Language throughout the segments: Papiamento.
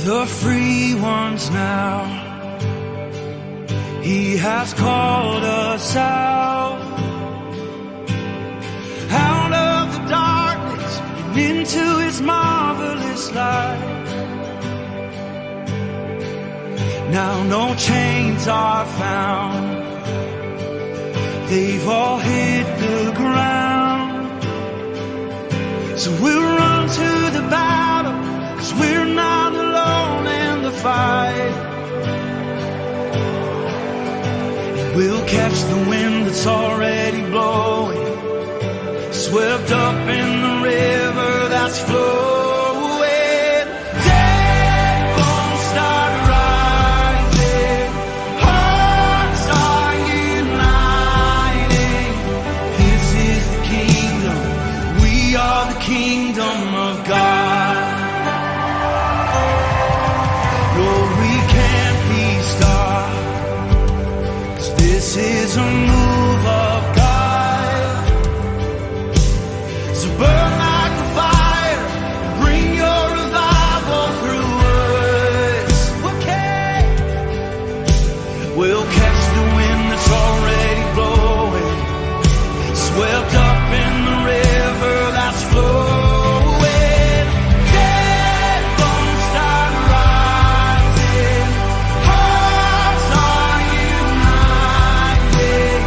the free ones now. He has called us out, out of the darkness and into his marvelous light. Now no chains are found. They've all hit the ground. So we'll run to the battle, 'cause we're not alone in the fight. And we'll catch the wind that's already blowing, swept up in the river that's flowing. Dead bones start rising, hearts are uniting. This is the kingdom, we are the kingdom of God. No, we can't be stopped, 'cause this is a move of God. So burn like a fire, bring your revival through us. Okay. We'll catch the wind that's already blowing, swept up in the river that's flowing. Dead bones start rising, hearts are united.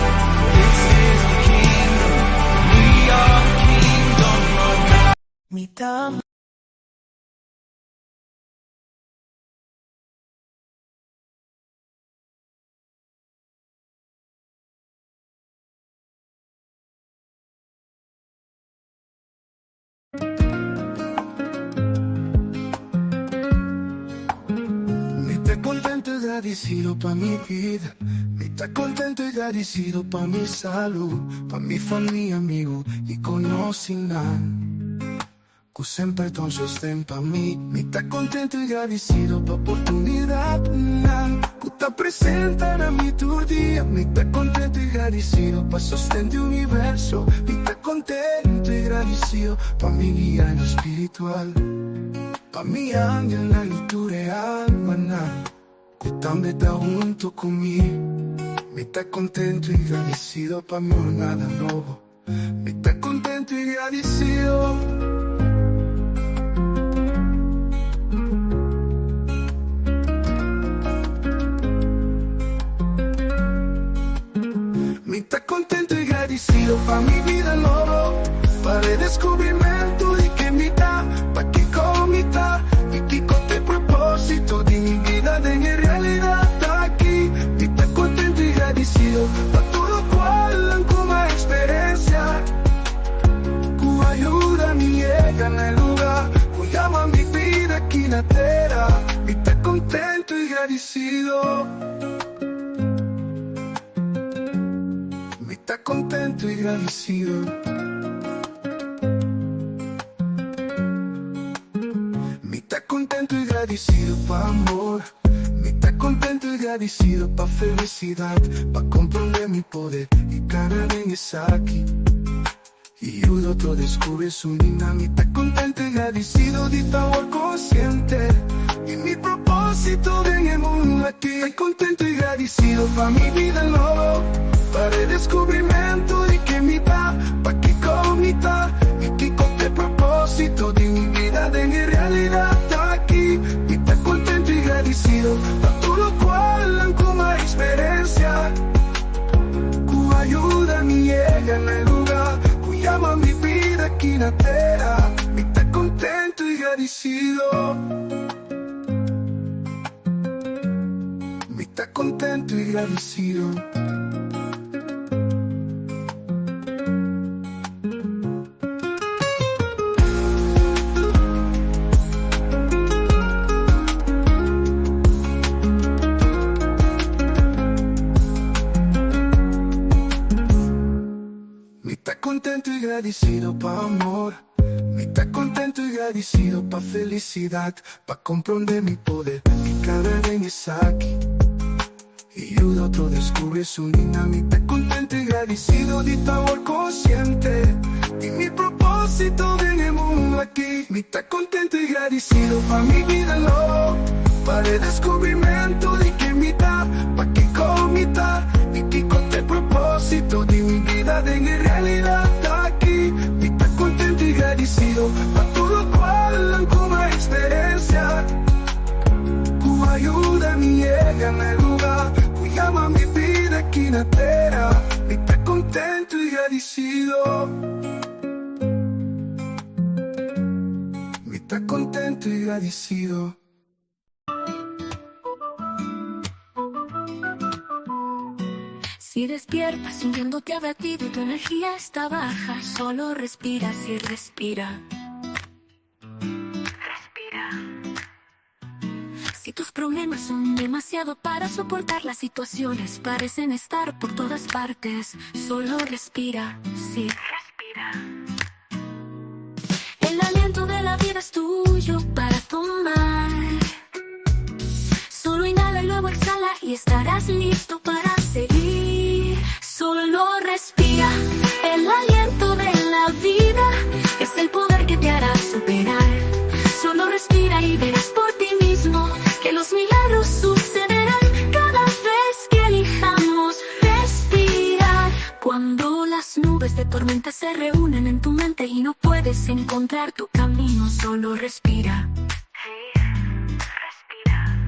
This is the kingdom, we are the kingdom of God. Mi ta Mi ta contento y gradicido pa mi bida. Mi ta contento y gradicido pa mi salud, pa mi famia, amigo y conocinan cu semper ta un sosten pa mi. Mi ta contento y gradicido pa oportunidadnan cu ta presenta na mi tur dia. Mi ta contento y gradicido pa sosten di universo. Mi ta contento y gradicido pa mi guianan spiritual, pa mi angelnan y tur e almanan cu tambe ta hunto cu mi. Mi ta contento y gradicido pa mi jornada nobo. Mi ta contento y gradicido. Mi ta contento y gradicido pa mi bida nobo, pa redescubrimento di ken mi ta, pa kico mi ta y kico t'e proposito di mi bida den e realidad aki. Mi ta contento y gradicido pa tur locual nan cu m'a experiencia, cu a yuda mi yega na e lugar cu yama mi bida aki na tera. Mi ta contento y gradicido. Mi ta contento y gradicido. Mi ta contento y gradicido pa amor. Mi ta contento y gradicido pa felicidad, pa comprende mi poder y cana den esaki y yuda otro descubri su nina. Mi ta contento y gradicido di ta awor consciente di mi propósito den e mundo aki. Ta contento y gradicido pa mi bida nobo, pa redescubrimento di ken mi ta, pa kico mi ta y kico t'e propósito di mi bida den e realidad aki. Mi ta contento y gradicido pa tur locual nan cu m'a experiencia, cu a yuda mi yega na e lugar cu yama mi bida aki na tera. Mi ta contento y gradicido. Mi ta contento y gradicido. Mi ta contento y gradicido pa amor. Mi ta contento y gradicido pa felicidad, pa comprende mi poder y cada den esaki. Y yuda otro descubri su nina. Mi ta contento y gradicido di ta awor consciente di mi proposito den e mundo aki. Mi ta contento y gradicido pa mi bida lo, pa e descubrimento di ken mi ta, pa kico mi ta y kico ta e proposito di mi bida den e realidad aki. Mi ta contento y gradicido pa tur locual cu mi a experiencia, cu a yuda mi yega na e lugar cu yama mi bida aki na tera. Mi ta contento y gradicido. Mi ta contento y gradicido. Si despiertas sintiéndote abatido y tu energía está baja, solo respira, sí, respira. Respira. Si tus problemas son demasiado para soportar, las situaciones parecen estar por todas partes, solo respira, sí, respira. El aliento de la vida es tuyo para tomar. Solo inhala y luego exhala y estarás listo para seguir. Solo respira. El aliento de la vida es el poder que te hará superar. Solo respira y verás por ti mismo que los milagros sucederán cada vez que elijamos respirar. Cuando las nubes de tormenta se reúnen en tu mente y no puedes encontrar tu camino, solo respira. Respira.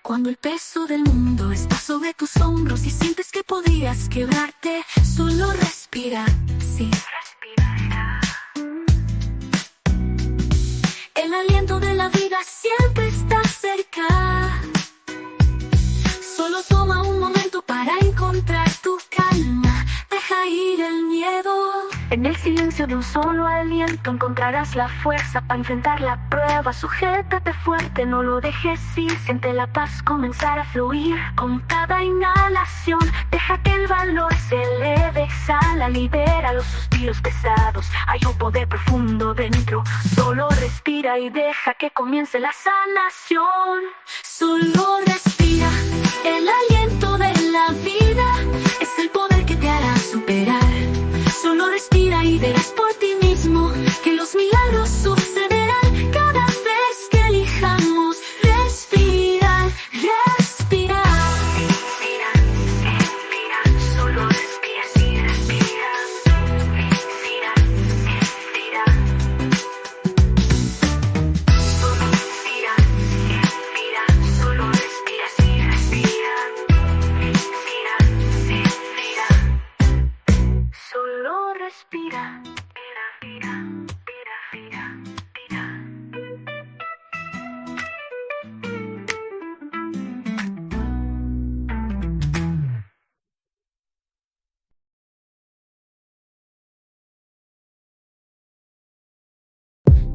Cuando el peso del mundo está sobre tus hombros y sientes que podrías quebrarte, solo respira, sí. Respira. El aliento de la vida siempre está cerca. Solo toma un momento para encontrar tu calma. Deja ir el miedo. En el silencio de un solo aliento encontrarás la fuerza para enfrentar la prueba. Sujétate fuerte, no lo dejes ir. Siente la paz comenzar a fluir. Con cada inhalación, deja que el valor se eleve. Exhala, libera los suspiros pesados. Hay un poder profundo dentro. Solo respira y deja que comience la sanación. Solo respira. El aliento de la vida es el poder que te hará superar. Solo respira y verás por ti mismo que los milagros sucederán cada vez que elijamos respirar, respirar. Respira, respira, solo respira, sí, respira. Respira, respira. Solo respira, respira, solo respira, sí, respira. Respira, respira. Solo respira. Respira, respira, respira.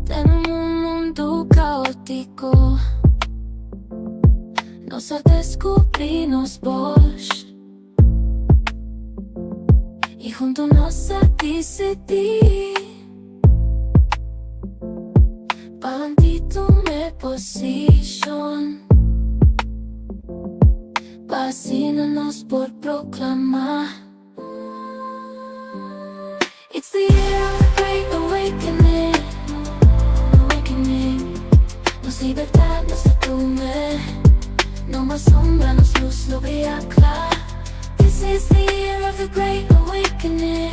Den un mundu kaótiko, nos a deskubrí nos bos i huntu nos a disidí pa lanta tuma posishon pa asina nos por proklamá. It's the year of the great awakening, awakening. Nos libertat nos a tuma. No mas sombra, nos lus lo bria kla. This is the year of the great awakening.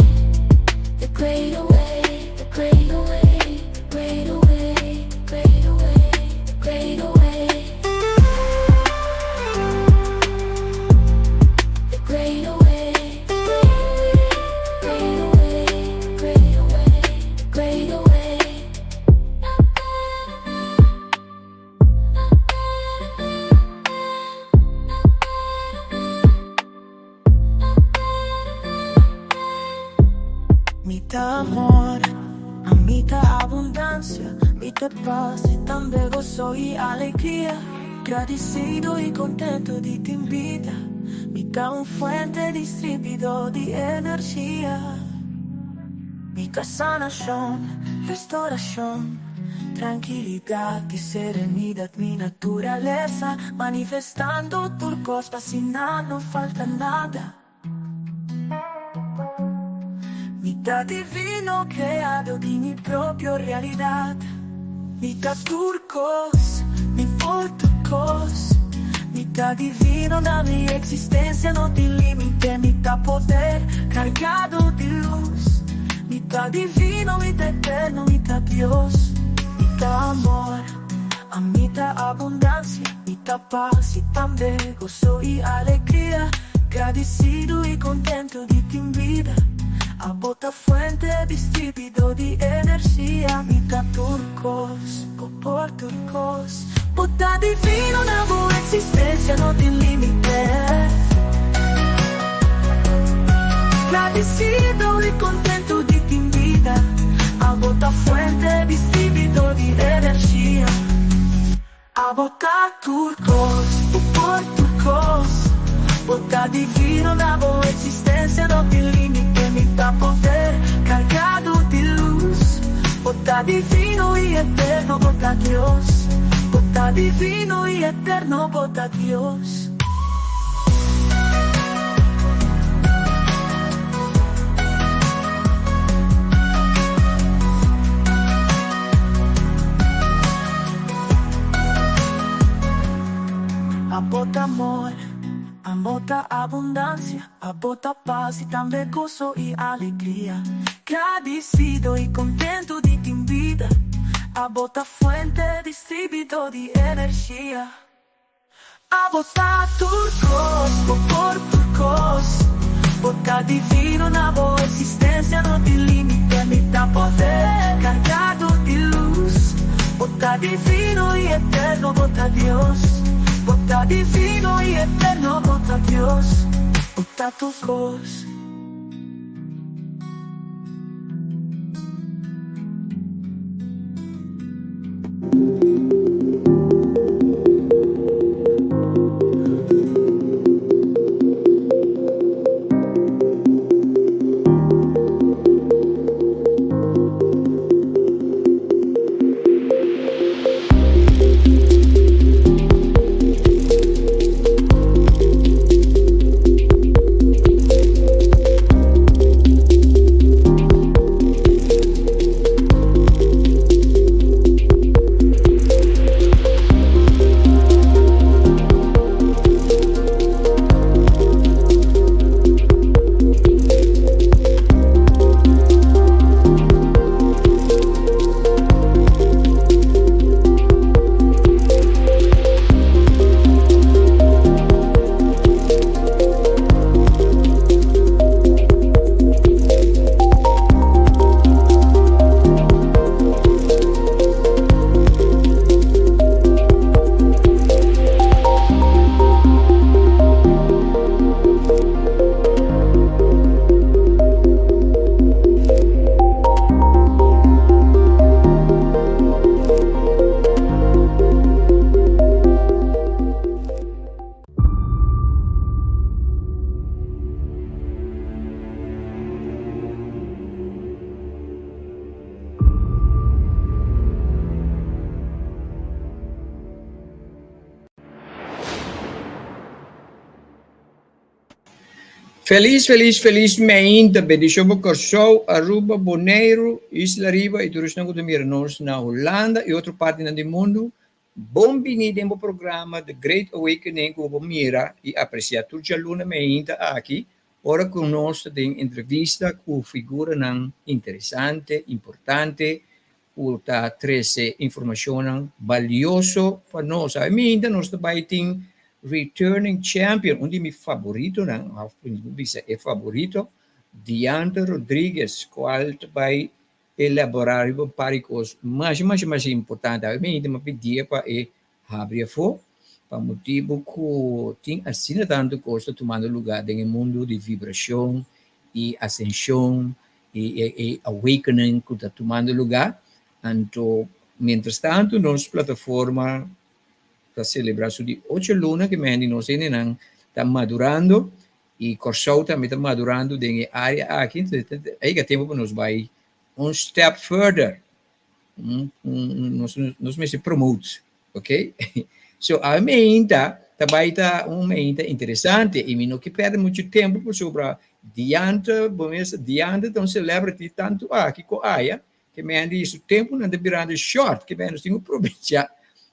The great awake, the great awake, the great awake, the great awake, the great awake. The great awake, the great awake, the great awake, the great awake, the great awake. Mi ta amor, ami ta abundansia, mi ta pas i tambe goso i alegria. Gradisido i kontentu di tin bida. Mi ta un fuente distribuidó di energia. Mi ta sanashon, restourashon. Trankilidat i serenidat mi naturalesa, manifestando tur kos pa asina no falta nada. Mi ta divino kreado di mi propio realidat. Mi ta tur kos, mi por tur kos. Mi ta divino na mi eksistensia no tin limite. Mi ta poder kargado di lus. Mi ta divino, mi ta eterno, mi ta Dios. Mi ta amor, ami ta abundansia, mi ta pas i tambe goso i alegria. Gradisido i kontentu di tin bida. Abo ta fuente distribuidor di energia. Mi ta tur kos, bo por tur kos. Bo ta divino na bo eksistensia no tin limite. Gradisido i kontentu di tin bida. Abo ta fuente distribuidor di energia. Abo ta tur kos, bo por tur kos. Bo ta divino na bo eksistensia no tin limite. Mi ta poder kargado di lus. Bo ta divino i eterno, bo ta Dios. Bo ta divino i eterno, bo ta Dios. Abo ta amor, abo ta abundansia, abo ta pas i tambe goso i alegria. Gradisido i kontentu di tin bida, abo ta fuente distribuidor di energia. Abo ta tur kos, bo por tur kos. Bo ta divino na bo eksistensia no tin limite. Mi ta poder kargado di lus. Bo ta divino i eterno, bo ta Dios. Bo ta divino i eterno, bo ta Dios. Bo ta tur kos. Felis felis felis meinta bendishon pa Kòrsou, Aruba, Boneiru, Isla Riba i tur esnan ku ta mira nos na Hulanda i otro partinan di mundu. Bon bini den bo programa The Great Awakening ku bo por mira i apresiá tur djaluna meinta aki ora ku nos ta den entrevista ku figuranan interesante, importante ku ta trese informashonnan balioso pa nos. Awe meinta nos ta bai tin returning champion, un di mi faboritonan, òf mi por bisa e faborito, Diante Rodriguez, kual ta bai Elaborá riba un par di kos masha masha masha importante. Awe mi hende pidié pa e habri afó pa motibu ku tin asina tantu kos ta tumando lugá den e mundu di vibrashon i asenshon i e awakening ku ta tumando lugá. Anto mientras tantu nos plataforma ta selebrá su di ocho luna ke mende nos hendenan ta madurando I Kòrsou tambe ta madurando den e área aki, entonces a yega tempu pa nos bai un step further. Nos nos mester promote, ok? So awe meinta ta bai ta un meinta interesante i mi no ke perde muchu tempu pasobra Diante, bo mes Diante ta un celebrity tantu aki ku aya ke men di su tempunan ta birando short ke men nos tin ku probecha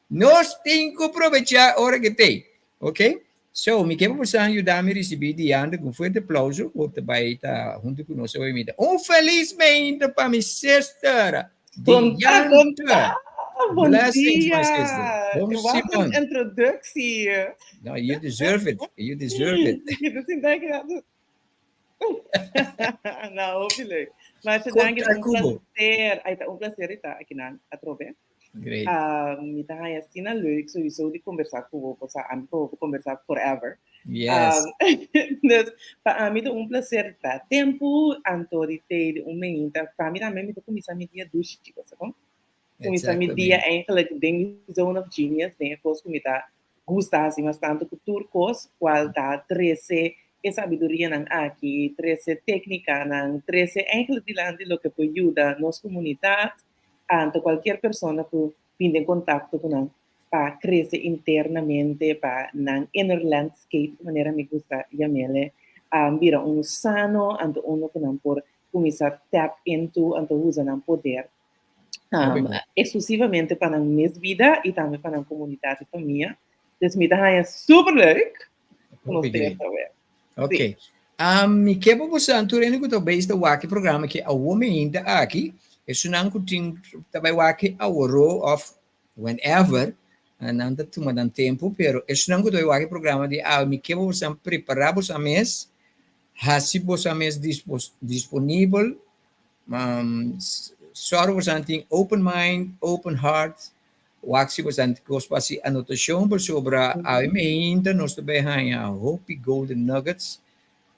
nos tin ku probecha ora ke tei, ok? So, mi ke pa bosan yuda mi risibí Diante ku un fuerte aplauso. Hopi ta bai ta huntu ku nos awe mi ta un felis meinta pa mi sister Bon ta, bon Diante. ta. Bon Blessings, dia. my sister. Bon Wat een siman. introductie. No, you deserve it. You deserve it. Ik zit in denk dat. Nou, hopi leuk. Maar Kon dank je, ta un ku bo. placer. Ai, ta un placer ta aki nan atrobe. Great. Mi ta haña asina leuk sowieso di conversa cu bo, o sea, ami cu bo conversa forever. Yes. Dus pa ami ta un placer ta tempo, anto di te di un meinta, pa mi tambe mi ta cuminsa mi dia dushi, bo sa con? Cuminsa mi dia Exactamente. eigenlijk den mi zone of genius, den e cos cu mi ta gusta haci mas tanto cu tur cos, cual ta trece e sabidurianan aki, trece tecnicanan, trece eigenlijk dilanti loke por yuda nos comunidad, Anto cualkier persona cu bin den contacto cu nan pa crece internamente, pa nan inner landscape, manera mi gusta yam'ele, bira unu sano, anto unu cu nan por cuminsa tap into, anto usa nan poder exclusivamente pa nan mes bida y tambe pa nan comunidad y famia. Dus mi ta haña super leuk cu nos tin esta web. Ok. Mi ke pa boso tur hende ku ta bezig ta wak e programa aki awor meinta aki, esunnan ku tin ta bai wak aworó òf whenever, nan ta tuma nan tempu, pero esunnan ku ta bai wak e programa di awe, mi ke pa boso prepará boso mes, hasi boso mes disponibel, sòru boso tin open mind, open heart, Wak si bastante kos pa hasi anotashon pasobra awe meinta nos ta bai haña hopi golden nuggets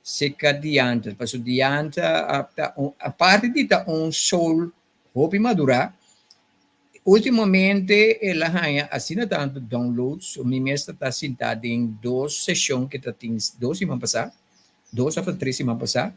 seka diante. Paso diante ta un, aparte di ta un soul hopi madurá, ultimamente el a haña asina tantu downloads, mi mes ta ta sintá den dos seshon ke ta tin dos siman pasá, dos òf tres siman pasá,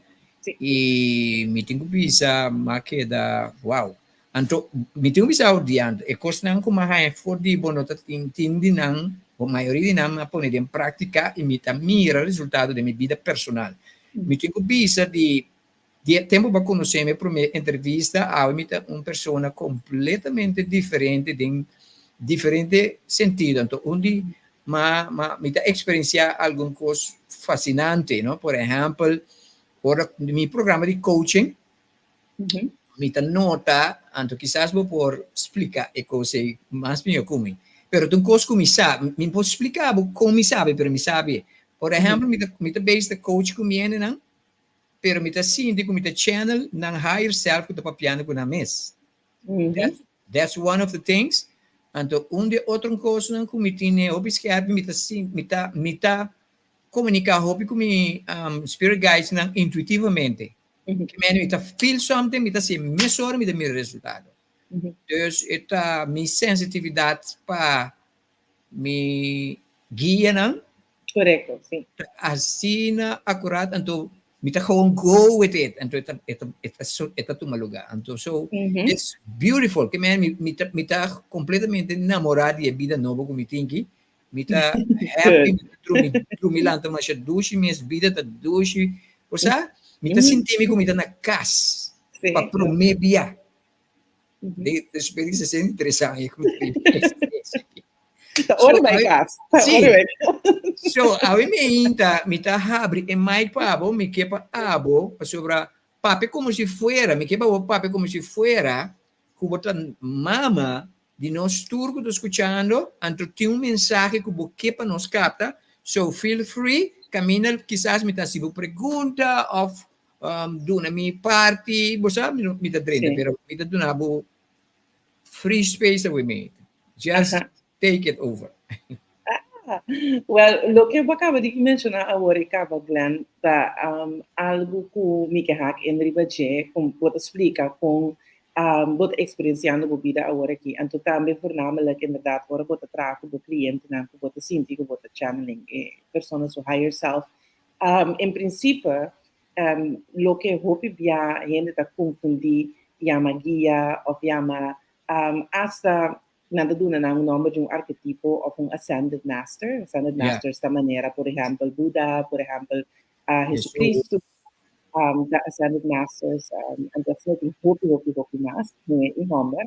i mi tin ku bisa m'a keda wow. Anto, mi tin un bisa dianto, e kosnan ku mi a haña for di bo no ta tin, tin di nan, o mayoria di nan mi a pone den práktika i mi ta mira resultado den mi bida personal. Mi tin ku bisa di, di e tempu bo a konosé mi e promé entrevista, awe mi ta un persona kompletamente diferente den diferente sentido. Anto, un di ma, ma mi ta eksperensiá algun kos fasinante, no? Por ehèmpel, ora mi programa di coaching, Mi ta nota, anto kisas bo por splika e kos ei mas mihó ku mi. Pero ta un kos ku mi sa, mi por splika bo kon mi sabi, pero mi sabi. Por ehèmpel, mi ta mi ta bezig ta coach ku mi hendenan, pero mi ta sinti ku mi ta channel nan higher self ku ta papiando ku nan mes. That's that's one of the things. Anto un di e otro kosnan ku mi tin hopi skèrpi, mi ta sinti mi ta mi ta komuniká hopi ku mi spirit guidesnan intuitivamente. Ke mene mi ta feel something, mi ta hasi mesora mi ta mira resultado. Dus e ta mi sensitividat pa mi guianan. Korekto, si. Ta asina akurat, anto mi ta gewoon go with it, anto e ta e ta e ta e ta tuma luga. Anto so it's beautiful, ke mene mi mi ta mi ta kompletamente namorá di e bida nobo ku mi tin aki. Mi ta happy, mi ta drumi, drumi lanta masha dushi, mi es bida ta dushi. O sa, mi ta sinti mi ku mi ta na kas pa promé bia. De despues di 63 aña ku mi Ta ora bai kas. Sí. So, awe mi ainda, mi ta habri e mic pa abo, mi ke pa abo, pasobra papia komo si fuera, mi ke pa bo papia komo si fuera ku bo ta mama Di nos tur ku ta skuchando, anto tin un mensahe ku bo ke pa nos kapta, so feel free, kaminda kisas mi ta hasi bo pregunta òf duna mi parti, bo sa mi ta drenta, pero mi ta duna bo free space away mate, just take it over. Well, loke bo a kaba di menshoná awor i kaba, Glenn, ta algu ku mi ke hak in riba dje, ku bo ta splika kon bo ta eksperensiando bo bida awor aki. Anto tambe voornamelijk inderdaad ora bo ta traha ku bo klientenan ku bo ta sinti ku bo ta channeling e persona su higher self. En prinsipe loke hopi bia hende ta konfundí yama guia òf yama. Hasta nan ta duna nan un nòmber di un arketipo òf un ascended master. Ascended masters ta manera, por ehèmpel, Buda, por ehèmpel, Jesucristo, ta ascended masters. Anto asina tin hopi, hopi, hopi mas, muhé i hòmber.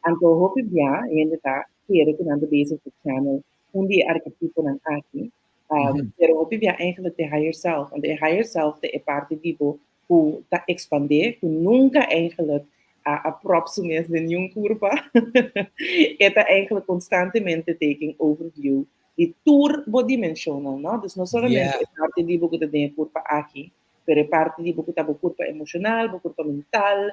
Anto hopi bia hende ta kere ku nan ta bezig ku channel un di e arketiponan aki. Pero hopi bia eigenlijk de higher self. Anto e higher self ta e parti di bo ku ta ekspandé, ku nunka eigenlijk a prop su mes den niun kurpa. E ta eigenlijk konstantemente taking overview di tur bo dimenshonnan, no? Dus no solamente e parti di bo ku ta den e kurpa aki, pero e parti di bo ku ta bo kurpa emoshonal, bo kurpa mental,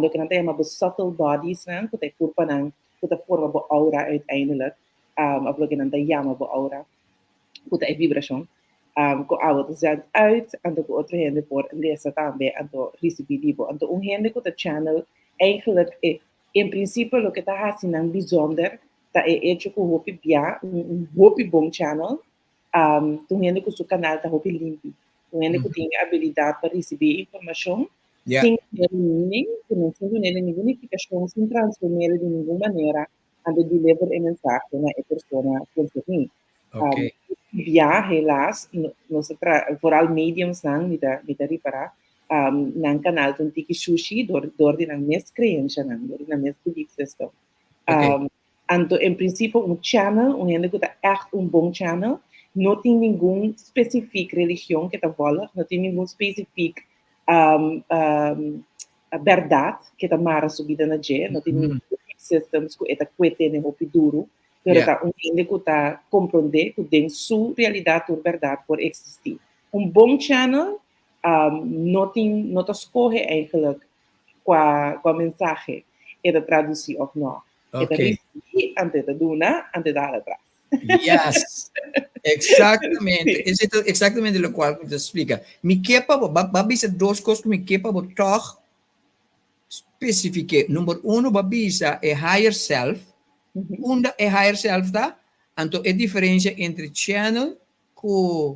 loke nan ta yama bo subtle bodiesnan, ku ta e kurpanan ku ta forma bo aura uiteindelijk, òf loke nan ta yama bo aura, ku ta e vibrashon ku abo ta zend uit, anto ku otro hende por lesa tambe anto risibí di bo. Anto un hende ku ta channel eigenlijk e en prinsipio loke ta hasi nan bizonder ta e echo ku hopi bia un hopi bon channel ta un hende ku su kanal ta hopi limpi, un hende ku tin e abilidat pa risibí informashon sin dun'é meaning, sin dun'é ningun nifikashon, sin transform'é di ningun manera anto deliver e mensahe na e persona konserní. Okay. Bia, helaas, nos ta tra, vooral mediums nan, mi ta, mi ta ripará, um, nan kanal ta un tiki shushi dor, dor di nan mes kreenshanan, dor di nan mes belief system. Okay. Anto, en prinsipio, un channel, un hende ku ta ègt un bon channel, no tin ningun spesifiek religion ke ta volg, no tin ningun spesifiek um, um, bèrdat ke ta mara su bida na dje, no tin ningun belief systems ku e ta kue tene hopi duru, pero ta un hende ku ta komprondé ku den su realidat tur bèrdat por eksistí. Un bon channel no tin no ta skohe eigenlijk kua kua mensahe e ta tradusí òf no. E ta risibí anto e ta duna anto e ta hala atras. Yes, exactamente. Esei ta exactamente locual mi ta splica. Mi ke pa bo, ba bisa dos cos cu mi ke pa bo toch specifique. Number uno, ba bisa e higher self. Unda e higher self ta? Anto e diferencia entre channel cu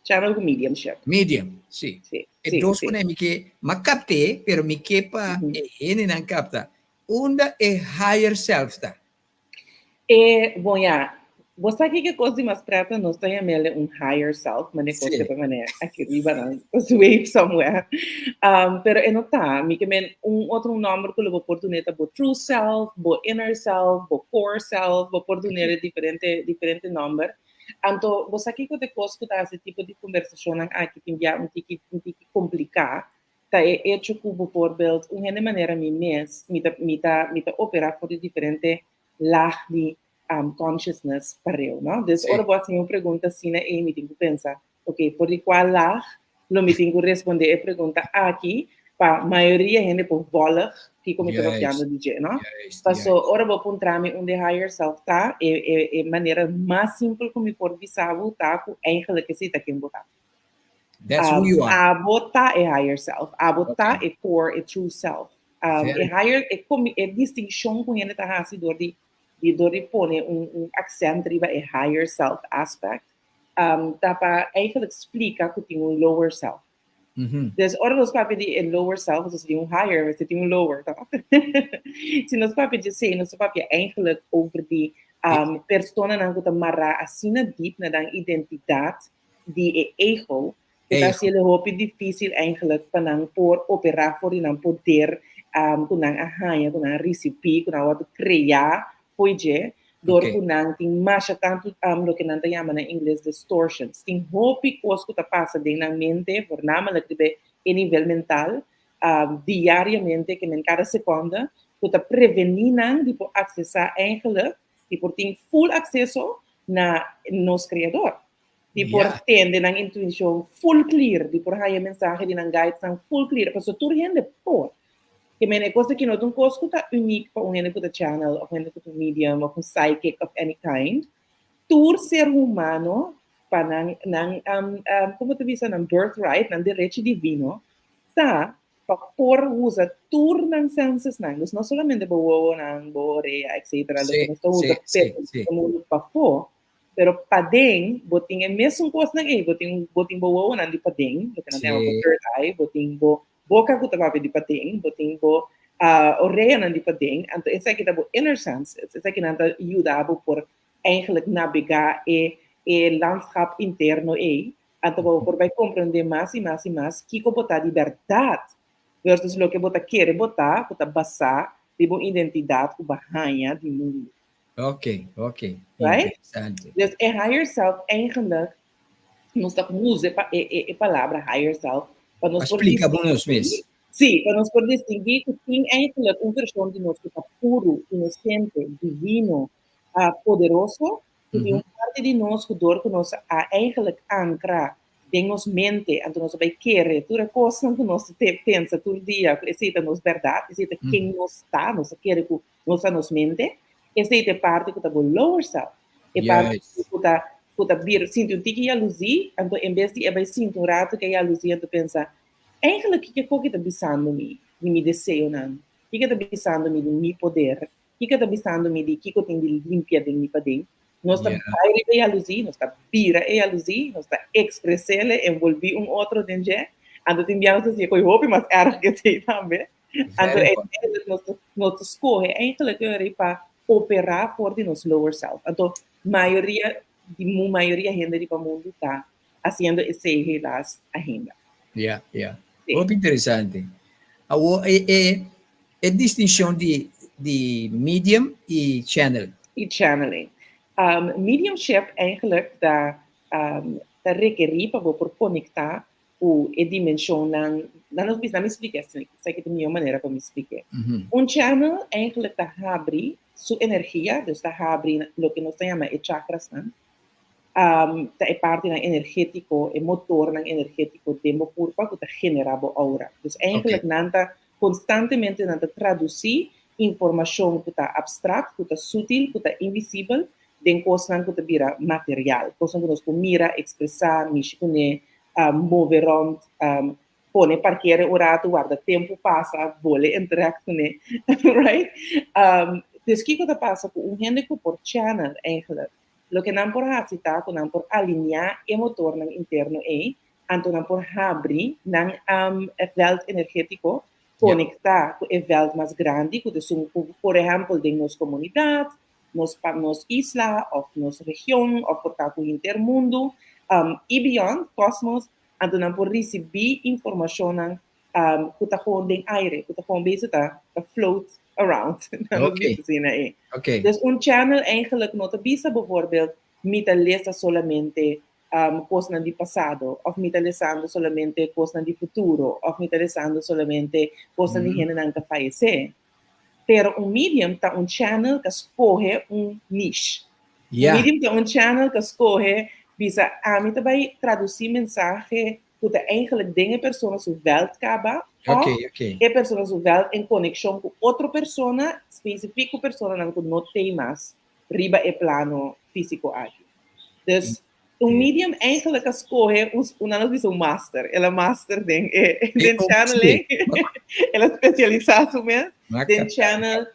Channel ku mediumship. Medium, si. Si, E si, dos si. kuné mi ke, m'a kapt'é, pero mi ke pa e hendenan kapta. Unda e higher self ta? E, bon ya, bo sa kiko kos di mas prèt nos ta yam'el un higher self, manera kos Si. ke ta manera aki riba nan, ta zweef somewhere. Pero e no ta, mi ke men un otro nòmber ku lo bo por dun'é ta bo true self, bo inner self, bo core self, bo por dun'é diferente, diferente nòmber. Anto, bo sa kiko ta e kos ku ta hasi e tipo di kombersashonnan aki tin bia un tiki un tiki kompliká, ta e echo ku bivoorbeeld un hende manera mi mes, mi ta mi ta mi ta operá for di diferente lag di consciousness pareu, no? Dus ora bo hasi mi un pregunta asina ei mi tin ku pensa, Ok, for di kua lag lo mi tin ku respondé e pregunta aki pa mayoria hende por volg kiko mi ta papiando di dje, no? Paso ora bo puntra mi unda e higher self ta, e e e manera mas simpel ku mi por bisa bo ta ku eigenlijk esei ta ken bo ta. That's who you are. Abo ta e higher self, abo ta e core, e true self. E higher, e e distinshon ku hende ta hasi dor di dor di pone un un aksènt riba e higher self aspect, ta pa eigenlijk splika ku tin un lower self. Dus ora nos papia di e lower self, nos tin un higher, mester tin un lower, toch? Si nos papia di esei, nos ta papia eigenlijk over di personanan ku ta mará asina diep na nan identidat di e ego, ku ta hasiel hopi difísil eigenlijk pa nan por operá for di nan poder ku nan a haña, ku nan a risibí, ku nan a wòrdu kreá fo'i dje, dor ku nan tin masha tantu loke nan ta yama na ingles distortions. Tin hopi kos ku ta pasa den nan mente, voornamelijk riba e nivel mental, diariamente, ke men kada sekonde, ku ta prevení nan di por aksesá eigenlijk, di por tin full akseso na nos Kreador. Di por tende nan intuishon full clear, di por haña mensahe di nan guidesnan full clear, pasobra tur hende por. Ke men e kos aki no ta un kos ku ta uniek pa un hende ku ta channel òf un hende ku ta un medium òf un psychic of any kind. Tur ser humano pa nan nan komo ta bisa nan birthright, nan derecho divino ta pa por usa tur nan sensesnan, dus no solamente bo wowonan, bo orea, etcetera, loke nos ta usa pa mundu pafó, Pero paden bo tin e mesun kosnan ei, bo tin bo tin bo wowonan di paden, loke nan ta yama bo third eye, bo tin bo boka ku ta papia di paden, bo tin bo. Oreanan di paden, anto esaki ta bo inner senses, esakinan ta yuda bo por eigenlijk nabegá e e landschap interno ei, anto bo por bai komprendé mas i mas i mas kiko bo ta di bèrdat versus loke bo ta kere bo ta, ku ta basá riba un identidat ku bo a haña di mundu. Ok, ok. Right? Interesante. Dus e higher self eigenlijk nos ta usa e, e, e palabra higher self pa nos Pa por splika bo nos mes. Sí, pa nos por distinguí ku tin eigenlijk un vershon di nos ku ta puru, inosente, divino, ah, poderoso, i tin un parti di nos ku dor ku nos a eigenlijk ankra den nos mente, anto nos a bai kere tur e kosnan ku nos ta pensa tur dia, ku esei ta nos bèrdat, esei ta ken nos ta, nos a kere ku nos ta nos mente, esei ta e parti ku ta bo lower self, e parti ku ta ku ta bira sinti un tiki yaluzí, anto en bes di e bai sinti un ratu ku e yaluzí anto pensa, Eigenlijk kiko e koki ta bisando mi di mi deseonan? Kiko e ta bisando mi di mi poder? Kiko ta bisando mi di kiko tin di limpia den mi paden? Nos ta bai riba e yaluzí, nos ta bira e yaluzí, nos ta ekspres'é, envolví un otro den dje. Anto tin bia nos ta siña koe hopi mas erg ke esei tambe. Anto eigenlijk nos ta nos ta skohe eigenlijk e ora ei pa operá for di nos lower self. Anto mayoria di mayoria hende riba mundu ta hasiendo esei helaas ainda. Ya, ya. Hopi interesante. Awor e e e distinshon di di medium i channel. I channeling. Um, mediumship eigenlijk ta um, ta rekerí pa bo por konektá ku e dimenshonnan, nan nos bisa, mi splika esei, esaki ta mihó manera pa mi splik'é. Un channel eigenlijk ta habri su energia, dus ta habri loke nos ta yama e chakrasnan, ta e partinan energétiko, e motornan energétiko den bo kurpa ku ta generá bo aura. Dus eigenlijk nan ta konstantemente nan ta tradusí informashon ku ta abstrakt, ku ta sutil, ku ta invisibel den kosnan ku ta bira material, kosnan ku nos por mira, ekspresá, mishi kuné, move rònt, pone parkere un ratu, warda tempu pasa, bole interact kuné, right? Dus kiko ta pasa ku un hende ku por channel eigenlijk Loke nan por hasi ta ku nan por alineá e motornan interno ei, anto nan por habri nan vèlt energétiko, konektá ku e vèlt mas grandi ku ta esun ku por ehèmpel den nos komunidat, nos nos isla òf nos region òf por ta ku henter mundu i beyond, kòsmos, anto nan por risibí informashonnan ku ta gewoon den aire, ku ta gewoon bezig ta ta float around. Ok. Asina ei. Ok. Dus un channel eigenlijk no ta bisa bijvoorbeeld mi ta lesa solamente um, kosnan di pasado, of mi ta lesando solamente kosnan di futuro, of mi ta lesando solamente kosnan di hendenan ku a fayesé. Pero un medium ta un channel ku a skohe un niche. Un medium ta un channel ku a skohe bisa ami ta bai tradusí mensahe ku ta eigenlijk den e persona su vèlt kaba òf e persona su vèlt en konekshon ku otro persona, spesifik ku personanan ku no tei mas riba e plano físiko aki. Dus un medium eigenlijk a skohe un, nan nos bisa un master, el a master den e den channeling, el a spesialisá su mes den channel,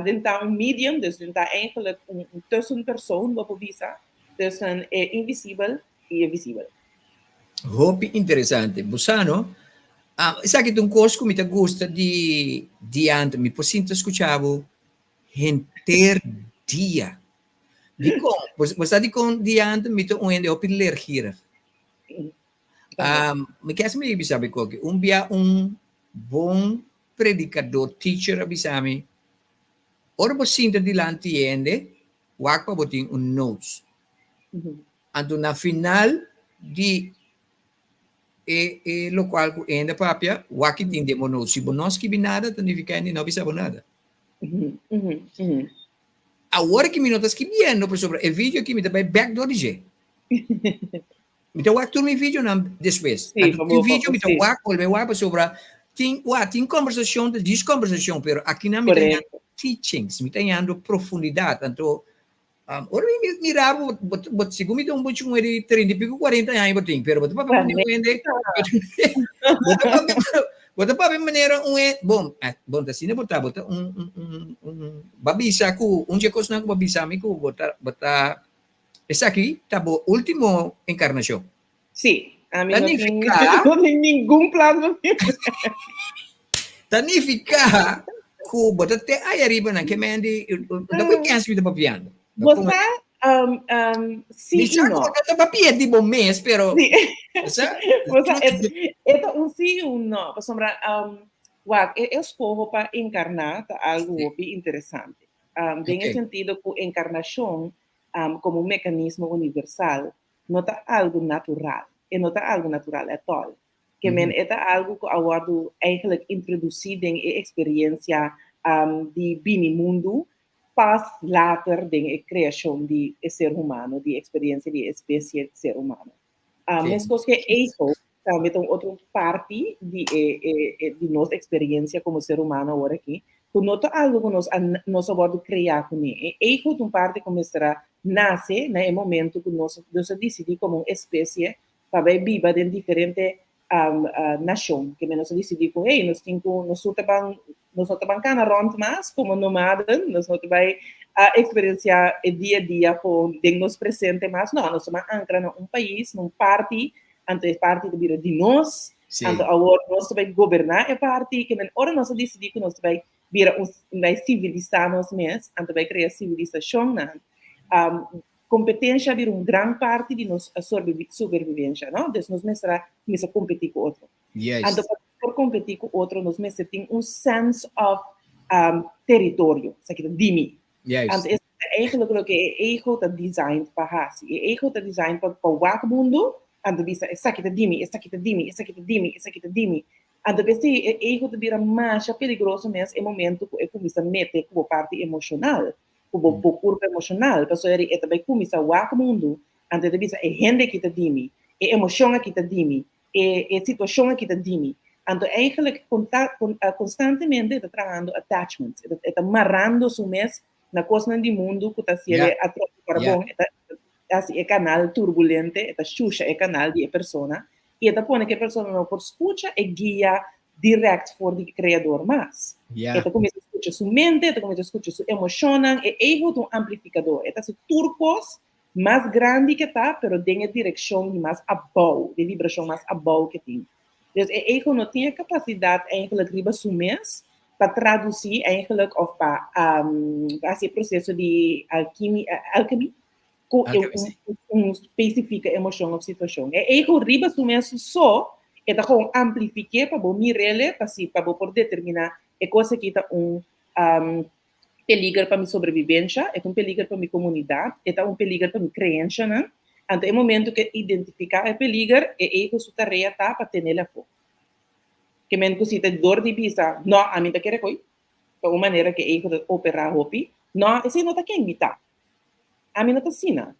den ta un medium, dus den ta eigenlijk un tussenpersoon, bo por bisa, tussen e invisibel i e visibel. Hopi interesante. Bo sa no, esaki ta un kos ku mi ta gusta di diante. Mi por sinta skucha bo henter dia. Dikon? Bo sa dikon diante mi ta un hende hopi leergierig. Mi kier mi bisa bo koki. Un bia un bon predikador, teacher a bisa mi, ora bo sinta dilanti hende, wak pa bo tin un notes. Anto na final di e e lokual ku hende papia, wak ki tin den bo notes. Si bo no skibi nada, ta nifiká hende no bisa bo nada. Awor ki mi no ta skibiendo pasobra e video aki mi ta bai bèk dor di dje. Mi ta wak tur mi videonan despues. Sí, Anto pa tin bo, video mi ta sí. wak, bolbe wak pasobra tin wak tin kombersashon ta djis kombersashon, pero akinan mi ta hañando Korekto. teachings, mi ta hañando profundidat. Anto ora mi mira bo, bo, bo, segun mi ta un bochi muher di trinta i piko, kuarenta aña bo tin, pero bo ta papia manera un hende, bo ta papia, bo ta papia manera un hende, bon, bon ta asina bo ta, bo ta un, un, un, un, bo a bisa ku, un dje kosnan ku bo a bisa mi ku bo ta, bo ta, esaki ta bo ultimo enkarnashon. Sí, ami Ta no tin, nifiká, no tin ningun plan pa mi. ta nifiká. ku bo ta te aya riba nan ke men di no ku kens mi ta papiando. Bo sa um, um, si Mi sa i no. ku bo ta papia di bo mes, pero Si. sa Bo sa e e ta un si i un no. Pasobra um, wak e eskoho pa enkarná ta algu hopi interesante. Um, den e sentido ku enkarnashon um, komo un mekanismo universal no ta algu natural. E no ta algu natural at all. Ke men e ta algu ku a wòrdu eigenlijk introdusí den e eksperiencia um, di bini mundu pas later den e kreashon di e ser humano, di e eksperiencia di e espesie ser humano. Um, meskos ku e ego tambe ta un otro parti di e, e, e di nos eksperiencia komo ser humano awor aki, ku no ta algu ku nos a nos a wòrdu kreá kuné. E ego ta un parti ku mester a nase na e momento ku nos nos a disidí komo un espesie pa bai biba den diferente nashon. Ke men nos a disidí ku hey, nos tin ku nos ta ban nos no ta ban kana rònt mas komo nomaden, nos no ta bai a eksperensiá e dia a dia ku den nos presente mas, no, nos ta ban ankra na un pais, na un parti, anto e parti ta bira di nos, anto awor nos ta bai goberná e parti. Ke men ora nos a disidí ku nos ta bai bira un bai sivilisá nos mes, anto bai krea sivilisashonnan, Kompetensia a bira un gran parti di nos supervivensia, no? Dus nos mester a kuminsá kompetí ku otro. Anto pa nos por kompetí ku otro nos mester tin un sense of teritorio, esaki ta di mi. Anto esaki ta eigenlijk loke e ego ta designed pa hasi. E ego ta designed pa wak mundu, anto bisa esaki ta di mi, esaki ta di mi, esaki ta di mi, esaki ta di mi. Anto p'esei e ego ta bira masha peligroso mes e momento ku e kuminsá mete ku bo parti emoshonal. Ku bo bo kurpa emoshonal, pasobra e ta bai kuminsá wak mundu, anto e ta bisa e hende aki ta di mi, e emoshon aki ta di mi, e e situashon aki ta di mi. Anto eigenlijk konta konstantemente e ta trahando attachments, e ta e ta marando su mes na kosnan di mundu ku ta hasié atrobe para bon, e ta hasi e kanal turbulente, e ta shusha e kanal di e persona i e ta pone ku e persona no por skucha e guia direct for di Creador mas. E ta cuminsa scucha su mente, e ta cuminsa scucha su emocionnan, e ego ta un amplificador, e ta haci tur cos mas grandi ke ta, pero den e direccion di mas abou, di vibracion mas abou ke tin. Dus e ego no tin e capacidad eigenlijk riba su mes pa traduci eigenlijk of pa haci e proceso di alquimia, alchemy, ku e un spesifika emoshon òf situashon. E ego riba su mes so e ta gewoon amplifik'é pa bo mir'el pa si pa bo por determiná e kos aki ta un peliger pa mi sobrebibensha, e ta un peliger pa mi komunidat, e ta un peliger pa mi kreenshanan. Anto e momento ku e identifiká e peliger, e ego su tarea ta pa tenel afó. Ke men ku si ta dor di bisa, no, ami ta kere koi, pa un manera ku e ego ta operá hopi, no, esei no ta ken mi ta. Ami no ta asina.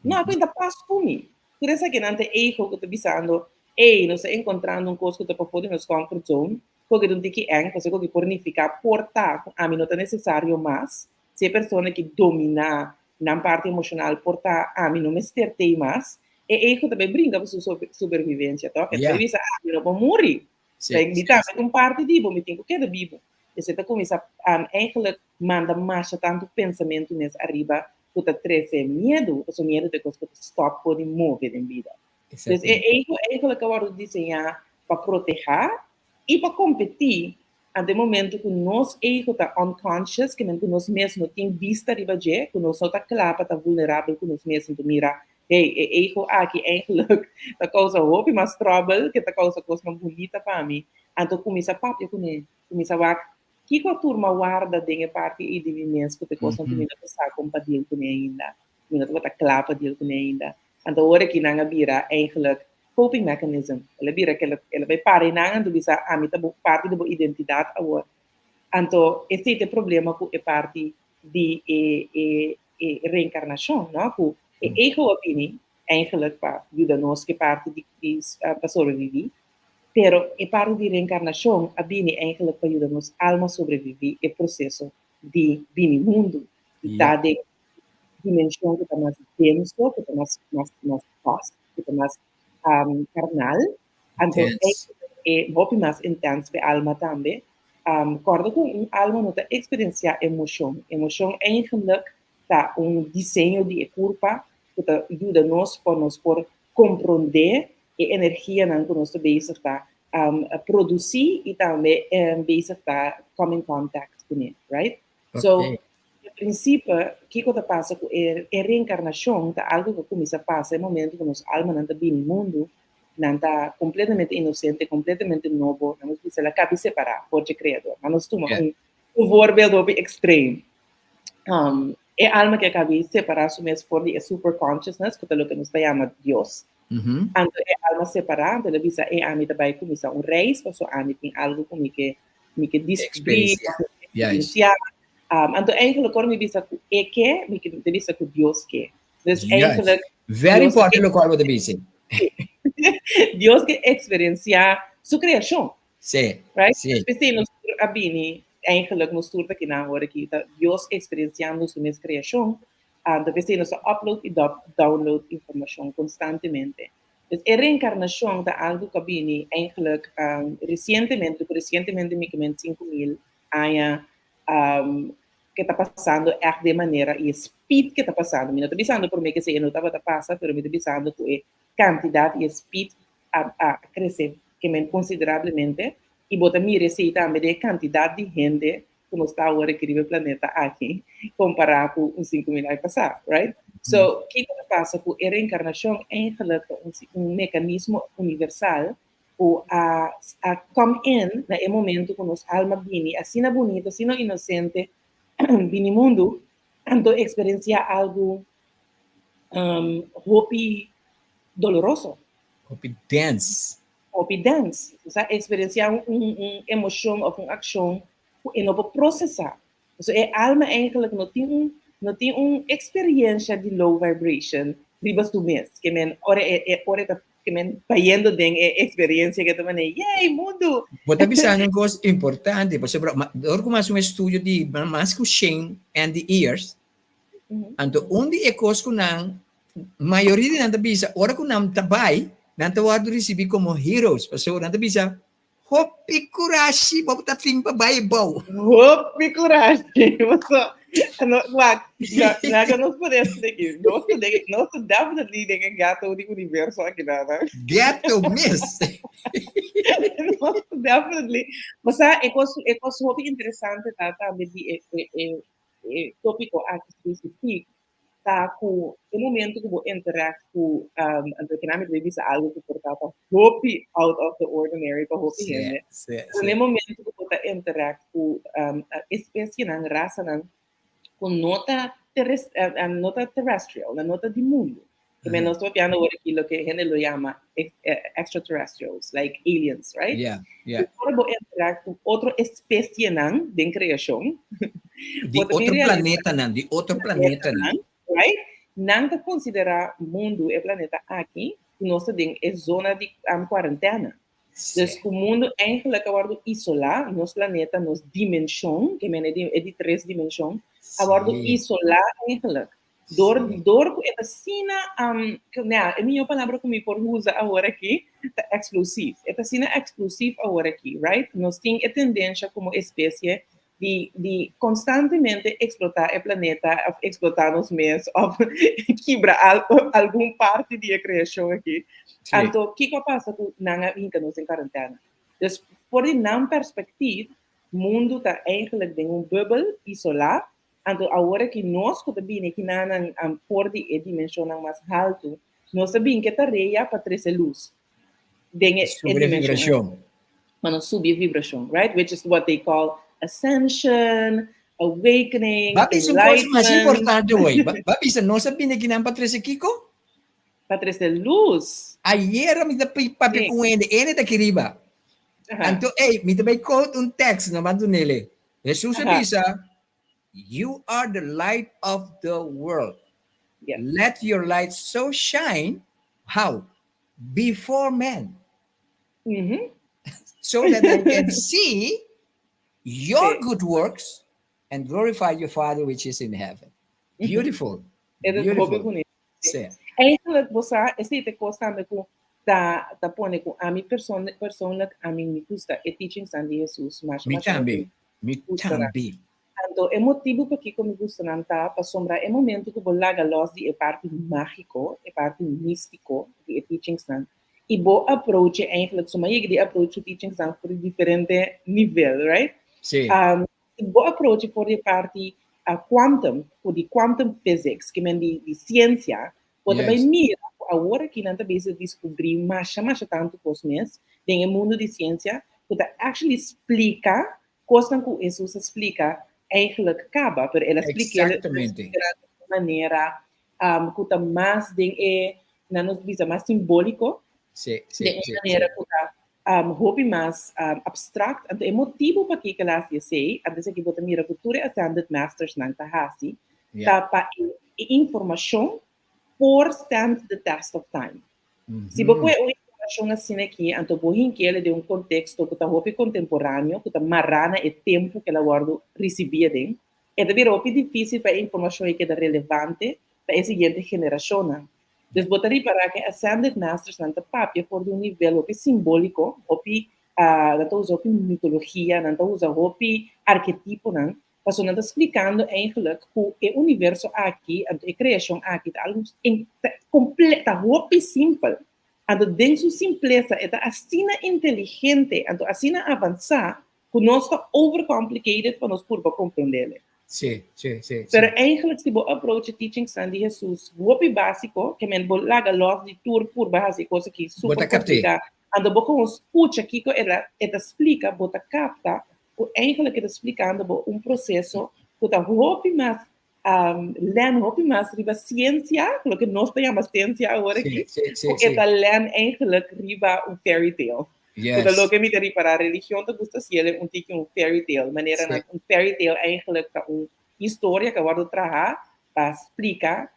No, a cuenta pas cu mi. Tur esakinan ta ego cu ta bisando, ey, nos ta encontrando un cos cu ta pafó di nos comfort zone, koke ta un tiki eng, pasobra koke por nifica por ta cu ami no ta necesario mas. Si e persona ki domina nan parti emocional por ta ami no mester t'ey mas, e ego ta bay bringa pa su supervivencia, toch? E ta bay bisa, ami no por muri. Mi tambe ta un parti di bo, mi tin cu keda bibo. Esey ta cuminsa eigenlijk manda masha tantu pensamentu mes ariba ku ta trese miedu, pasobra miedu ta e kos ku ta stòp bo di move den bida. Dus e ego eigenlijk a wòrdu diseñá pa protehá i pa kompetí, ante e momentu ku nos ego ta unconscious, ke men ku nos mes no tin bista riba dje, ku nos no ta kla pa ta vulnerabel ku nos mes, anto mira, hey, e ego aki eigenlijk ta kousa hopi mas tròbel ke ta kousa kosnan bunita pa mi, anto kuminsá papia kuné, kuminsá wak Kiko a turma warda den e parti ei di mi mes ku ta e kosnan ku mi no ta sa kon pa deal kuné ainda? Mi no tabata kla pa deal kuné ainda. Anto ora ki nan a bira eigenlijk coping mechanism. El a bira ku el a bai para einan anto bisa ami ta bo parti di bo identidat awor. Anto esei ta e problema ku e parti di e e e reenkarnashon, no? Ku e ego a bini eigenlijk pa yuda nos ku e parti di di pa sobrevivi. Pero e parti di reenkarnashon a bini eigenlijk pa yuda nos alma sobreviví e proseso di bini mundu i ta den dimenshon ku ta mas denso, ku ta mas mas mas vast, ku ta mas karnal. Anto e hopi mas intens pa e alma tambe. Kòrda ku un alma no ta eksperensiá emoshon. Emoshon eigenlijk ta un diseño di e kurpa ku ta yuda nos pa nos por komprondé e energianan ku nos ta bezig ta produsí i tambe bezig ta come in contact. kuné, right? So, en prinsipe, kiko ta pasa ku e e reenkarnashon ta algu ku a kuminsá pasa e momento ku nos almanan ta bini mundu, nan ta kompletamente inosente, kompletamente nobo, nan nos bisa el a kabi separá for dje Kreador. Nan nos tuma un un voorbeeld hopi ekstrem. E alma ke a kabi separá su mes for di e super consciousness, ku ta loke nos ta yama Dios. Anto e alma separá, anto el a bisa, e ami ta bai kuminsá un reis, paso ami tin algu ku mi ke mi ke descubrí, experienciá. Anto eigenlijk ora mi bisa ku e ke, mi ke ta bisa ku Dios ke. Dus eigenlijk Very important lokual bo ta bisa. Dios ke eksperensiá su kreashon. Sí. Right? Sí. P'esei nos tur a bini, eigenlijk nos tur ta kinan ora ki ta Dios eksperensiando su mes kreashon. Anto p'esei nos ta upload i download informashon konstantemente. Dus e reenkarnashon ta algu ku a bini eigenlijk resientemente, ku resientemente mi ke men 5000 aña ke ta pasando ègt den manera i e speed ke ta pasando. Mi no ta bisando promé ke esei e no tabata pasa, pero mi ta bisando ku e kantidat i e speed a a krese ke men konsiderablemente i bo ta mira esei tambe den e kantidat di hende ku nos ta awor aki riba e planeta aki kompará ku un 5000 aña pasá, right? So, kiko ta pasa ku e reenkarnashon eigenlijk ta un un mekanismo universal ku a a come in na e momento ku nos alma bini asina bunito, asina inosente bini mundu, anto eksperensiá algu hopi doloroso. Hopi dens. Hopi dens. Osea, eksperensiá un un emoshon òf un akshon ku e no por prosesá. Pasobra e alma eigenlijk no tin un no tin un eksperiensha di low vibration riba su mes. Ke men ora e e ora e ta ke men bayendo den e eksperensia ke ta manera, yey mundu! Bo ta bisa un kos importante, pasobra dor ku mi hasi un estudio di mas ku shen ND years, Anto un di e kos ku nan, mayoria di nan ta bisa, ora ku nan ta bai, nan ta wòrdu risibí komo heroes, pasobra nan ta bisa, Hopi kurashi bo ta tin pa bai bou. Hopi kurashi. Paso, no, wak, laga nos pone asina aki. Nos ta den, nos ta definitely den e ghetto di universo aki nan. Ghetto mes. Nos ta definitely. Pasobra e kos, e kos hopi interesante ta tambe di e, e, e E tópiko aki spesifik ta ku e momento ku bo interact ku anto kina mi debe bisa algu ku por ta ta hopi out of the ordinary pa hopi hende. Pero na e momento ku bo ta interact ku espesienan, rasanan ku no ta no ta terrestrial, nan no ta di mundu. Ke men nos ta papiando awor aki loke hende lo yama extraterrestrials, like aliens, right? Yeah, yeah. Ora bo interact ku otro espesienan den kreashon, Di bo ta otro bin realisa planetanan, di otro planetanan. right? Nan ta konsiderá mundu, e planeta aki, ku nos ta den e zona di kuarentena. Dus ku mundu eigenlijk a wòrdu isolá, nos planeta, nos dimenshon, ke men e di e di tres dimenshon, a wòrdu isolá eigenlijk. Dor, dor ku e ta asina, nea, e mihó palabra ku mi por usa awor aki ta eksplosief. E ta asina eksplosief awor aki, right? Nos tin e tendensha komo espesie di di konstantemente eksplotá e planeta òf eksplotá nos mes òf kibra algun parti di e kreashon aki. Anto kiko a pasa ku nan a hinka nos den karentena? Dus for di nan perspektief mundu ta eigenlijk den un bubbel isolá. Anto awor aki nos ku ta bini aki nan for di e dimenshonnan mas haltu, nos ta bin ku e tarea pa trese lus den e Subi e dimenshon. Pa nos subi e vibrashon, right? Which is what they call ascension, awakening, Ba bisa un kos mas enlightenment. importante hoy. Ba ba bisa nos a bini aki nan pa trese kiko? Pa trese lus. Ayera mi ta papia ku un hende, hende ta aki riba. Anto ey, mi ta bai quote un tekst, no ban dunele. Hesus a bisa, You are the light of the world. Yes. Let your light so shine, how? Before men. So that they can see your good works and glorify your Father which is in heaven. Beautiful. E ta hopi Beautiful. bunito. Sí. Eigenlijk, bo sa, esei ta e kos tambe ku ta ta pone ku ami person persoonlijk ami mi gusta e teachingsnan di Hesus masha Mi masha tambe. hopi. Mi Gusta nan. tambe. Anto e motibu pakiko mi gusta nan ta pasobra e momento ku bo laga los di e parti mágiko, e parti místiko di e teachingsnan i bo approach e eigenlijk, suma yega di approach su teachingsnan for di diferente nivel, right? Sí. Bo approach for di parti a quantum, for di quantum physics, ke men di siensia, bo ta bai mira ku awor aki nan ta bezig diskubrí masha masha tantu kos mes den e mundu di siensia ku ta actually splika kosnan ku Hesus a splika eigenlijk kaba, pero el a splik'é di un manera ku ta mas den e, nan nos bisa, mas simbóliko, den un manera ku ta hopi mas abstract. Anto e motibu pakiko el a hasi esei, antes aki bo ta mira ku tur e Ascended Mastersnan ta hasi, ta pa e informashon por stand the test of time. Si bo kohe un informashon asina aki, anto bo hink'el den un konteksto ku ta hopi kontemporáneo, ku ta mará na e tempu ku el a wòrdu risibí aden, e ta bira hopi difísil pa e informashon ei keda relevante pa e siguiente generashonnan. Dus bo ta ripará ku e Ascended Mastersnan ta papia for di un nivel hopi simbóliko, hopi, nan ta usa hopi mitologia, nan ta usa hopi arketiponan, Pasobra nan ta splikando eigenlijk ku e universo aki, anto e kreashon aki ta algu komple, ta hopi simpel. Anto den su simplesa e ta asina inteligente, anto asina avansá, ku nos ta overcomplicated pa nos purba komprendele. Sí, sí, sí, Pero eigenlijk si bo approach e teachingsnan di Hesus hopi básiko, ke men bo laga lòs di tur purba hasi e kos aki Bo super ta kapt'é. kompliká, anto bo gewoon skucha kiko el a e ta splika, bo ta kapta ku eigenlijk e ta splikando bo un proseso ku ta hopi mas lèn hopi mas riba siensia, loke nos ta yama siensia awor aki, ku e ta lèn eigenlijk riba un fairy tale. Ku ta loke mi ta ripará, religion ta gusta hasiel un tiki un fairy tale, manera nan un fairy tale eigenlijk ta un historia ku a wòrdu traha pa splika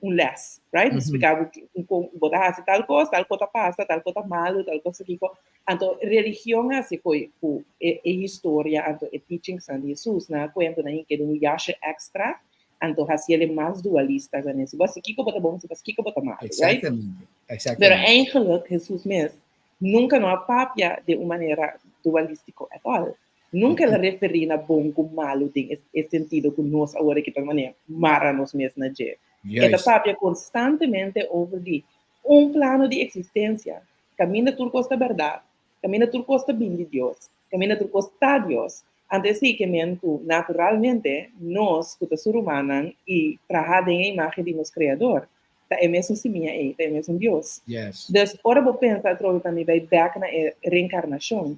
un les, right? Mm -hmm. Splika bo kon bo ta hasi tal kos, tal kos ta pasa, tal kos ta malu, tal kos ta kiko. Anto religion hasi koi ku e, e historia, anto e teachings di Jesus na kuento na hinke un yashe extra, anto hasi ele mas dualista gane. Si bo hasi kiko bo ta bon, si bo hasi kiko bo ta malu, right? Exactamente. Exactamente. Pero eigenlijk Jesus mes nunca no a papia de un manera dualístico at all. Nunka el a referí na bon ku malu den e sentido ku nos awor aki ta manera mara nos mes na dje. E ta papia konstantemente over di un plano di eksistensia kaminda tur kos ta bèrdat, kaminda tur kos ta bin di Dios, kaminda tur kos ta Dios. Anto esei ke men ku naturalmente nos ku ta su rumannan i traha den e imágen di nos Kreador, ta e mesun simia ei, ta e mesun Dios. Dus ora bo pensa atrobe tambe bai bèk na e reenkarnashon,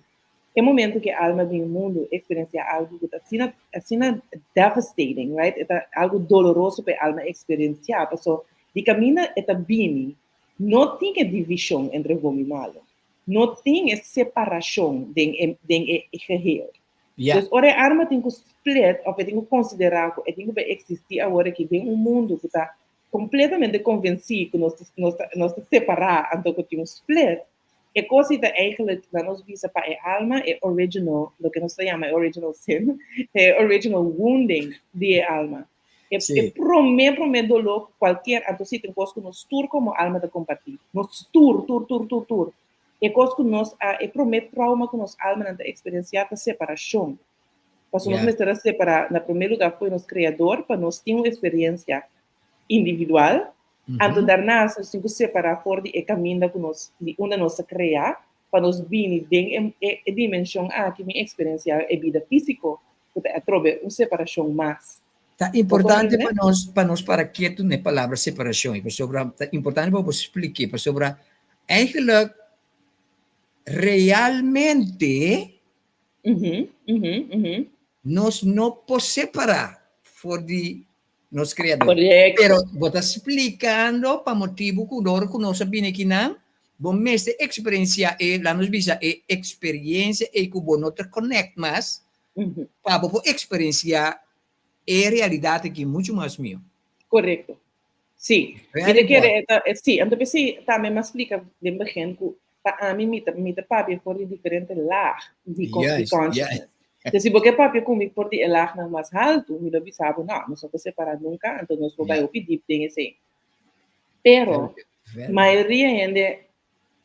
E momento ku e alma bin mundu eksperensiá algu ku ta asina asina devastating, right? E ta algu doloroso pa e alma eksperensiá, paso di kaminda e ta bini no tin e divishon entre bon i malu, no tin e separashon den e den e geheel. Dus ora e alma tin ku split òf e tin ku konsiderá ku e tin ku bai eksistí awor aki den un mundu ku ta kompletamente konvensí ku nos nos ta nos ta separá anto ku tin un split, E kos ei ta eigenlijk, laat nos bisa pa e alma, e original, loke nos ta yama e original sin, e original wounding di e alma. E, e promé, promé doló ku kualkier, anto si ta un kos ku nos tur komo alma ta kompartí. Nos tur, tur, tur, tur, tur. E kos ku nos a, e promé trauma ku nos almanan ta eksperensiá ta separashon. Pasobra nos mester a separá na promé lugá fo'i nos Kreador pa nos tin un eksperensia individual, anto daarnaast nos tin ku separá for di e kaminda ku nos, di unda nos a kreá, pa nos bini den e e dimenshon aki bin eksperensiá e bida físiko, ku ta atrobe un separashon mas. Ta importante pa nos pa nos para ketu na e palabra separashon ei, pasobra ta importante pa bo splik'é, pasobra eigenlijk realmente nos no por separá for di nos Creador. Correcto. Pero bo ta splicando pa motibu cu dor cu nos a bini akinan, bo mester experiencia e, laat nos bisa, e experiencia ei cu bo no ta connect mas, pa bo por experiencia e realidad aki mucho mas mihó. Correcto. Sí. Very Mi ta kere important. e ta, e, sí, anto p'esei tambe mi a splica den begin cu pa ami mi ta mi ta papia for di diferente laag di di consciousness. Entonces si bo ke papia ku mi for di e laagnan mas haltu, mi lo bisa bo no, nos no ta separá nunka, anto nos por bai hopi diep den esei. Pero mayoria hende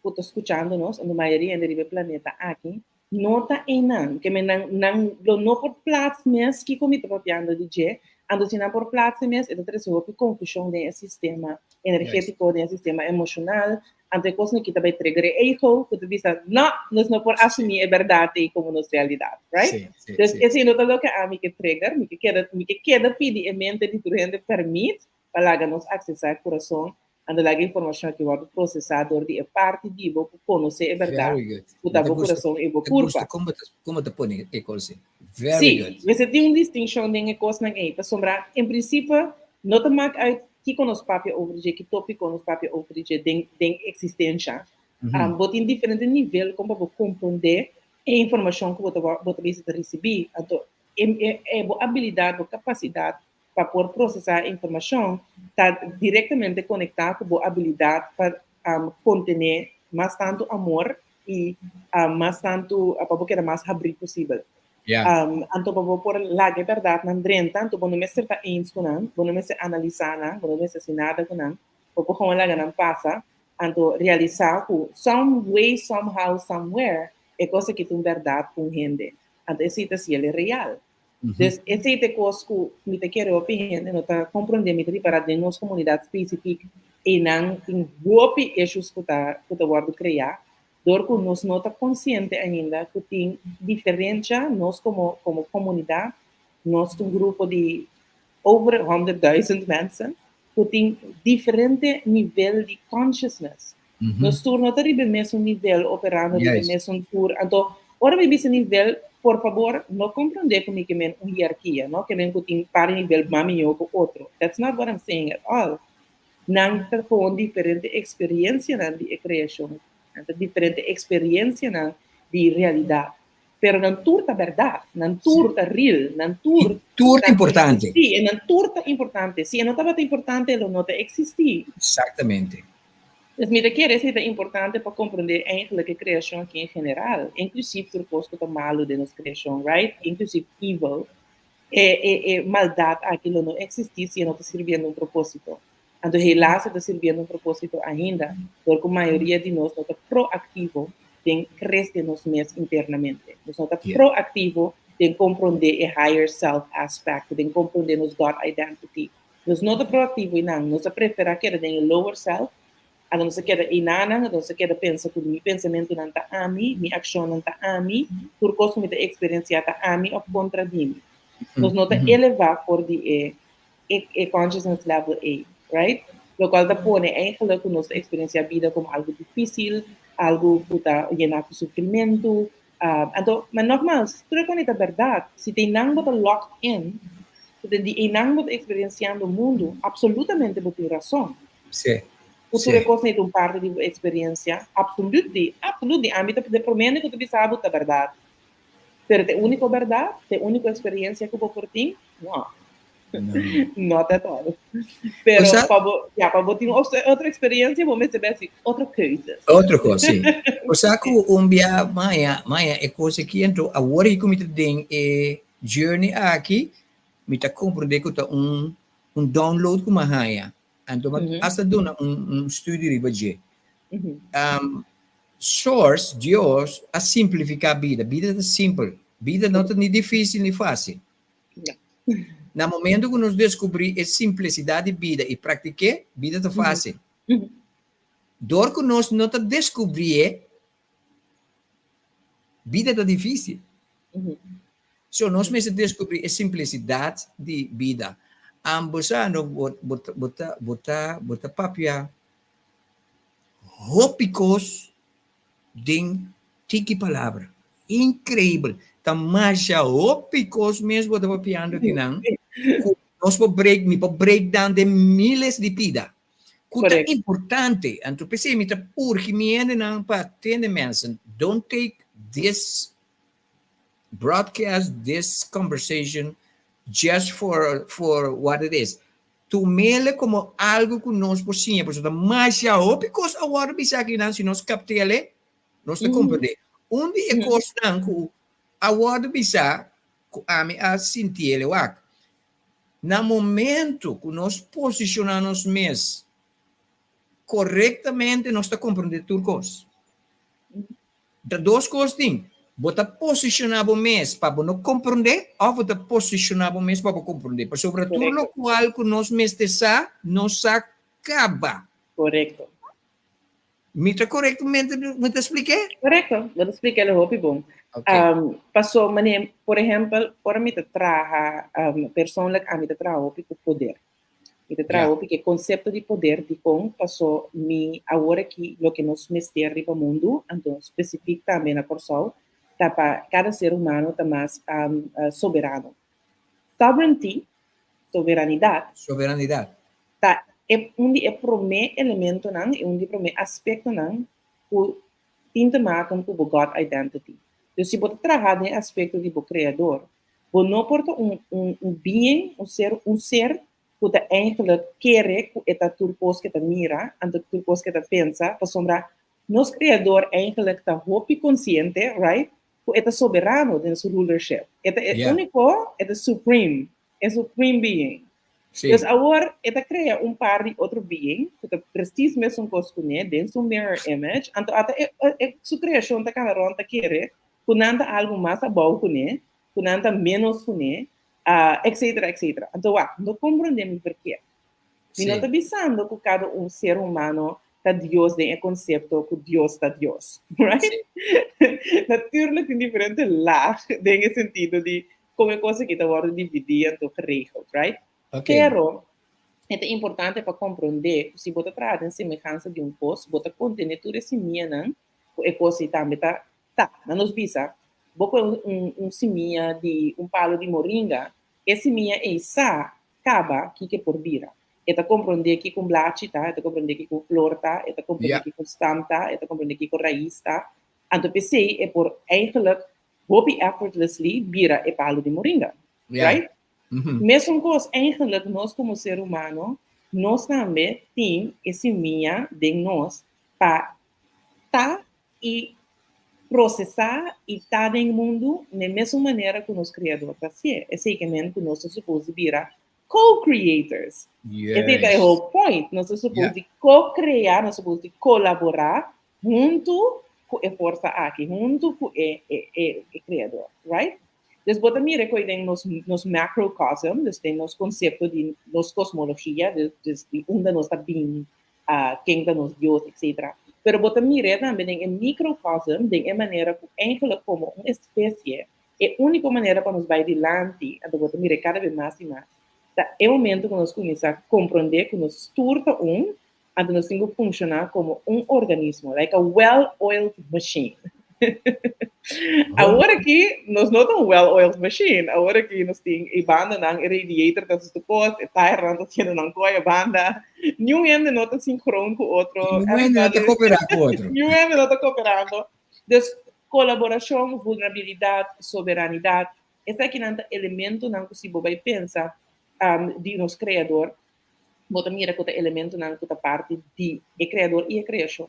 ku ta skuchando nos, anto mayoria hende riba e planeta aki, no ta einan. Ke men nan nan lo no por plaats mes kiko mi ta papiando di dje, anto si nan por plaats mes e ta trese hopi konfushon den e sistema energetiko, den e sistema emoshonal. Anto e kosnan aki ta bai trigger e ego ku ta bisa, no, nos no por asumí e bèrdat ei komo nos realidat, right? Sí, sí, Dus sí. esei no ta loke ami ke trigger, mi ke keda, mi ke keda pidi e mente di tur hende pèrmit pa laga nos aksesá e kurason, anto laga e informashon aki wòrdu prosesá dor di e parti di bo ku konosé e bèrdat, Very good. ku Mi ta ta bo gusta, kurason i bo mi ta gusta kurpa. kon bo ta, kon bo ta pone e kos ei. Very Sí, good. mester tin un distinkshon den e kosnan ei, pasobra en prinsipio no ta mak uit kiko nos papia over dje, ki topiko nos papia over di dje den den eksistensha. Um, bo tin diferente nivel kon pa bo komprondé e informashon ku bo ta bo ta bisa ta risibí. Anto e e e bo abilidat, bo kapasidat pa por prosesá e informashon ta direktamente konektá ku bo abilidat pa um kontené mas tantu amor i um mas tantu pa bo keda mas habrí posibel. Yeah. Um, anto pa bo por laga e bèrdatnan drenta, anto bo no mester ta eens ku nan, bo no mester analisá nan, bo no mester hasi nada ku nan, bo por gewoon laga nan pasa, anto realisá ku some way, somehow, somewhere, e kos aki ta un bèrdat ku un hende. Anto esei ta siel e real. Dus esei ta e kos ku mi ta kere hopi hende no ta komprondé, mi ta ripará den nos komunidat spesifik, einan tin hopi issues ku ta ku ta wòrdu kreá, Dor ku nos no ta konsiente ainda ku tin diferensha, nos komo komo komunidat, nos ta un grupo di over 100.000 mensen ku tin diferente nivel di consciousness. Nos tur no ta riba e mesun nivel, operando riba e mesun tur. Anto, ora mi bisa nivel, por fabor, no komprondé ku mi ke men un hierarkia, no ke men ku tin par nivel mas mihó ku otro. That's not what I'm saying at all. Nan ta gewoon diferente experiencianan di e creacion. Nan ta diferente experiencianan di realidad. Pero nan tur ta berdad, nan tur ta real, nan tur I tur ta importante. Sí, e nan tur ta importante. Si e no tabata importante, lo no ta existi. Exactamente. Dus mi ta kere esei ta importante pa comprende eigenlijk e creacion aki en general, inclusief tur cos cu ta malo den nos creacion, right? Inclusief evil. E e e maldat aki lo no eksistí si e no ta sirbiendo un propósito. Anto helaas e ta sirbiendo un propósito ainda, dor ku mayoria di nos no ta proaktivo den krese nos mes internamente. Nos no ta proaktivo den komprondé e higher self aspect, den komprondé nos God identity. Nos no ta proaktivo einan. Nos ta preferá keda den e lower self Anto nos a keda einanan, anto nos a keda pensa ku mi pensamentunan ta ami, mi akshonnan ta ami, tur kos ku mi ta eksperensiá ta ami òf kontra di mi. Nos no ta elevá for di e e consciousness level ei, right? Lokual ta pone eigenlijk ku nos ta eksperensiá bida komo algu difísil, algu ku ta yená ku sufrimentu. Anto, ma nògmals, tur e kos ei ta bèrdat. Si ta einan bo ta locked in, si ta di einan bo ta eksperensiando mundu, absolutamente bo tin rason. Sí. Ku tur e kosnan ei ta un parti di bo eksperensia? Absolutely, absolutely. Ami ta de promé ku ta bisa bo ta bèrdat. Pero ta e úniko bèrdat? Ta e úniko eksperensia ku bo por tin? No. Not at all. Pero pa bo, ya, pa bo tin otro eksperensia bo mester bai hasi otro keuzes. Otro kos, sí. Bo sa ku un bia maya, maya e kos aki, anto awor ku mi ta den e journey aki, mi ta komprondé ku ta un un download ku mi a haña. Anto mi a hasta duna un un studio riba dje. Source, Dios, a simplifiká bida. Bida ta simpel. Bida no ta ni difísil ni fásil. Na momento ku nos deskubrí e simplesidat di bida i praktik'é, bida ta fásil. Dor ku nos no ta deskubrié, bida ta difísil. So nos mester descubri e simplicidad di bida. Ambo sa no bo bo bo ta bo ta bo ta papia hopi cos den tiki palabra. Increibel. Ta masha hopi cos mes bo ta papiando akinan cu nos por break mi por break down den miles di pida. Cu ta importante. Anto p'esei mi ta urgi mi hendenan pa tende mensen, don't take this broadcast this conversation just for for what it is. Tumele como algo ku nos por siña, pasobra ta masha hopi kos a wòrdu bisa akinan, si nos kapt'el, nos ta komprendé. Un di e kosnan ku a wòrdu bisa ku ami a sintiel wak, na momento ku nos posishoná nos mes korektamente nos ta komprendé tur kos. Ta dos kos tin, bo ta posishoná bo mes pa bo no komprondé òf bo ta posishoná bo mes pa bo komprondé. Pasobra tur lokual ku nos mester sa, nos sa kaba. Korekto. Mi ta korektamente mi ta splik'é? Korekto, bo ta splik'é hopi bon. Okay. Paso manera, por ehèmpel, ora mi ta traha, persoonlijk ami ta traha hopi ku poder. Mi ta traha hopi ku e konsepto di poder dikon paso mi awor aki loke nos mester riba mundu, anto spesifik tambe na Kòrsou, ta pa kada ser humano ta mas soberano. Sovereignty, soberanidat, Soberanidat. ta e un di e promé elementonan i un di e promé aspektonan ku tin te maken ku bo God identity. Dus si bo ta traha den e aspekto di bo Kreador, bo no por ta un un un being, un ser un ser ku ta eigenlijk kere ku e ta tur kos ku e ta mira, anto tur kos ku e ta pensa, pasobra nos Kreador eigenlijk ta hopi konsiente, right, ku e ta soberano den su rulership. E ta e úniko, e ta supreme, e supreme being. Dus awor e ta krea un par di otro being ku ta precies mesun kos kuné den su mirror image, anto ata e e su kreashon ta kana rònt ta kere ku nan ta algu mas abou kuné, ku nan ta ménos kuné, etcetera, etcetera. Anto wak, no komprondé mi verkeerd. Mi no ta bisando ku kada un ser humano ta Dios den e konsepto ku Dios ta Dios, right? Natuurlijk tin diferente laag den e sentido di kon e kos aki ta wòrdu dividí anto geregeld, right? Pero e ta importante pa komprondé ku si bo ta traha den semehansa di un kos, bo ta kontené tur e simianan ku e kos ei tambe ta ta. Na nos bisa, bo kohe un simia di un palu di moringa, e simia ei sa kaba kiko e por bira. E ta komprondé kiko un blachi ta, e ta komprondé kiko un flor ta, e ta komprondé kiko un stam ta, e ta komprondé kiko rais ta. Anto p'esei e por eigenlijk hopi effortlessly bira e palu di moringa. Right? Mesun kos eigenlijk nos komo ser humano, nos tambe tin e simia den nos pa ta i prosesá i ta den mundu n'e mesun manera ku nos Kreador ta hasié. Esei ke men ku nos ta supos di bira co-creators. Esei ta e whole point. Nos ta supos di co-krea, nos ta supos di kolaborá huntu ku e forsa aki, huntu ku e e Kreador, right? Dus bo ta mira ku den nos nos macrocosm, dus den nos konsepto di nos kosmologia, dus di unda nos ta bini, ken ta nos Dios, etcetera. Pero bo ta mir'é tambe den e microcosm, den e manera ku eigenlijk komo un espesie, e úniko manera pa nos bai dilanti, anto bo ta mir'é kada bes mas i mas, ta e momento ku nos kuminsá komprondé ku nos tur ta un, anto nos tin ku funshoná komo un organismo, like a well-oiled machine. Awor aki nos no ta un well-oiled machine. Awor aki nos tin e bandanan, e radiator ta haci su cos, e tirenan ta haciendo nan coy e banda. Niun hende no ta sincroon cu otro. Niun hende no ta coopera cu otro. Niun hende no ta cooperando. Dus colaboracion, vulnerabilidad, soberanidad, esakinan ta elementonan cu si bo bay pensa di nos Creador, bo ta mira cu ta elementonan cu ta parti di e Creador y e creacion.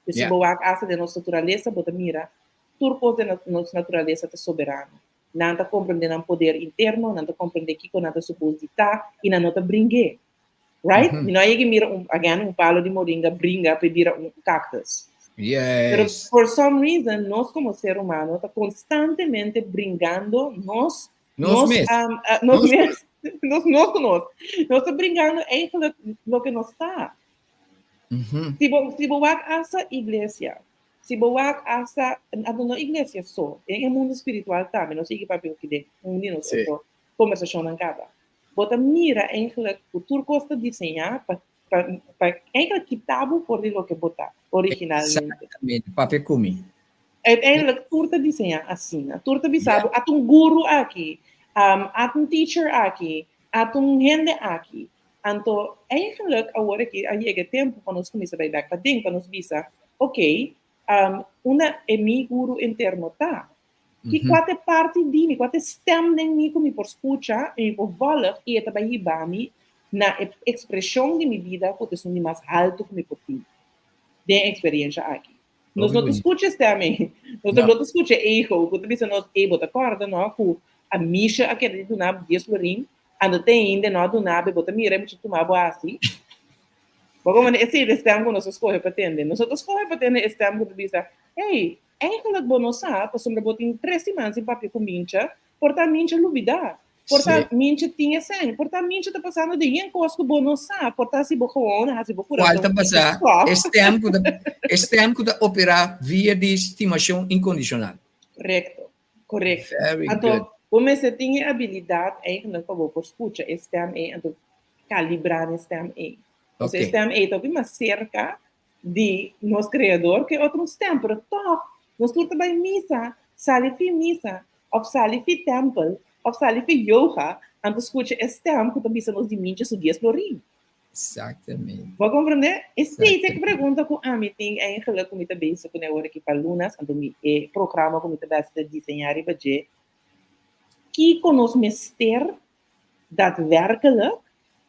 Dus si bo wak asta den nos naturalesa, bo ta mira tur kos den nos naturalesa ta soberano. Nan ta komprendé nan poder interno, nan ta komprendé kiko nan ta supos di ta i nan no ta bring'é. Right? Mi no a yega mira un, again, un palo di moringa bringa pa e bira un cactus. Pero for some reason nos komo ser humano ta konstantemente bringando nos Nos mes. Nos mes. Nos nos ku nos. Nos ta bringando eigenlijk loke nos ta. Si bo, si bo wak hasta iglesia, si bo wak hasta, anto no iglesia so, den e mundo spiritual tambe, nos sigui papia hopi den un di nos otro kombersashonnan kaba. Bo ta mira eigenlijk ku tur kos ta diseñá pa, pa, pa eigenlijk kita bo for di loke bo ta originalmente. Exactamente, papia ku mi. Uiteindelijk tur ta diseñá asina. Tur ta bisa bo, ata un guru aki, ata un teacher aki, ata un hende aki. Anto eigenlijk awor aki a yega e tempu pa nos kuminsá bai bèk paden pa nos bisa, ok, unda e mi guru interno ta? Ki kua ta e parti di mi, kua ta e stèm den mi ku mi por skucha i mi por vòlg i e ta bai hiba mi na e ekspreshon di mi bida ku ta esun di mas haltu ku mi por tin den e eksperiensha aki? Nos no ta skucha stèm ei. Nos no ta skucha ego ku ta bisa nos, ey bo ta kòrda no ku a Misha a keda di duna bo dies florin, anto te ainda e no a duna bo, bo ta mira e mucha tuma bo hasi. Bo komo esei ta e stèm ku nos a skohe pa tende. Nos no ta skohe pa tende e stèm ku ta bisa, hey, eigenlijk bo no sa pasobra bo tin tres siman sin papia ku Mincha, por ta Mincha lubidá. Por ta minche tin esei, por ta minche ta pasando den yen kos ku bo no sa, por ta si bo gewoon hasi bo Kual kurason ta pasa? stòp. E stem ku ta e stem ku ta operá via di stimashon inkondishonal. Korekto, korekto. Very Anto good. bo mester tin e abilidat eigenlijk pa bo por skucha e stem ei, anto kalibrá e stem ei. Pasobra e Oké. stem ei ta hopi mas serka di nos Kreador ku e otro stem, pero tòg nos tur ta bai misa, sali fi misa, òf sali fi tèmpel, òf sali fi yoga, anto skucha e stèm ku ta bisa nos di mincha su dies florin. Exactamente. Bo a komprendé? Esei ta e pregunta ku ami tin eigenlijk ku mi ta bezig kuné ora aki pa lunas, anto mi e programa ku mi ta bèstig ta diseñá riba dje, kiko nos mester daadwerkelijk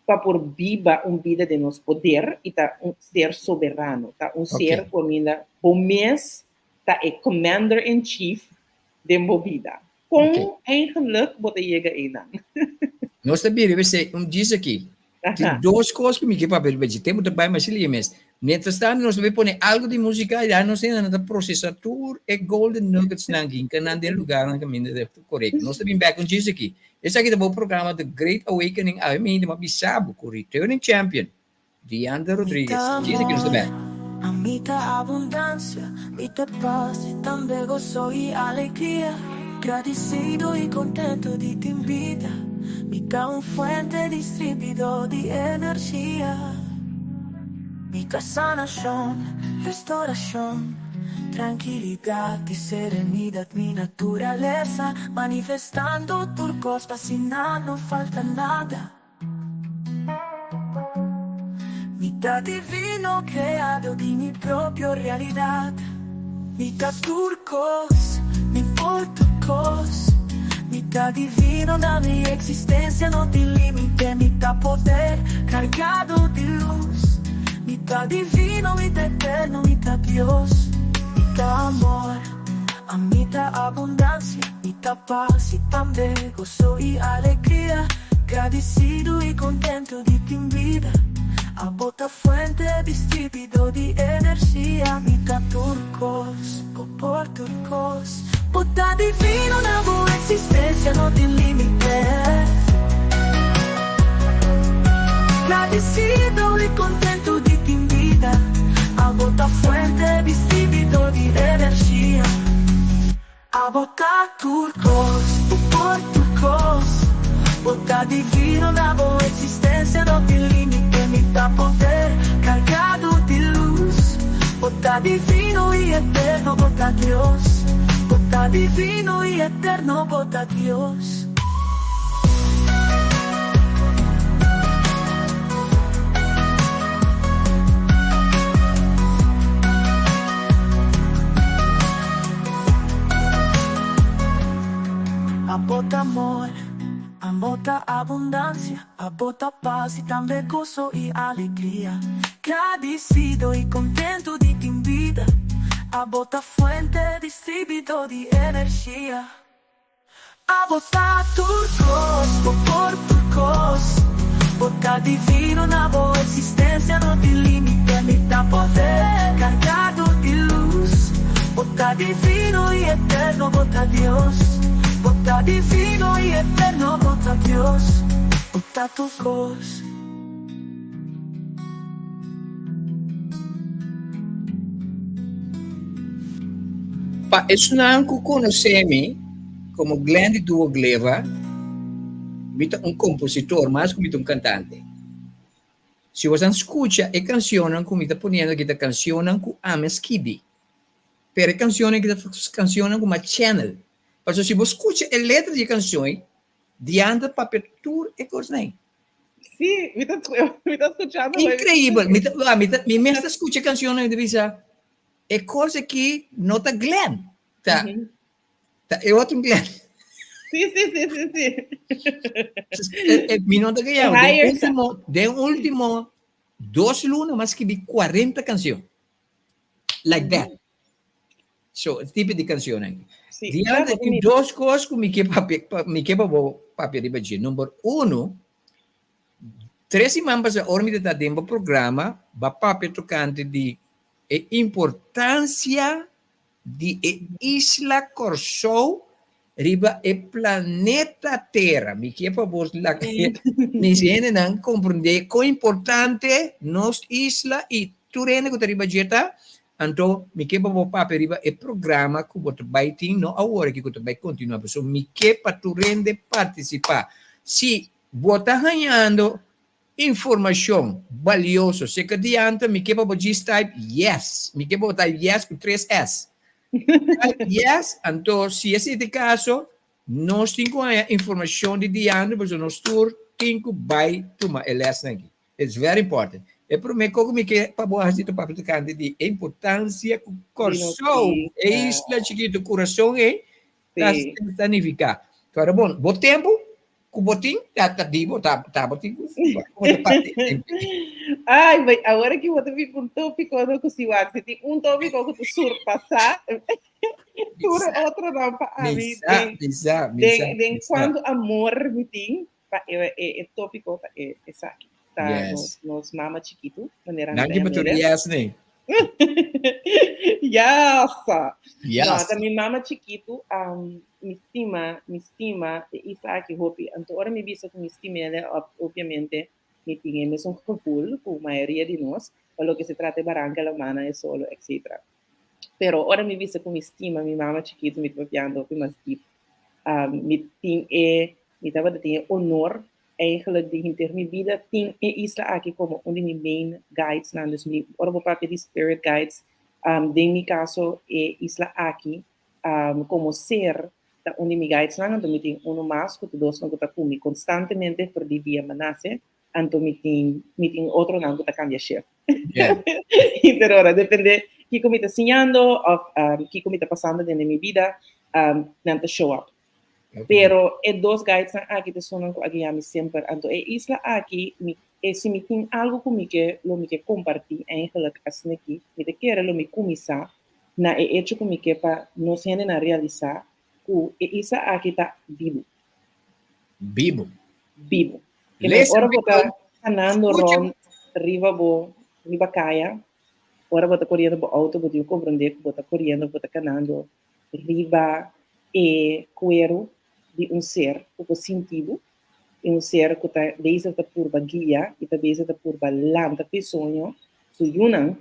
pa por biba un bida den nos poder i ta un ser soberano, ta un ser ku aminda bo mes ta e commander in chief den bo bida. Kon eigenlijk bo ta yega einan? Nos ta bira esei un djis aki. Tin dos kos ku mi ke papia riba dje. Tempu ta bai masha lia mes. Mientras tanto nos ta bai pone algu di musika i nos hende nan ta prosesa tur e golden nuggets nan hinka nan den lugarnan kaminda ta korekto. Nos ta bin bek un djis aki. Esaki ta bo programa The Great Awakening awe mi hende m'a bisa bo ku returning champion Diandra Mi Rodriguez. ta Djis aki nos ta amor, bek. ami ta abundancia, mi ta paz y tambe gozo y alegria. Gradicido y contento di tin bida, mi ta un fuente distribuidor di energia. Mi ta sanacion, restauracion, trankilidad y serenidad, mi naturaleza, manifestando tur cos pa asina no falta nada. Mi ta divino creado di mi propio realidad. Mi ta tur cos, mi por tur cos. Mi ta divino na mi existencia no tin limite. Mi ta poder cargado di luz. Mi ta divino, mi ta eterno, mi ta Dios. Mi ta amor, ami ta abundancia, mi ta paz y tambe gozo y alegria. Gradicido y contento di tin bida. Abo ta fuente distribuidor di energia. Mi ta tur cos, bo por tur cos. Bo ta divino na bo existencia no tin limite. Gradicido y contento di tin bida. Abo ta fuente distribuidor di energia. Abo ta tur cos, bo por tur cos. Bo ta divino na bo existencia no tin limite. Mi ta poder cargado di luz. Bo ta divino y eterno, bo ta Dios. Bo ta divino y eterno, bo ta Dios. Abo ta amor, abo ta abundancia, abo ta paz y tambe gozo y alegria. Gradicido y contento di tin bida, abo ta fuente distribuidor di energia. Abo ta tur kos, bo por tur kos. Bo ta divino na bo existencia no tin limite. Mi ta poder cargado di luz. Bo ta divino y eterno, bo ta Dios. Bo ta divino y eterno, bo ta Dios. Bo ta tur kos. Pa esnan ku konosé mi komo Glenn di Duo Gleva, mi ta un kompositor mas ku mi ta un kantante. Si bosan skucha e kanshonnan ku mi ta poniendo aki ta kanshonnan ku ami a skibi, pero e kanshonnan aki ta kanshonnan ku mi a channel. Pasobra si bo skucha e letra di e kanshon ei, dianti ta papia tur e kosnan ei. Sí, mi ta, mi ta escuchando. Increíble. Mi, ta, ah, mi, ta, mi mes ta escucha canción y bisa, e cosa aquí no ta Glenn. Ta, mm -hmm. ta e otro Glenn. Sí, sí, sí, sí, sí. Eh, eh, mi no ta que Den último, den último dos luna mas escribí 40 canción. Like that. So, e tipo di cancionnan. Sí, Diana, claro, tin mi- dos cos cu mi ke papia, pa, mi ke pa bo papia riba dje. Number uno, tres siman pasa ora mi ta den bo programa, ba papia tocante di e importancia di e isla Kòrsou. riba e planeta Tera. Mi ke pa bo laga mis hendenan komprendé kon importante nos isla i tur hende ku ta riba dje ta. Anto mi ke pa bo papia riba e programa ku bo ta bai tin, no awor aki ku ta bai kontinuá, pasobra mi ke pa tur hende partisipá. Si bo ta hañando informashon balioso serka dianta, mi ke pa bo djis type yes. Mi ke pa bo type yes ku tres S. Type yes, anto si esei ta e kaso, nos tin ku haña informashon di dianto pasobra nos tur tin ku bai tuma e lèsnan aki. It's very important. E promé kos ku mi ke pa bo hasi ta papia tokante di e importansia ku Kòrsou, e isla chikitu, kurason ei, ta ta nifiká. Pero bon, bo tempu ku bo tin ta ta di bo, ta ta bo tin ku ku ta parti. Ai, bai, awor aki bo ta bin ku un tópiko no ku si wak, si tin un tópiko ku ta surpasá tur e otronan pa ami den den den kuantu amor mi tin pa e e e tópiko ta e esaki. Ta yes. nos nos mama chikitu, manera Danki pa tur yes nee. Yes. Yes. No, ta mi mama chikitu, um, mi stima, mi stima e Isaki hopi. Anto ora mi bisa ku mi stimele, ob, obviamente mi tin e mesun gevoel ku mayoria di nos, pa loke se trata e baranka, la mana, e solo, etc. Pero ora mi bisa ku mi stima mi mama chikitu, mi ta papiando hopi mas diep. Um, mi tin e, mi tabata tin e honor eigenlijk di henter mi bida tin e isla aki como un di mi main guides nan. Dus mi, ora bo papia di spirit guides, um, den mi caso e isla aki um, como ser ta un di mi guides nan. Anto mi tin uno mas ku ta dos nan ku ta ku mi constantemente for di dia mi nase. Anto mi tin, mi tin otro nan ku ta cambia shift. Yeah. Pero ora depende kiko mi ta siñando of um, kiko mi ta pasando den mi bida, um, nan ta show up. Okay. Pero e dos guides nan aki ta esunnan ku a guia mi semper. Anto e isla aki, mi, e, si mi tin algo ku mi ke, lo mi ke kompartí eigenlijk asina aki, mi ta kere lo mi kuminsá na e echo ku mi ke pa nos hendenan realisá ku e isla aki ta bibu. Bibu. Bibu. Ke men ora bo ta kanando rònt riba bo riba kaya, ora bo ta koriendo bo outo bo tin ku komprondé ku bo ta koriendo, bo ta kanando riba e kueru di un ser ku por sinti bo, i un ser ku ta bezig ta purba guia i ta bezig ta purba lanta ku e soño su yunan,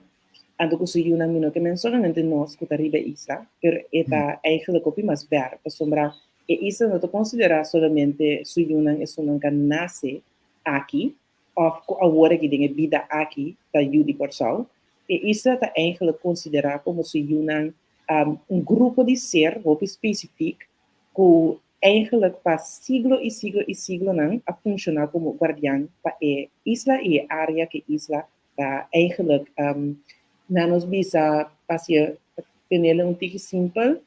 anto ku su yunan mi no ke men solamente nos ku ta riba e isla, pero e ta eigenlijk hopi mas ver, pasobra e isla no ta konsiderá solamente su yunan esunnan ku a nase aki òf ku awor aki den e bida aki ta yu di Kòrsou. E isla ta eigenlijk konsiderá komo su yunan un grupo di ser hopi spesifik ku eigenlijk pa siglo i siglo i siglonan a funshoná komo guardian pa e isla i e área ku e isla ta eigenlijk na nos bisa pa hasié pa tenele un tiki simpel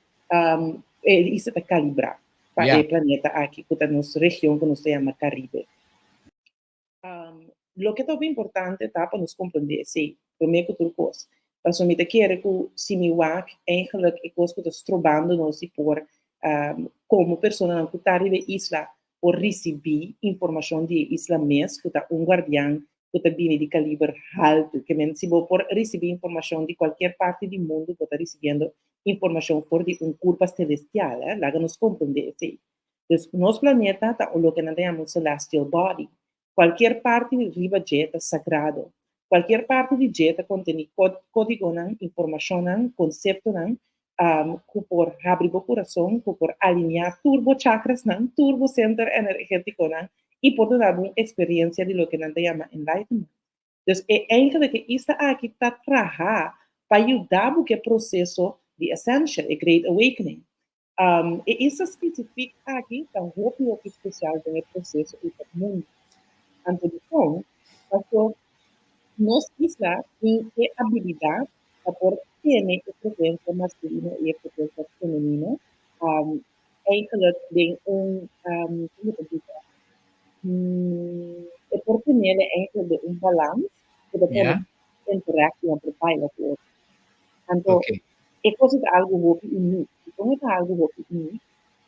e isla ta kalibrá pa e planeta aki ku ta nos region ku nos ta yama Karibe. Loke ta hopi importante ta pa nos komprondé esei promé ku tur kos. Pasobra mi ta kere ku si mi wak eigenlijk e kos ku ta strobando nos di por komo personanan ku ta riba e isla por risibí informashon di e isla mes ku ta un guardian ku ta bini di kaliber haltu. Ke men si bo por risibí informashon di kualkier parti di mundu bo ta risibiendo informashon for di un kurpa selestial, eh. Laga nos komprondé esei. Dus nos planeta ta un loke nan ta yama un celestial body. Kualkier parti riba dje ta sagrado. Kualkier parti di dje ta kontení kódigonan, informashonnan, konseptonan ku por habri bo kurason, ku por alineá tur bo chakrasnan, tur bo senter energétikonan i por duna bo un eksperensia di loke nan ta yama enlightenment. Dus e eigenlijk e isla aki ta traha pa yuda bo ku e proseso di ascension, e great awakening. E isla spesifik aki ta hopi hopi spesial den e proseso ei pa mundu. Anto dikon? Paso nos isla tin e abilidat pa por tene e frekuensia maskulino i e frekuensia femenino eigenlijk den un, komo ta bisa, e por tenele eigenlijk den un balans ku ta pone interact i nan por baila ku otro. Anto e kos ta algu hopi unik. Dikon e ta algu hopi unik?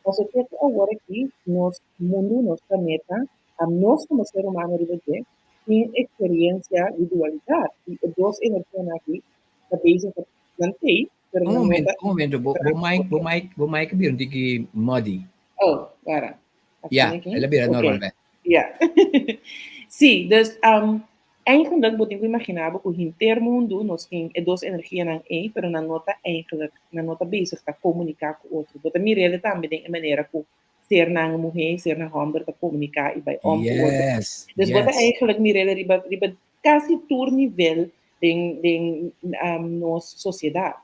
Pasobra te ku awor aki nos mundu, nos planeta, nos komo ser humano riba dje tin eksperiensia di dualidat i e dos energianan aki ta bezig ta nan tei. Pero Un no momento, ta un momento. Bo mic bira un tiki muddy. Oh, para. Ja, el a bira normal, Okay. Ja. Sí, dus eigenlijk bo tin ku imaginá ku henter mundu nos tin e dos energianan ei, pero nan no ta eigenlijk, nan no ta bezig ta komuniká ku otro. Bo ta mir'é tambe den e manera ku sernan muhé, sernan hòmber ta komuniká i bai om ku otro. Dus bo ta eigenlijk mir'é riba kasi tur nivel den nos sosiedat.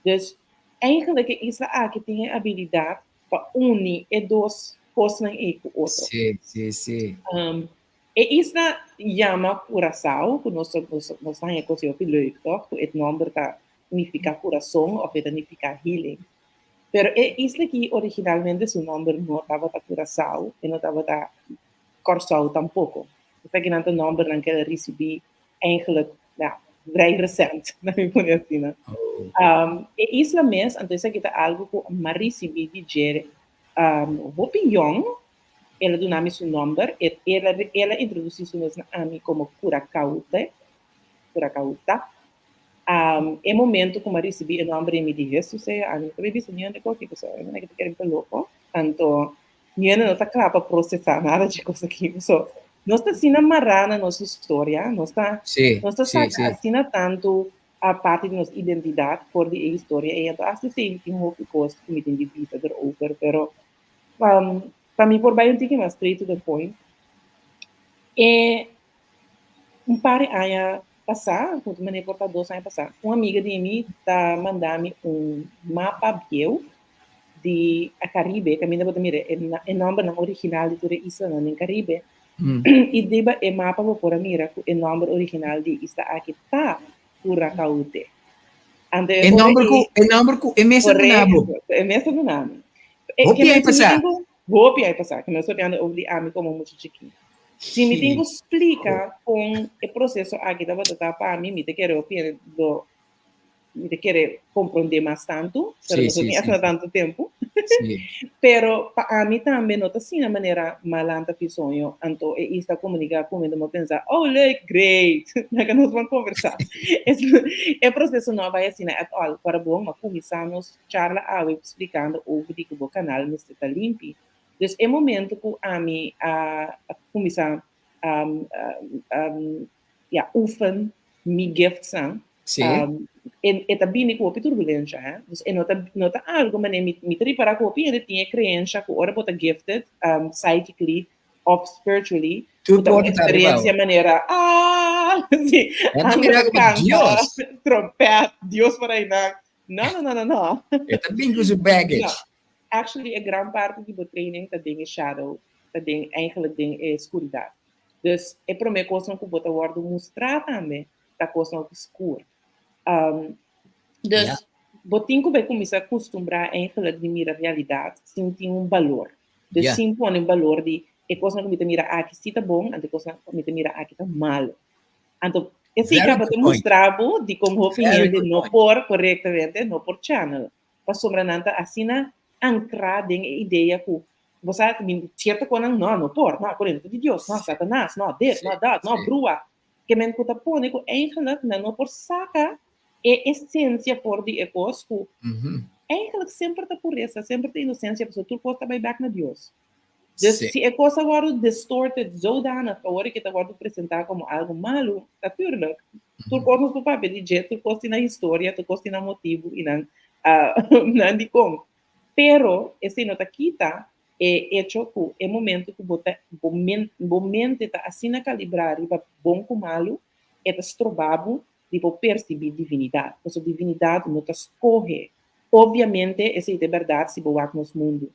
Dus eigenlijk e isla aki tin e abilidat pa uni e dos kosnan ei ku otro. Sí, sí, sí. E isla yama Curaçao, ku nos ta haña kos hopi leuk, toch? Ku e nòmber ta nifiká kurason òf e ta nifiká healing. Pero e isla aki originalmente su nòmber no tabata Curaçao, e no tabata Kòrsou tampoko. Esakinan ta nòmbernan ku el a risibí eigenlijk, ja, vrij recent, laat mi pone asina. E isla mes, anto esaki ta algu ku m'a risibí di dje hopi yòn, el a duna mi su nòmber, el a introdusí su mes na ami komo Curacaute, Curacauta. E momento ku m'a risibí e nòmber ei mi di, Hesus, ami no ta bisa niun hende koki, pasobra mi ta kere mi ta loko. Anto niun hende no ta kla pa prosesá nada dje kos aki. So, nos ta asina mará na nos historia, nos ta saka asina tantu a parti di nos identidat for di e historia ei. Anto asta esei tin hopi kos ku mi tin di bisa erover, pero pa mi por bai un tiki mas straight to the point, e un par di aña pasá, ku manera por ta 2 aña pasá, un amiga di mi ta manda mi un mapa bieu di a Caribe, kaminda bo ta mira e nòmbernan original di tur e islanan den Caribe. I riba e mapa bo por a mira ku e nòmber original di e isla aki ta Curacaute. Anto E nòmber ku e nòmber ku e mes a duna bo. Korekto, e mes a duna mi. Hopi ai pasá. Hopi ai pasá, ku nos papiando over di ami komo mucha chikí. Si mi tin ku splika kon e proseso aki tabata ta pa mi, mi ta kere hopi hende lo mi ta kere komprondé mas tantu, pero no tin asina tantu tempu. Pero pa ami tambe no ta asina manera m'a lanta fi soño, anto e isla komuniká ku mi, anto m'a pensa, oh leuk, great, laga nos ban kombersá. E proseso no a bai asina at all. Para bon, m'a kuminsá nos charla awe splikando over di ku bo kanal mester ta limpi. Dus e momento ku ami a kuminsá ja, oefen mi giftsnan, e ta bini ku hopi turbulensha, hè. Dus e no ta algu manera mi ta ripará ku hopi hende tin e kreensha ku ora bo ta gifted psychically of spiritually, Tur ku ta un porta ta arriba. Eksperensia manera, ah, sí, E ta mira como kanta, Dios. Trompet, Dios por ei nan. No. E ta bin ku su baggage. No. Actually, e gran parti di bo training ta den e shadow, ta den eigenlijk den e skuridat. Dus e promé kosnan ku bo ta wòrdu mustrá tambe ta kosnan hopi skur. Dus bo tin ku bai kuminsá kustumbrá eigenlijk di mira realidat sin tin un balor. Dus sin pone un balor di e kosnan ku mi ta mira aki si ta bon, anto e kosnan ku mi ta mira aki ta malu. Anto esei kaba ta mustra bo di kon hopi hende no por korektamente, no por channel. Pasobra nan ta asina ankrá den e idea ku bo sa sierto kosnan no, no por, no, akorente di Dios, no, Satanas, no, dit, no, dat, no, brua. Ke men ku ta pone ku eigenlijk nan no por saka e esensia for di e kos ku eigenlijk semper ta puresa, semper ta inosensia, pasobra tur kos ta bai bèk na Dios. Dus si e kos a wòrdu distorted zodanig awor ke ta wòrdu presentá komo algu malu, natuurlijk, tur kos nos por papia di dje, tur kos tin nan historia, tur kos tin nan motibu i nan dikon. Pero esei no ta kita e echo ku e momento ku bo ta bo mente ta asina kalibrá riba bon ku malu, e ta stroba bo di bo persibí divinidat. Pasobra divinidat no ta skohe. Obviamente esei ta e bèrdat si bo wak nos mundu.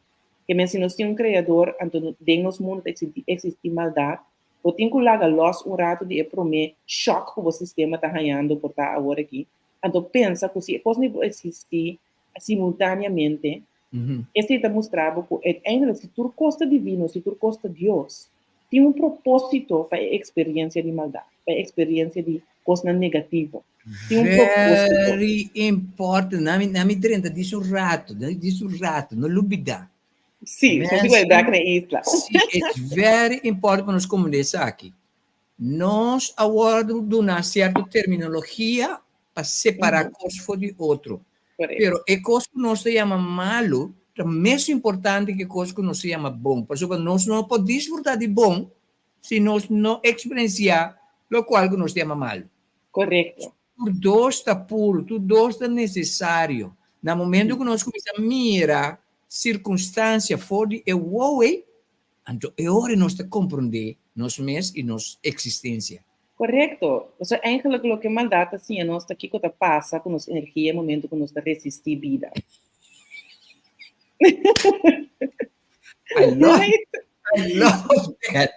Ke men si nos tin un Kreador, anto den nos mundu ta eksistí maldat, bo tin ku laga lòs un ratu di e promé shòk ku bo sistema ta hañando por ta awor aki. Anto pensa ku si e kos no por eksistí simultáneamente, esei ta mustra bo ku uiteindelijk si tur kos ta divino, si tur kos ta Dios, tin un propósito pa e eksperensia di maldat, pa e eksperensia di kosnan negativo. Tin un propósito. Very important. Nami drenta dis un rato, dis un rato, no lubida. Sí, so si back na isla. Sí, it's very important pa nos komprendé esaki. Nos a wòrdu duna sierto terminologia pa separá kos for di otro. Pero e kos ku nos ta yama malu ta mes importante ku e kos ku nos ta yama bon. Pasobra nos no por disfrutá di bon si nos no eksperensiá lokual ku nos ta yama malu. Korekto. Tur dos ta puru, tur dos ta nesesario. Na momento ku nos kuminsá mira sirkunstansia for di e wowo ei, anto e ora nos ta komprondé nos mes i nos eksistensia. Korekto. Pasobra eigenlijk loke maldat ta siña nos ta kiko ta pasa ku nos energia e momento ku nos ta resistí bida. I love, I love that.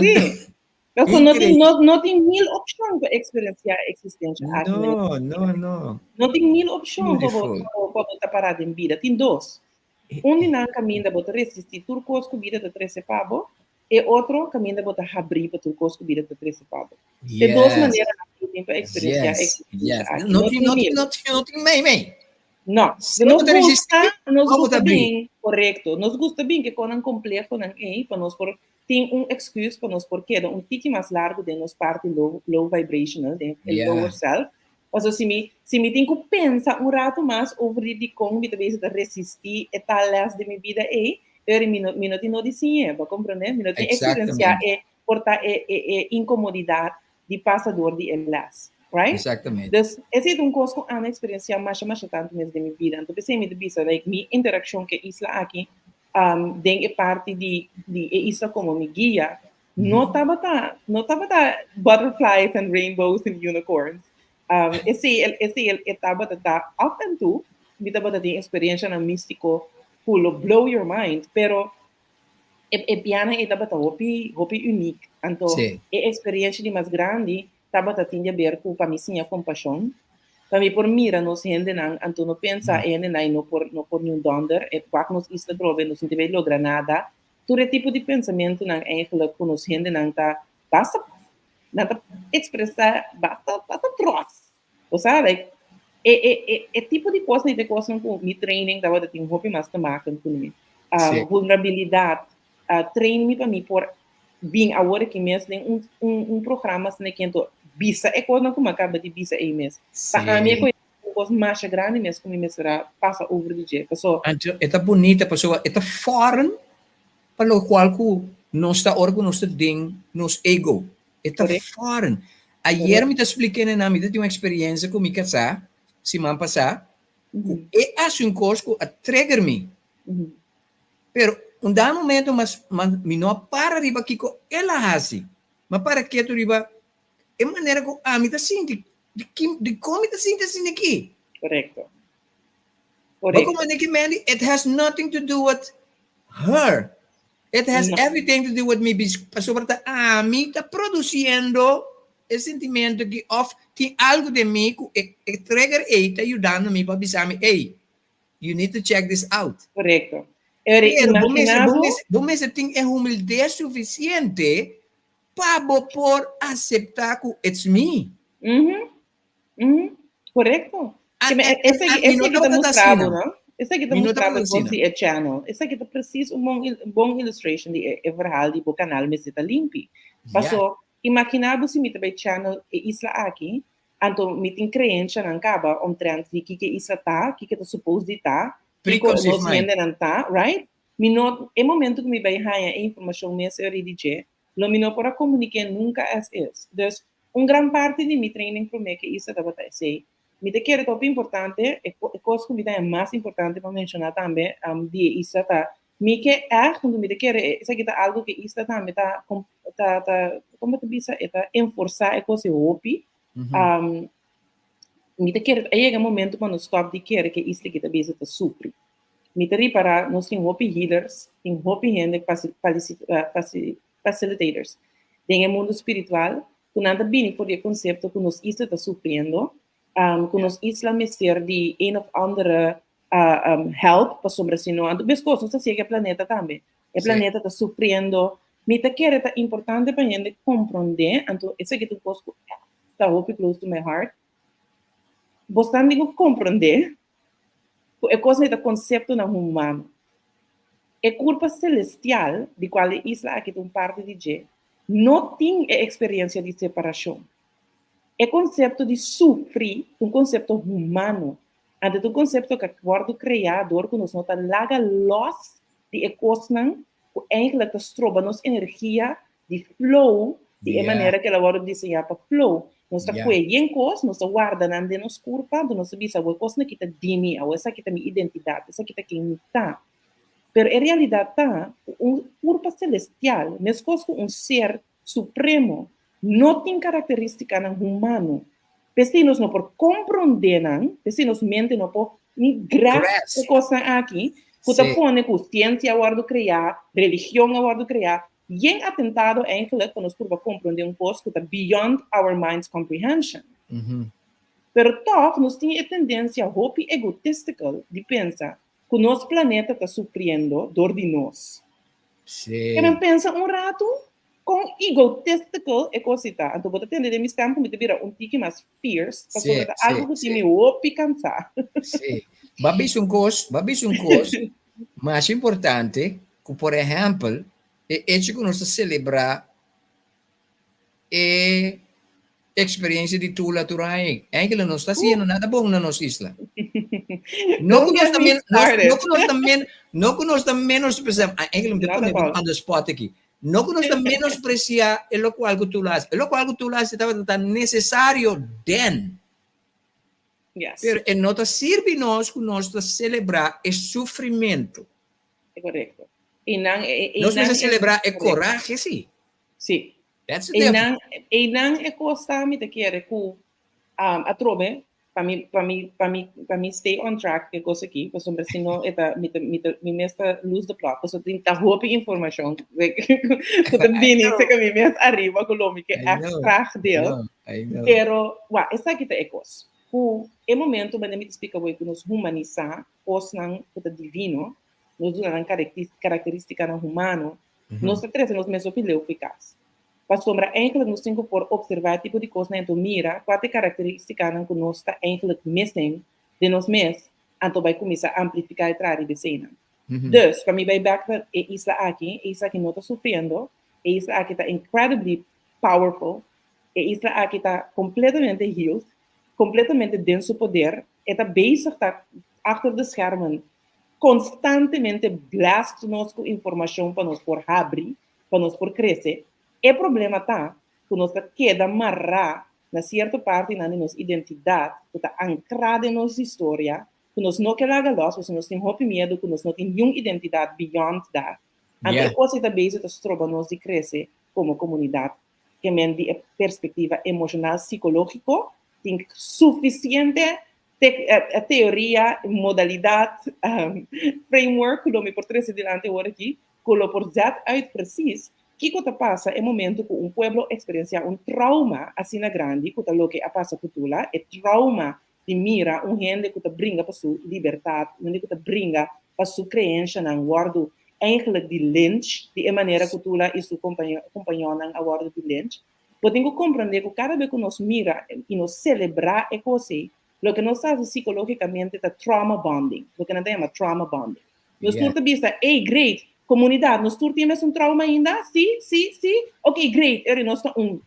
Sí. Pasobra no tin, no, no tin mil opshon pa eksperensiá e eksistensha aki. No, no, no. No tin mil opshon pa bo, pa bo ta pará den bida. Tin dos. Un di nan kaminda bo ta resistí tur kos ku bida ta trese pa bo, e otro kaminda bo ta habrí pa tur kos ku bida ta trese pa bo. E dos maneranan ku tin pa eksperensiá e eksistensha aki. No tin, no tin, no tin, no tin mei mei. No, nos gusta, nos gusta bin, korekto, nos gusta bin ke konan komplehonan ei pa nos por tin un excuse pa nos por keda un tiki mas largu den nos parti low, low vibrational, den e lower self. Paso si mi, si mi tin ku pensa un ratu mas over di dikon mi ta bisa ta resistí e tal les den mi bida ei, eri mi no, mi no tin no di siñ'é, bo a komprendé? Mi no tin eksperensiá e, por ta e, e, e inkomodidat di pasa dor di e les, right? Exactamente. Dus, esei ta un kos ku ami a eksperensiá masha masha tantu mes den mi bida. Anto p'esei mi ta bisa, like, mi interakshon ku e isla aki den e parti di di e isla komo mi guia, no tabata no tabata butterflies and rainbows and unicorns. Esei esei e tabata ta af en toe mi tabata tin eksperenshanan místiko ku lo blow your mind, pero e e bianan ei tabata hopi hopi unik. Anto e eksperensha di mas grandi tabata tin di aber ku pa mi siña kompashon, pa mi por mira nos hendenan, anto no pensa e hendenan ei no por no por niun dònder, e wak nos isla trobe, nos no ta bay logra nada. Tur e tipo di pensamentunan eigenlijk ku nos hendenan ta basta nan ta ekspresá basta basta trots. Bo sa like e e e e tipo di kosnan ei ta e kosnan ku mi training tabata tin hopi mas te maken kuné. Vulnerabilidat, train mi pa mi por bin awor aki mes den un un un programa asina aki anto bisa e kosnan ku mi a kaba di bisa ei mes. Pa ami e un kos masha grandi mes ku mi mester a pasa over di dje paso. Anto e ta bunita pasobra e ta foreign pa lokual ku nos ta ora ku nos ta den nos ego. E ta foreign. Ayer mi ta splika nan mi ta tin un eksperensia ku mi kasá siman pasá ku e hasi un kos ku a trigger mi. Pero un dado momento mas mi no a para riba kiko el a hasi, mi a para ketu riba e manera ku ami ta sinti, di ki dikon mi ta sinti asina aki? Korekto. Bo komo Nicky Mandy, it has nothing to do with her. It has everything to do with me pasobra ta ami ta produciendo e sentimento aki of tin algo den mi ku e trigger ei ta yudando mi pa bisa mi, ey, You need to check this out. Correcto. Pero bo mester, bo mester, bo mester tin e humildez suficiente pa bo por acepta cu it's me. Mhm. Mhm. Correcto. Esaki ta mustra bo, no? Esaki ta mustra bo cos di e channel. Esaki ta precies un bon, bon illustration di e verhaal di bo canal mester ta limpi. Paso, imagina bo si mi ta bay channel e isla aki, Anto mi tin kreenshanan kaba omtrent di kiko e isla ta, kiko ta supos di ta, kiko nos hendenan ta, right? Mi no, e momento ku mi bai haña e informashon mes e ori di dje, lo mi no por a komunik'é nunka as is. Dus, un gran parti di mi training promé ku e isla tabata esei. Mi ta kere ta hopi importante, e kos ku mi ta haña mas importante pa menshoná tambe di e isla ta, mi ke ègt, anto mi ta kere esaki ta algu ku e isla tambe ta ta ta komo ta bisa e ta enforsá e kos e hopi. Mi ta kere a yega momento pa nos stòp di kere ku e isla aki ta bisa ta sufri. Mi ta ripará nos tin hopi healers, tin hopi hende facilitators den e mundu spiritual ku nan ta bini for di e konsepto ku nos isla ta sufriendo, ku nos isla mester di een of andere help pasobra si no anto meskos nos ta sigue e planeta tambe. E planeta ta sufriendo. Mi ta kere ta importante pa hende komprondé, anto esaki ta un kos ku ta hopi close to my heart. Bosnan tin ku komprondé ku e kosnan ta konseptonan humano. E kurpa selestial, di kual e isla aki ta un parti di dje, no tin e eksperensia di separashon. E konsepto di sufri ta un konsepto humano. Anto ta un konsepto ku a wòrdu kreá dor ku nos no ta laga lòs di e kosnan ku eigenlijk ta stroba nos energia di flow di e manera ku el a wòrdu diseñá pa flow. Nos ta kue yen kos, nos ta warda nan den nos kurpa, anto nos ta bisa, awor e kosnan aki ta di mi, awor esaki ta mi identidat, esaki ta ken mi ta. Pero e realidat ta ku un kurpa selestial, meskos ku un ser supremo, no tin karakterístikanan humano. P'esei nos no por komprondé nan, p'esei nos mente no por ni grasp e kosnan aki, ku ta pone ku siensia a wòrdu kreá, religion a wòrdu kreá, yen atentado eigenlijk pa nos purba komprondé un kos ku ta beyond our mind's comprehension. Pero tòg nos tin e tendensia hopi egotistical di pensa ku nos planeta ta sufriendo dor di nos. Keren pensa un ratu kon egotistical e kos ei ta. Anto bo ta tende den mi stem ku mi ta bira un tiki mas fierce pasobra ta algu ku tin mi hopi kansá. Sí. Bo a bisa un kos, bo a bisa un kos mas importante ku por ehèmpel e echo ku nos ta selebrá e eksperiencia di Tula tur aña. Eigenlijk no ta haciendo nada bon na nos isla. No ku nos ta men, no ku nos ta men, no ku nos ta menospreciá, eigenlijk mi ta pone on the spot aki. No ku nos ta menospreciá e lokual ku Tula hasi. E lokual ku Tula hasi tabata ta necesario den. Yes. Pero e no ta sirbi nos ku nos ta selebrá e sufrimentu. Korekto. I nan, i Nos mester selebrá e korahe, sí. Sí. That's the Einan, einan e kos ta mi ta kere ku um, atrobe pa mi, pa mi, pa mi, pa mi stay on track e kos aki, pasobra si no e ta, mi ta, mi ta, mi mes ta lose the plot, pasobra tin ta hopi informashon ku ta bini seka mi mes ariba ku lo mi ke echt graag deel. Pero, wak, esaki ta e kos, ku e momento wanneer mi ta splika bo ku nos humanisá kosnan ku ta divino, nos duna nan karakteristikanan humano, Nos ta trese nos mes hopi leu fi kas. Pasobra eigenlijk nos tin ku por opservá e tipo di kosnan anto mira kua ta e karakteristikanan ku nos ta eigenlijk missing den nos mes, anto bai kuminsá amplifiká e traha riba eseinan. Dus, pa mi bai bèk na e isla aki, e isla aki no ta sufriendo, e isla aki ta incredibly powerful, e isla aki ta kompletamente healed, kompletamente den su poder, e ta bezig ta achter de schermen konstantemente blast nos ku informashon pa nos por habri, pa nos por krese. E problema ta ku nos ta keda mará na sierto partinan di nos identidat ku ta ankrá den nos historia, ku nos no ke laga lòs pasobra nos tin hopi miedu ku nos no tin niun identidat beyond that. Anto e kos ei ta bezig ta stroba nos di krese komo komunidat. Ke men di e perspektiva emoshonal sikológiko tin sufisiente teoria, modalidat, framework ku lo mi por trese dilanti awor aki, ku lo por zet uit presis kiko ta pasa e momento ku un pueblo eksperensiá un trauma asina grandi ku ta loke a pasa ku Tula, e trauma di mira un hende ku ta bringa pa su libertat, un hende ku ta bringa pa su kreenshanan wòrdu eigenlijk di lynch di e manera ku Tula i su kompañonnan a wòrdu di lynch. Bo tin ku komprondé ku kada be ku nos mira i nos selebrá e kos ei, loke nos ta hasi sikológikamente ta trauma bonding, loke nan ta yama trauma bonding. Nos tur ta bisa, Ey, great, komunidat, nos tur tin e mesun trauma ainda? Sí, sí, sí? Oké, great, eri nos ta un.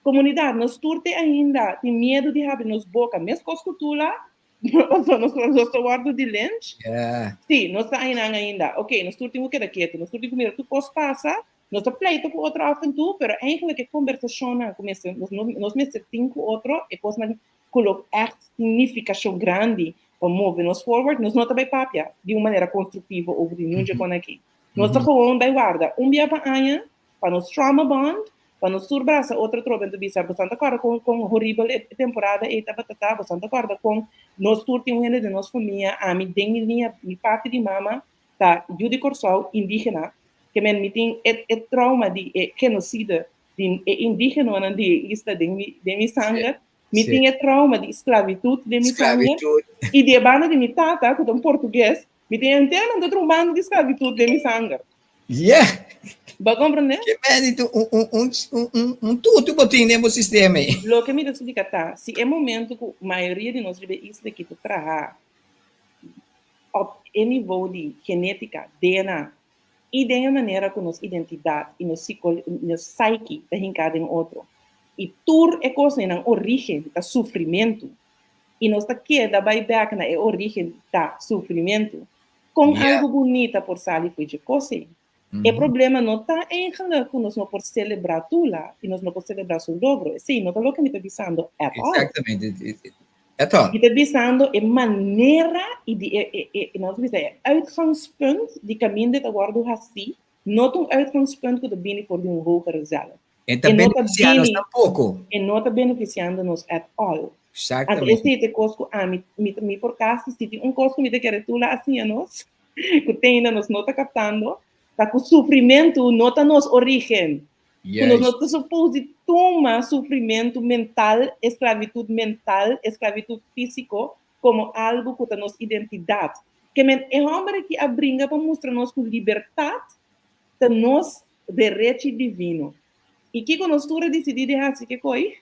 Komunidat, nos tur te ainda tin miedu di habri nos boka, meskos ku Tula, nos nos ta wòrdu di lynch? Sí, nos ta ainan ainda. Oké, nos tur tin ku keda ketu, nos tur tin ku mira tur kos pasa, Nos ta pleita ku otro af en toe, pero eigenlijk e kombersashonnan ku mester, nos, nos mester tin ku otro, e kosnan ku lo ègt tin nifikashon grandi pa move nos forward, nos no ta bai papia di un manera konstruktivo over di niun dje kon aki. Nos ta gewoon bai warda un bia pa aña pa nos trauma bond, pa nos tur brasa otro atrobe en ta bisa, bosan ta kòrda kon kon horibel e temporada ei tabata ta, bosan ta kòrda kon nos tur tin un hende den nos famia, ami den mi liña, mi parti di mama ta yu di Kòrsou, indígena, Ke men mi tin e e trauma di e genocide di e indigenonan di e isla den mi den mi sanger. Mi tin e trauma di sclavitud den mi sanger. I di e banda di mi tata, ku ta un portugues, mi tin enteramente otro un banda di sclavitud den mi sanger. Yeah. Bo a komprendé? Ke men di un un un un un tutu bo tin den bo sistema ei. Loke mi ta splika ta, si e momento ku mayoria di nos riba e isla aki ta traha op e nivou di genétika, DNA, i den e manera ku nos identidat i nos nos psyche ta hinká den otro. I tur e kosnan nan orígen ta sufrimentu. I nos ta keda bai bek na e origen ta sufrimentu. Kon algu bunita por sali for dje kos ei? E problema no ta eigenlijk ku nos no por selebrá Tula i nos no por selebrá su logro. Esei no ta loke mi ta bisando at all. Exactamente. At all. Mi ta bisando e manera i di e, e, e, nos ta bisa e uitgangspunt di kaminda ta wòrdu hasí no ta un uitgangspunt ku ta bini for di un hogere zelf. E ta benefisiá nos tampoko. E no ta benefisiando nos at all. Exactamente. Anto esei ta e kos ku ami, mi, mi por kasi si tin un kos ku mi ta kere Tula a siña nos, ku te ainda nos no ta kaptando, ta ku sufrimentu no ta nos orígen. Ku nos no ta supos di tuma sufrimentu mental, esklabitut mental, esklabitut físiko, komo algu ku ta nos identidat. Ke men e hòmber aki a bringa pa mustra nos ku libertat ta nos derechi divino. I kiko nos tur a disidí di hasi ke koi?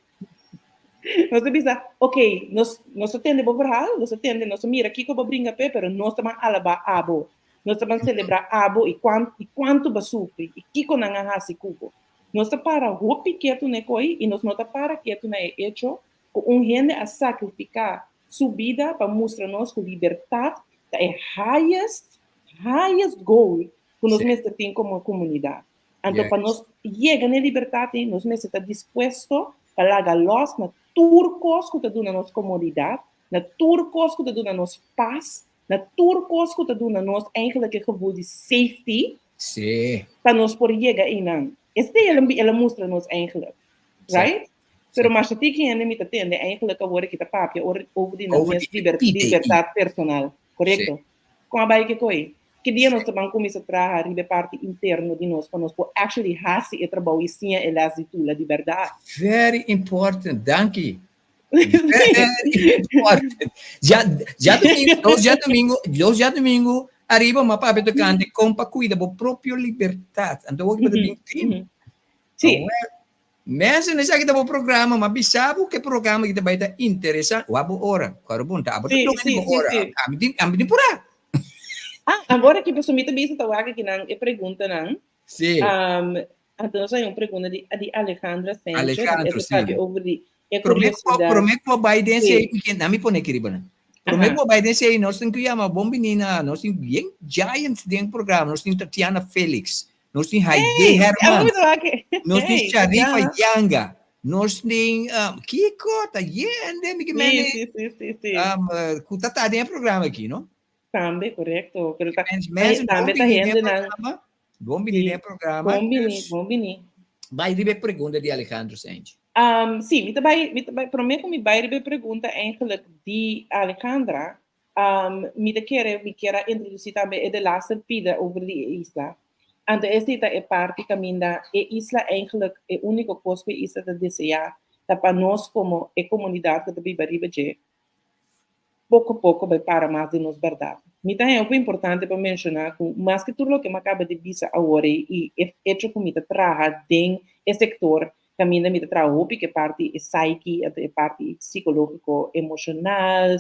Nos a bisa, ok, nos, nos a tende bo verhaal, nos a tende, nos a mira kiko bo bringa p'e, pero nos ta ban alabá abo. Nos ta ban selebrá abo i kuan, i kuantu bo a sufri, i kiko nan a hasi ku bo. Nos ta para hopi ketu na e koi i nos no ta para ketu na e echo ku un hende a sakrifiká su bida pa mustra nos ku libertat ta e highest, highest goal ku nos mester tin komo komunidat. Anto pa nos yega na e libertat ei, nos mester ta dispuesto pa laga lòs na tur kos ku ta duna nos komodidat, na tur kos ku ta duna nos pas, na tur kos ku ta duna nos eigenlijk e gevoel di safety, pa nos por yega einan. Esei el a mustra nos eigenlijk, right? Pero masha tiki hende mi ta tende eigenlijk awor ki ta papia over di nan mes libertat personal. Korekto? Kon a bai ke koi? Ki dia nos ta ban kuminsá traha riba e parti interno di nos pa nos por actually hasi e trabou i siña e les di Tula di bèrdat? Very important, danki. Very important. Ja, djadumingu, dos djadumingu, dos djadumingu ariba m'a papia tokante kon pa kuida bo propio libertat. Anto wou ki bo ta bin tin. Sí. Mensen, esaki ta bo programa, ma bisa bo ke programa ki ta bai ta interesante. Wak bo ora, kòrda bon, ta abo ta Sí, duna di sí, bo sí, ora. sí. Ami tin, ami tin purá. Ah, awor aki pasobra mi ta bisa ta wak akinan e preguntanan. Sí. Um, anto nos hay un pregunta di, di Alejandra Sanchez. Alejandro, E ta sí. papia over di e Promé ku bo, curiosidad. promé ku bo bai den Sí. esei, mi ke, na mi pone aki riba nan. Promé Aha. ku bo bai den esei, nos tin ku yama bon bini na, nos tin bien giants den programa. Nos tin Tatiana Felix, Nos tin Haidé Hey, Hermans. Nos tin Hey, Sharifa ja. Yanga. Nos tin um, Kiko, ta yende, mi ke Sí, mene. sí, sí, sí, sí. Um, eh, ku ta ta den e programa aki, no? Tambe, correcto. Pero ta, Mens, ay, mensen, tambe bon ta bini den hende nan. programa. Bon bini Sí. den programa. Bon bini, Dus, bon bini. bai riba e pregunta di Alejandro Sanchez. Um, sí, mi ta bai, mi ta bai, promé ku mi bai riba e pregunta eigenlijk di Alejandra, Mi ta kere, mi kier a introdusí tambe e delaster pida over di e isla. Anto esei ta e parti kaminda e isla eigenlijk e úniko kos ku e isla ta deseá ta pa nos komo e komunidat ku ta biba riba dje poko poko bai para mas di nos bèrdat. Mi ta haña hopi importante pa menshoná ku maske tur loke mi a kaba di bisa awor ei i e echo ku mi ta traha den e sektor Kaminda mi ta traha hopi ku e parti e psyche, anto e parti psikológiko, emoshonal,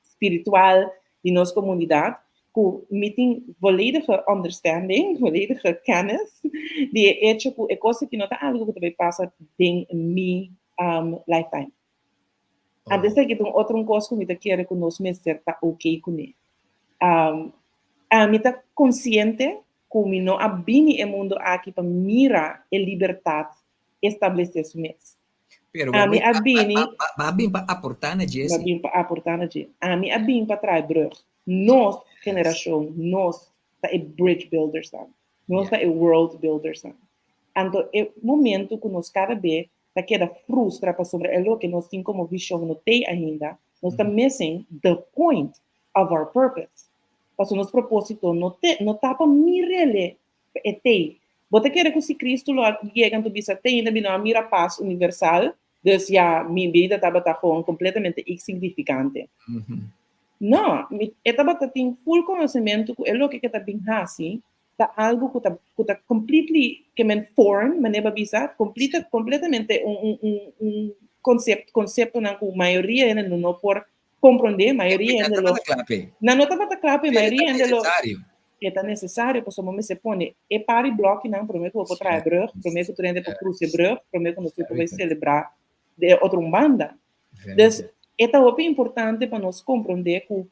spiritual di nos komunidat, ku mi tin volledige understanding, volledige kennis di e echo ku e kos aki no ta algu ku ta bai pasa den mi lifetime. Anto esaki ta un otro un kos ku mi ta kere ku nos mester ta oké kuné. Ami ta konsiente ku mi no a bini e mundu aki pa mira e libertat establesé su mes. Pero Ami a bini. Bo a bin pa aportá na dje, si. Bo a bin pa aportá na dje. Ami a bin pa traha e brug. Nos generashon, nos ta e bridge buildersnan. Nos ta e world buildersnan. Anto e momentu ku nos kada be ta keda frustra pasobra e loke nos tin komo vishon no t'ei ainda, nos ta missing the point of our purpose. Pasobra nos propósito no te, no ta pa mir'ele e t'ei. Bo ta kere ku si Cristo lo a yega anto bisa te ainda mi no a mira pas universal, dus ya mi bida tabata gewoon completamente insignificante. No, mi, e tabata tin full konosementu ku e loke ke ta bin hasi ta algu ku ta ku ta completely ke men foreign, manera bo a bisa, complete completamente un un un un concept konseptonan ku mayoria hende no por Komprondé, mayoria hende lo. Nan no tabata kla p'e, mayoria hende lo. E ta nesesario pasobra bo mester pone e par di blòkinan promé ku bo por traha e brùg, promé ku tur hende por krusa e brùg, promé ku nos tur por bai selebrá di e otro un banda. Dus, E ta hopi importante pa nos komprondé ku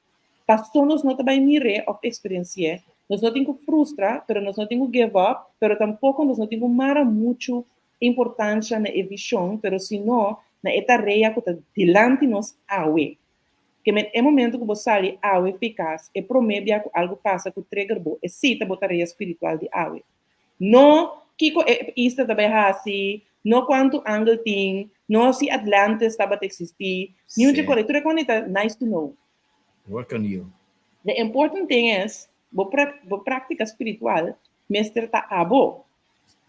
pasó nos no ta bai mir'é òf eksperensi'é, nos no tin ku frustra, pero nos no tin ku give up, pero tampoko nos no tin ku mara muchu importansha na e vishon, pero sino na e tarea ku ta dilanti nos awe. Ke men e momento ku bo sali awe fi kas, e promé bia ku algu pasa ku trigger bo, esei ta bo tarea spiritual di awe. No kiko e isla ta bai hasi, no kuantu angel tin, no si Atlantis tabata eksistí, niun dje kos. Tur e kos ta nice to know. Work on you. The important thing is, bo bo práktika spiritual mester ta abo.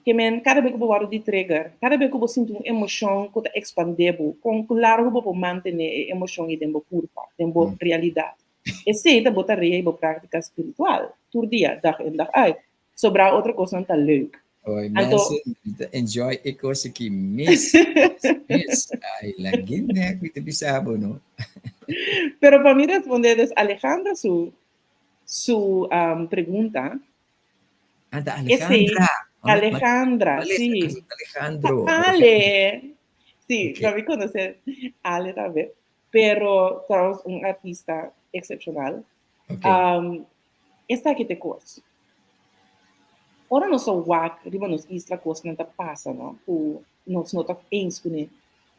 Ke men kada be ku bo wòrdu di trigger, kada be ku bo sinti un emoshon ku ta ekspandé bo, kon largu bo por mantené e emoshon ei den bo kurpa, den bo realidat. Esei ta bo tarea i bo práktika spiritual, tur dia, dag in dag uit. Sobrá otro kosnan ta leuk. Oi, mensen, mi ta enjoy e kos aki mes, mes. Ai, lagin nek mi ta bisa bo, no? Pero pa mi respondé dus Alejandra su su pregunta, Anda Alejandra. Alejandra, sí. Alejandro. Ale. Sí, okay. mi conoce Ale también. Pero trouwens un artista excepcional. Okay. Esaki ta e kos. Ora nos a wak riba nos isla kosnan ta pasa, no? Ku nos no ta eens kuné.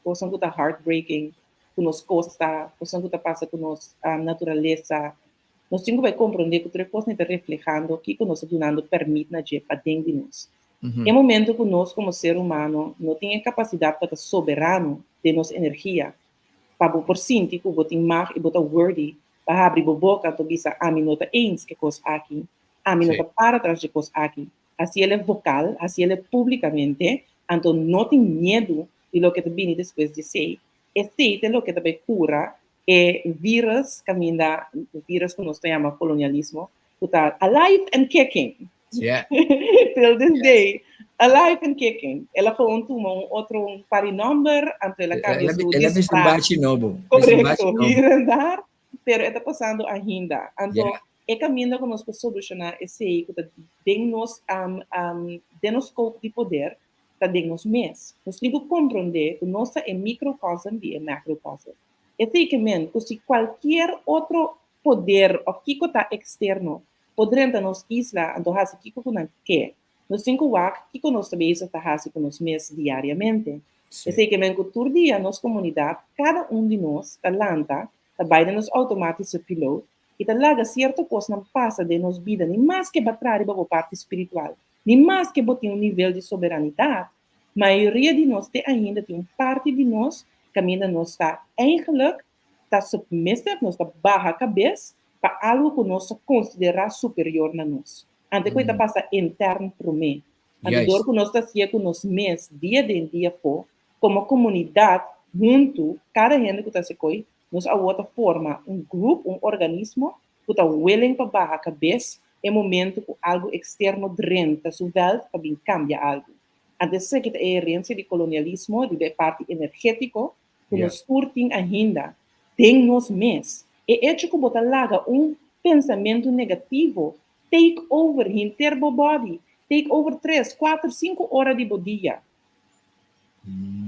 Kosnan ku ta heartbreaking, ku nos kosta, kosnan ku ta pasa ku nos naturalesa. Nos tin ku bai komprondé ku tur e kosnan ta reflehando kiko nos ta dunando pèrmit na dje paden di nos. E momento ku nos komo ser humano no tin e kapasidat pa ta soberano den nos energia, pa bo por sinti ku bo tin mag i bo ta worthy pa habri bo boka anto bisa ami no ta eens ku e kos aki, ami no ta para tras dje kos aki, hasiel e vokal, hasiel e públikamente, anto no tin miedu di loke ta bini despues di esei, esei ta loke ta bai kura e virus kaminda, virus ku nos ta yama kolonialismo, ku ta alive and kicking. Till this day, alive and kicking. El a gewoon tuma un otro un par di nòmber, anto el a kambia su El a bisti un bachi nobo. Korekto, hier en daar, pero e ta pasando ainda. Anto e kaminda ku nos por solushoná esei ku ta den nos den nos scope di poder ta den nos mes. Nos tin ku komprondé ku nos ta e microcosm di e macrocosm. Esei ke men ku si kualkier otro poder òf kiko ta eksterno por drenta nos isla anto hasi kiko ku nan ke, nos tin ku wak kiko nos ta bezig ta hasi ku nos mes diariamente. Esei ke men ku tur dia nos komunidat, kada un di nos ta lanta, ta bai den nos outomatische piloot i ta laga sierto kosnan pasa den nos bida ni maske bo a traha riba bo parti spiritual, ni maske bo tin un nivel di soberanidat, Mayoria di nos te ainda tin un parti di nos kaminda nos ta eigenlijk ta submissive, nos ta baha kabes pa algu ku nos ta konsiderá superior na nos. Ante ku e ta pasa intern promé. Anto dor ku nos ta hasié ku nos mes dia den dia afó, komo komunidat huntu, kada hende ku ta hasi koi, nos awor ta forma un grup, un organismo ku ta willing pa baha kabes e momento ku algu eksterno drenta su vèlt pa bin kambia algu. Anto esaki ta e herensia di kolonialismo riba e parti energétiko ku nos tur tin ainda den nos mes. E echo ku bo ta laga un pensamentu negativo take over henter bo body, take over tres, kuater, sinku ora di bo dia,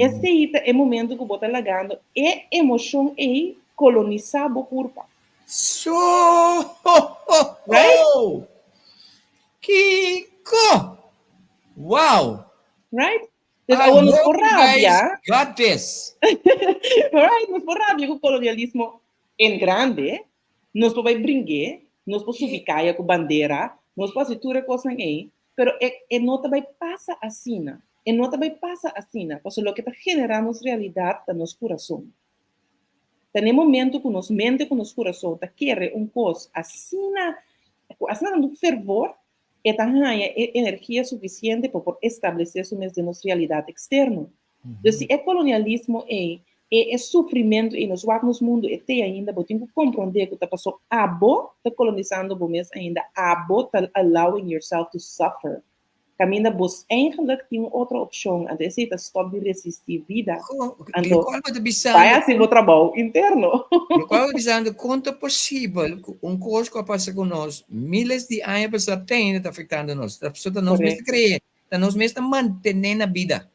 esei ta e momento ku bo ta lagando e emoshon ei kolonisá bo kurpa. So ho ho ho! Kiko! Wow! Right? Dus awor nos por rabia. Got this. Right? Nos por rabia ku kolonialismo en grande. Nos por bai bring'é, nos por subi kaya ku bandera, nos por hasi tur e kosnan ei, pero e e no ta bai pasa asina. E no ta bai pasa asina, pasobra loke ta generá nos realidat ta nos kurason. Ta na e momento ku nos mente ku nos kurason ta kere un kos asina, ku asina tantu fervor, e ta haña e energia sufisiente pa por establesé su mes den nos realidat eksterno. Dus si e kolonialismo ei, e e sufrimentu ei nos wak nos mundu e te ainda, bo tin ku komprondé ku ta pasó abo ta kolonisando bo mes ainda, abo ta allowing yourself to suffer. Kaminda bo eigenlijk tin un otro opshon, anto esei ta stòp di resistí bida. Anto bai hasi bo trabou interno. Lokual bo ta bisando, kon ta posibel ku un kos ku a pasa ku nos miles di aña pasá te ainda ta afektando nos? Ta pasobra ta nos mes ta kree, ta nos mes ta mantené na bida.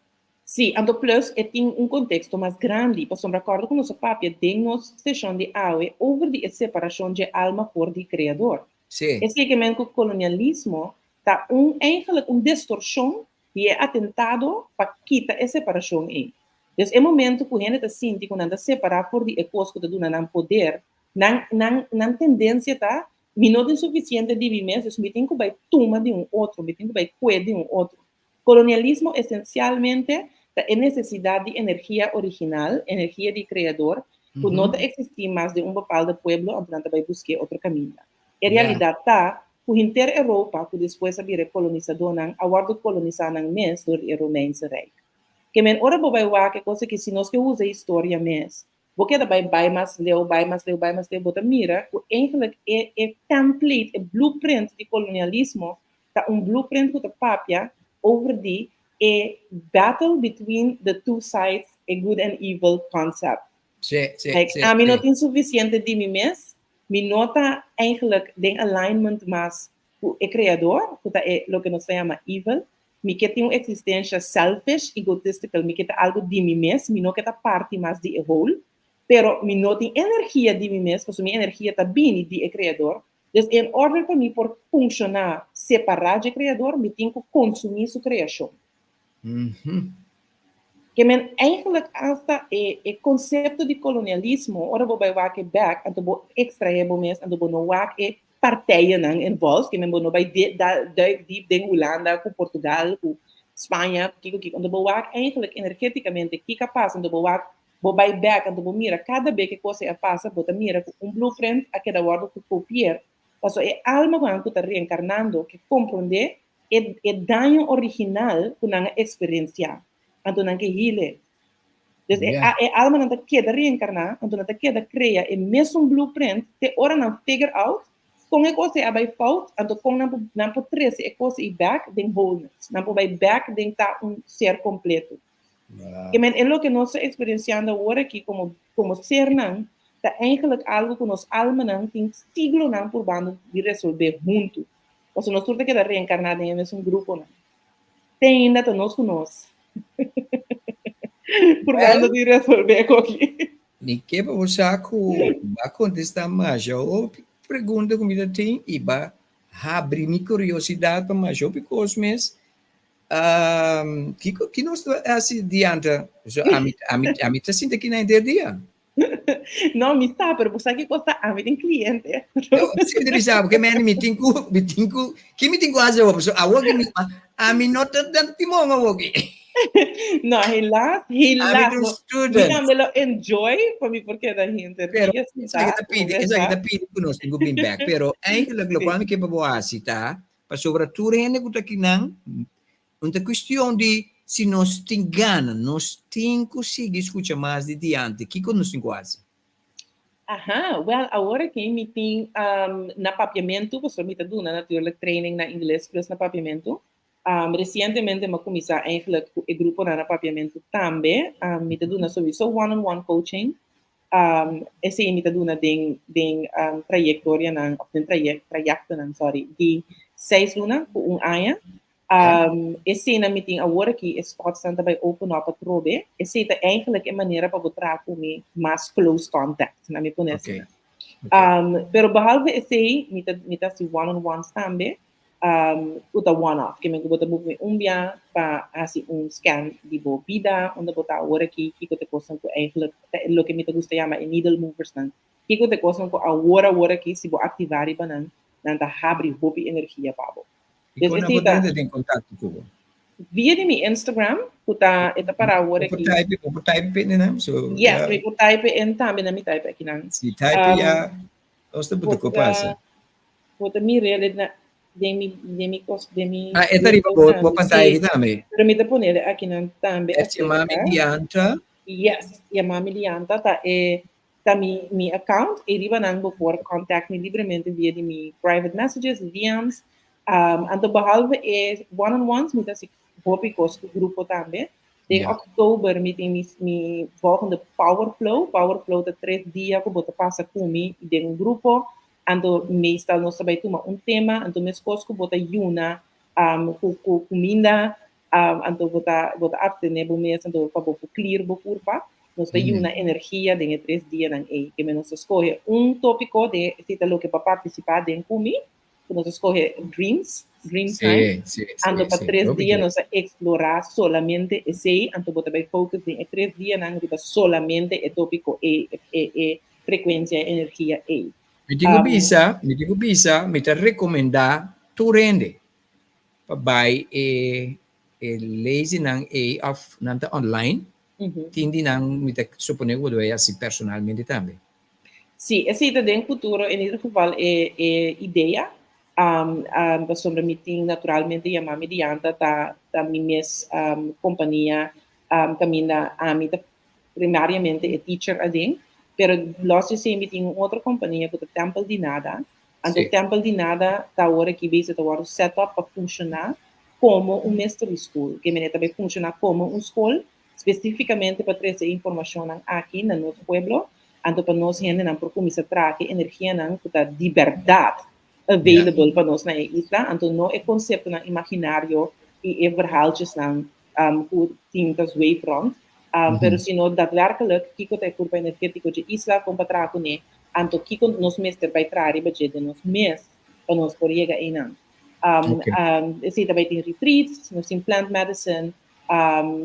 Sí, anto plus e tin un konteksto mas grandi, pasobra kòrda ku nos a papia den nos seshon di awe over di e separashon dje alma for di Kreador. Esei ke men ku kolonialismo ta un eigenlijk un distorshon di e atentado pa kita e separashon ei. Dus e momento ku hende ta sinti ku nan ta separá for di e kos ku ta duna nan poder, nan nan nan tendensia ta, mi no tin sufisiente di mi mes, dus mi tin ku bai tuma di un otro, mi tin ku bai kue di un otro. Kolonialismo esensialmente ta e nesesidat di energia original, energia di Kreador, ku no ta eksistí mas den un bepaldo pueblo anto nan ta bai busk'é otro kaminda. E realidat ta ku henter Europa, ku despues a bira e kolonisadónan, a wòrdu kolonisá nan mes dor di e Romeinse Rijk. Ke men ora bo bai wak e kos aki, si nos ke usa historia mes, bo keda bai bai mas leu, bai mas leu, bai mas leu, bo ta mira ku eigenlijk e e template, e blueprint di kolonialismo ta un blueprint ku ta papia over di e battle between the two sides, e good and evil concept. Sí, sí, Like, sí, ami no sí. tin sufisiente di mi mes, mi no ta eigenlijk den alignment mas ku e creador, ku ta e loke nos ta yama evil, Mi ke tin un eksistensha selfish, egotistical, mi ke ta algu di mi mes, mi no ke ta parti mas di e whole, pero mi no tin energia di mi mes, pasobra mi energia ta bini di e Creador. Dus in order pa mi por funshoná separá dje Creador, mi tin ku konsumí su kreashon. Ke men eigenlijk asta e e konsepto di kolonialismo, ora bo bai wak e bèk, anto bo ekstraé bo mes, anto bo no wak e partijennan involved, ke men bo no bai duik diep den Hulanda ku Portugal ku Spaña ku kiko kiko, anto bo wak eigenlijk energeticamente kiko a pasa, anto bo wak bo bai bek, anto bo mira kada be ke kos ei a pasa, bo ta mira ku un blueprint a keda wòrdu gekopieer, pasobra e alma ku nan ku ta reenkarnando ke komprondé e e daño original ku nan a eksperensiá, anto nan ke heal e. Dus e, e almanan ta keda reenkarná, anto nan ta keda krea e mesun blueprint te ora nan figure out kon e kos ei a bai fout, anto kon nan por nan por trese e kos ei bèk den wholeness, nan por bai bèk den ta un ser kompleto. Ke men e loke nos ta eksperensiando awor aki komo komo sernan ta eigenlijk algu ku nos almanan tin siglonan purbando di resolvé huntu. Pasobra nos tur ta keda reenkarná den e mesun gruponan. Te ainda ta nos ku nos. Purbando di resolvé koki. Mi ke pa bo sa ku bo a kontestá masha hopi pregunta ku mi ta tin i bo a habri mi kuriosidat pa masha hopi kos mes. Kiko ki nos ta hasi dianta? So ami ami ami ta sinta aki na henter dia. No, mi sa, pero bo sa kiko ta ami tin kliente. No, si mi ta bisa bo ke meni mi tin ku mi tin ku ki mi tin ku hasi awor? Pasobra awor ki mi ami no ta den timon awor ki. No, helaas, Ami helaas. ta un No, mi student. tambe lo enjoy pa mi por keda henter Pero dia esaki sintá, ta pidi, esaki conversá. ta pidi ku nos tin ku bin bek. Pero eigenlijk lokual Sí. mi ke pa bo hasi ta pasobra tur hende ku ta akinan Un ta cuestion di si nos tin gana, nos tin cu sigui scucha mas di dianti. Kico nos tin cu haci? Aha, wel awor aki mi tin na papiamentu, pasobra mi ta duna natuurlijk training na ingles plus na papiamentu. Recientemente mi a cuminsa eigenlijk cu e gruponan na papiamentu tambe. Mi ta duna sowiso one on one coaching. Esei mi ta duna den den trayectorianan of den trayec trayectonan sorry di seis luna cu un aña. Eseinan mi tin awor aki, e spotsnan ta bai open up atrobe. Esei ta eigenlijk e manera pa bo traha ku mi mas close contact, na mi pone asina. Pero behalve esei, mi ta mi ta hasi one on ones tambe, ku ta one off. Ke men ku bo ta boek mi un bia pa hasi un scan di bo bida, unda bo ta awor aki, kiko ta e kosnan ku eigenlijk ta loke mi ta gusta yama e needle moversnan. Kiko ta e kosnan ku awor awor aki si bo aktivá riba nan, nan ta habri hopi energia pa bo. I kon nan por drenta den kontakto ku bo? Via di mi Instagram, ku ta e ta para awor Bo por aki. type, bo por type pe nan? So, Yes, ya. mi por type en tambe nan mi type aki nan. Si type ya, nos ta buta Bo ku pasa. ta bo ta mira el na den mi den mi kos den mi Ah, e ta riba bo bo pantaya Sí, aki tambe. pero mi ta ponele aki nan tambe Es yama mi aserka. Dianta. Yes, yama mi Dianta ta e Ta mi mi account y riba nan bo por contact mi libremente via di mi private messages, DM's. Anto behalve e one on ones mi ta haci hopi cos cu grupo tambe. Den oktober mi tin mi mi volgende Power Flow. Power Flow ta tres dia cu bo ta pasa cu mi den un grupo. Anto meestal nos ta bay tuma un tema, anto mescos cu bo ta yuna cu cu cuminda. Anto bo ta bo ta abstené bo mes anto pa bo por clear bo kurpa. Nos ta yuna energia den e tres dianan ei. Ke men nos ta skohe un tópiko den si ta loke pa partisipá den ku mi, ku nos ta skohe dreams, dream time. Anto pa tres dia nos ta eksplorá solamente esei, anto bo ta bai focus den e tres dianan riba solamente e tópiko ei, e e frekuensia, e energia ei. Mi tin ku bisa, mi tin ku bisa, mi ta rekomendá tur hende pa bai e e lezingnan ei of nan ta online, tin di nan mi ta supone ku bo ta bai hasi personalmente tambe. Sí, esei ta den futuro, en ieder geval e e idea, pasobra mi tin naturalmente yama mi dianta ta ta mi mes kompania kaminda ami ta primariamente e teacher aden, pero los di esei mi tin un otro kompania ku ta Tempel di Nada, Anto Tempel di Nada ta awor aki bezig ta wòrdu set up pa funshoná komo un mystery school. Ke manera ta bai funshoná komo un skol spesifikamente pa trese e informashonnan aki na nos pueblo, anto pa nos hendenan por kuminsá traha e energianan ku ta di bèrdat available pa nos na e isla, anto no e konseptonan imaginario i e verhaaltjesnan ku tin ta zweef rònt, pero sino daadwerkelijk kiko ta e kurpa energétiko dje isla, kon pa traha kuné, anto kiko nos mester bai traha riba dje den nos mes pa nos por yega einan. Esei ta bai tin retreats, nos tin plant medicine,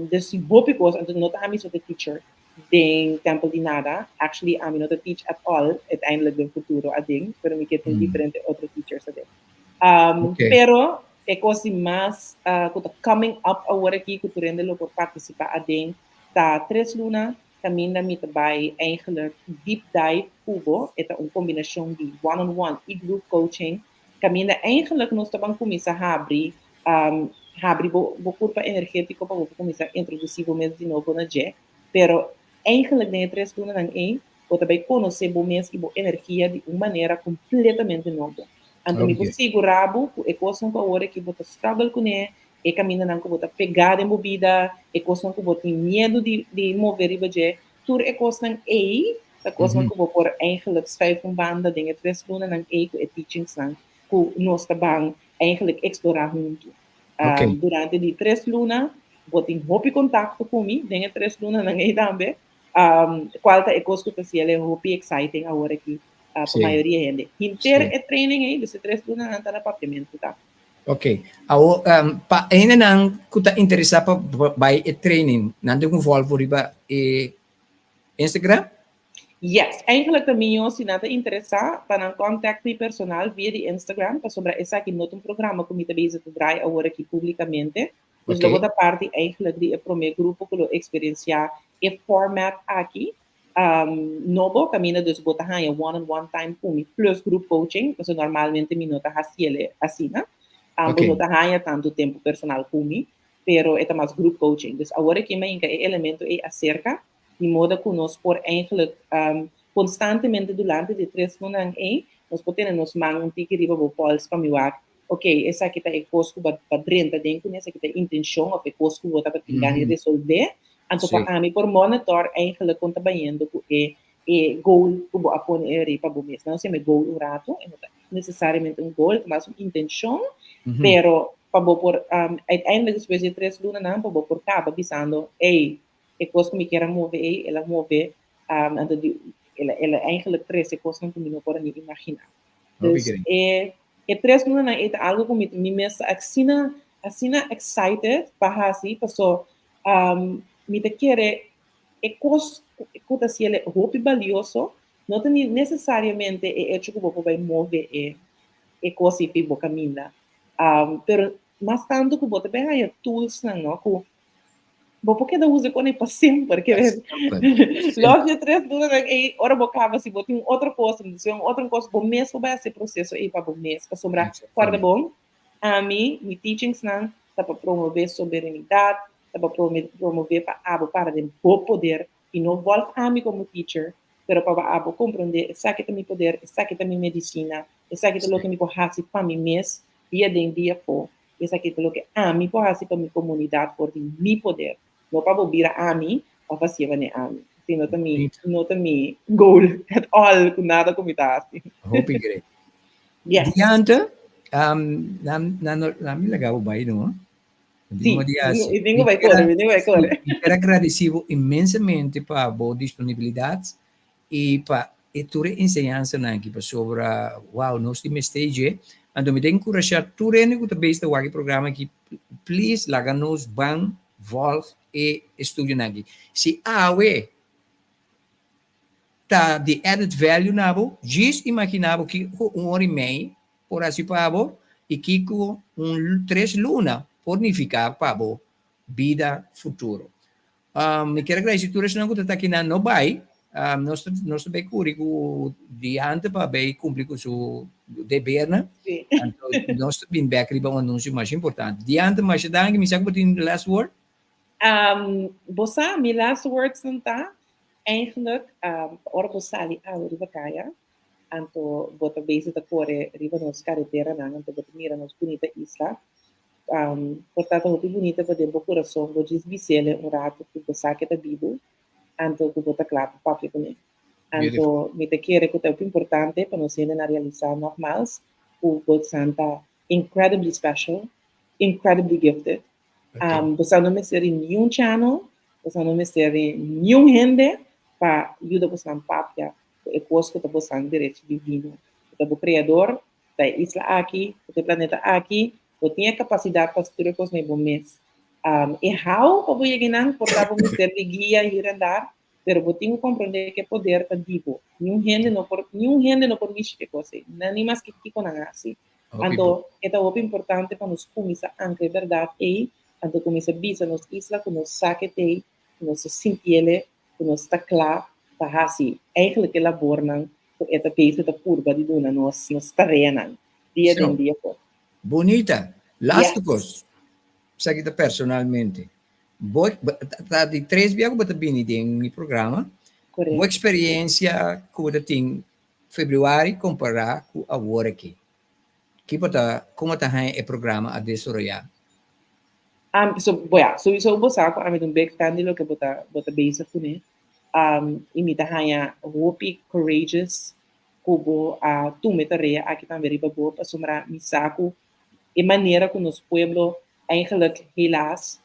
dus tin hopi kos, anto no ta ami so ta teacher den Tempel di Nada, actually ami no ta teach at all uiteindelijk den futuro aden, pero mi ke tin diferente otro teachers aden. Pero e kos di mas ku ta coming up awor aki ku tur hende lo por partisipá aden ta tres luna kaminda mi ta bai eigenlijk deep dive ku bo. E ta un kombinashon di one on one i group coaching kaminda eigenlijk nos ta ban kuminsá habri habri bo bo kurpa energétiko pa bo por kuminsá introdusí bo mes di nobo na dje. Pero eigenlijk den e tres lunanan ei Bo ta bai konosé bo mes i bo energia di un manera kompletamente nobo. Anto mi por sigurá bo ku e kosnan ku awor aki bo ta struggle kuné, e kamindanan ku bo ta pegá den bo bida, e kosnan ku bo tin miedu di di move riba dje, tur e kosnan ei ta kosnan ku bo por eigenlijk schuif un banda den e tres lunanan ei ku e teachingsnan ku nos ta ban eigenlijk eksplorá huntu. Durante di tres luna bo tin hopi kontakto ku mi den e tres lunanan ei tambe. Um, cual ta e cos cu ta ciele hopi exciting awor aki uh, pa mayoria hende. Hinter e training ei, dus e tres luna nan ta na papiamento ta. Ok. Awo, um, pa hende nan cu ta interesa pa bai e training, nan tin cu volvo riba e Instagram? Yes, eigenlijk ta miyo si nan ta interesa pa nan contact mi personal via di Instagram, pasobra esaki no ta un programa cu mi ta bezig ta draai awor aki publicamente. Dus lo bo ta parti eigenlijk di e promé grupo ku lo eksperensiá e format aki nobo, kaminda dus bo ta haña one on one time ku mi plus group coaching, pasobra normalmente mi no ta hasiel asina. Bo no ta haña tantu tempu personal ku mi, pero e ta mas group coaching. Dus awor aki mi a hinka e elemento ei aserka, di moda ku nos por eigenlijk konstantemente durante di tres lunanan ei, nos por tene nos man un tiki riba bo pòls pa mi wak Ok, esaki ta e kos ku bo a drenta den kuné, esaki ta e intenshon òf e kos ku bo tabatin gana di resolvé. Anto pa ami por monitor eigenlijk kon ta bayendo ku e e goal ku bo a pone e riba bo mes. Nan siempre goal un ratu, e no ta nesesariamente un goal, ta mas un intenshon, pero pa bo por uiteindelijk despues di e tres lunanan pa bo por kaba bisando, ey, e kos ku mi kier a move ey, el a move, anto di el a el a eigenlijk trese kosnan ku mi no por a ni imaginá. Dus e e tres lunanan ei ta algo ku mi mi mes ta asina asina excited pa hasi paso mi ta kere e kos ku ta hasiel hopi balioso no ta ni nesesariamente e echo ku bo por bai move e e kos ei pi bo kaminda pero mas tantu ku bo ta bai haña toolsnan no ku Bo por keda usa con e pa semper. Ke Los de tres lunanan ei, ora bo kaba, si bo tin un otro kos, si un otro kos, bo mes por bai hasi e proseso ei pa bo mes. Pasobra, kòrda bon, ami, mi teachingsnan ta pa promové soberenidat, ta pa promové pa abo para den bo poder i no vòlg ami komo teacher, pero pa abo komprondé esaki ta mi poder, esaki ta mi medisina, esaki ta loke mi por hasi pa mi mes dia den dia afó. Esaki ta loke ami por hasi pa mi komunidat for di mi poder. No pa bo bira ami òf hasié manera ami. Esei no ta mi, no ta mi goal at all ku nada ku mi ta hasi. Hopi great. Yes. Diante, um, nan, nan, nan mi laga bo bai no. Sí, mi tin ku bai kore, mi tin ku bai kore. Mi kier a gradisí bo inmensamente pa bo disponibilidat i pa e tur e enseñansanan aki pasobra wow nos tin mester dje. Anto mi ta enkurashá tur hende ku ta bes ta wak e programa aki please laga nos ban vòlg e estudionan aki. Si awe ta di added value na bo, djis imaginá bo kiko un ora i mei por hasi pa bo i kiko un tres luna por nifiká pa bo bida futuro. Mi kier a gradisí tur esnan ku ta ta akinan no bai. Nos ta nos ta bai kuri ku diante pa bai kumpli ku su debernan. Anto nos ta bin bèk riba un anunsio masha importante. Diante masha danki. Mi sa ku bo tin last word? Bo sa mi last wordsnan ta eigenlijk ora bo sali awe riba kaya anto bo ta bezig ta kore riba nos kareteranan anto bo ta mira nos bunita isla. Por ta ta hopi bunita pa den bo kurason bo djis bis'el un ratu ku bo sa ke ta bibu anto ku bo ta kla pa papia kuné. Anto mi ta kere ku ta hopi importante pa nos hendenan realisá nògmals ku bo san ta incredibly special, incredibly gifted. Bo sa no mester di niun channel, bo sa no mester di niun hende pa yuda bosan papia ku e kos ku ta bosan derecho divino. Ku ta bo Kreador, ku ta e isla aki, ku ta e planeta aki, Bo tin e kapasidat pa tur e kos na bo mes. E how pa bo yega einan por ta bo mester di guia hier en daar, pero bo tin ku komprondé ku e poder ta di bo. Niun hende no por, niun hende no por mishi ku e kos ei, ni maske kiko nan hasi. Anto e ta hopi importante pa nos kuminsá ankra e bèrdat ei, anto kuminsá bisa nos isla ku nos sa ke t'ei, ku nos ta sintiel, ku nos ta kla pa hasi eigenlijk e labornan ku e ta bezig ta purba di duna nos, nos tareanan dia den dia for. Bunita. Laatste kos. Esaki ta personalmente. Bo ta di tres bia ku bo ta bini den mi programa. Bo eksperiencia ku bo ta tin februari kompará ku awor aki. Ki bo ta, kon bo ta haña e programa a desaroyá? So, bo ya, souiso bo sa ku ami ta un big fan di loke bo ta, bo ta bezig kuné. I mi ta haña hopi courageous ku bo a tuma e tarea aki tambe riba bo pasobra mi sa ku e manera ku nos pueblo eigenlijk helaas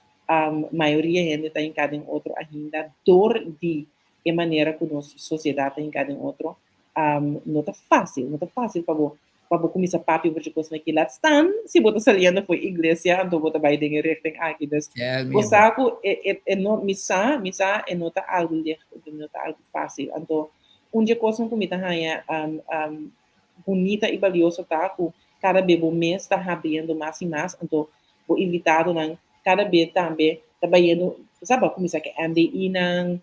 mayoria hende ta hinká den otro ainda dor di e manera ku nos sosiedat ta hinká den otro no ta fásil no ta fásil pa bo pa bo kuminsá papia over dje kosnan aki laat staan si bo ta saliendo for iglesia anto bo ta bai den e richting aki dus bo sa ku e e no mi sa mi sa e no ta algu licht no ta algu fásil anto Un dje kosnan ku mi ta haña bunita i balioso ta ku kada be bo mes ta habriendo mas i mas, anto bo invitadonan kada be tambe ta bayendo, sa bo a kuminsá ku e MDI-nan,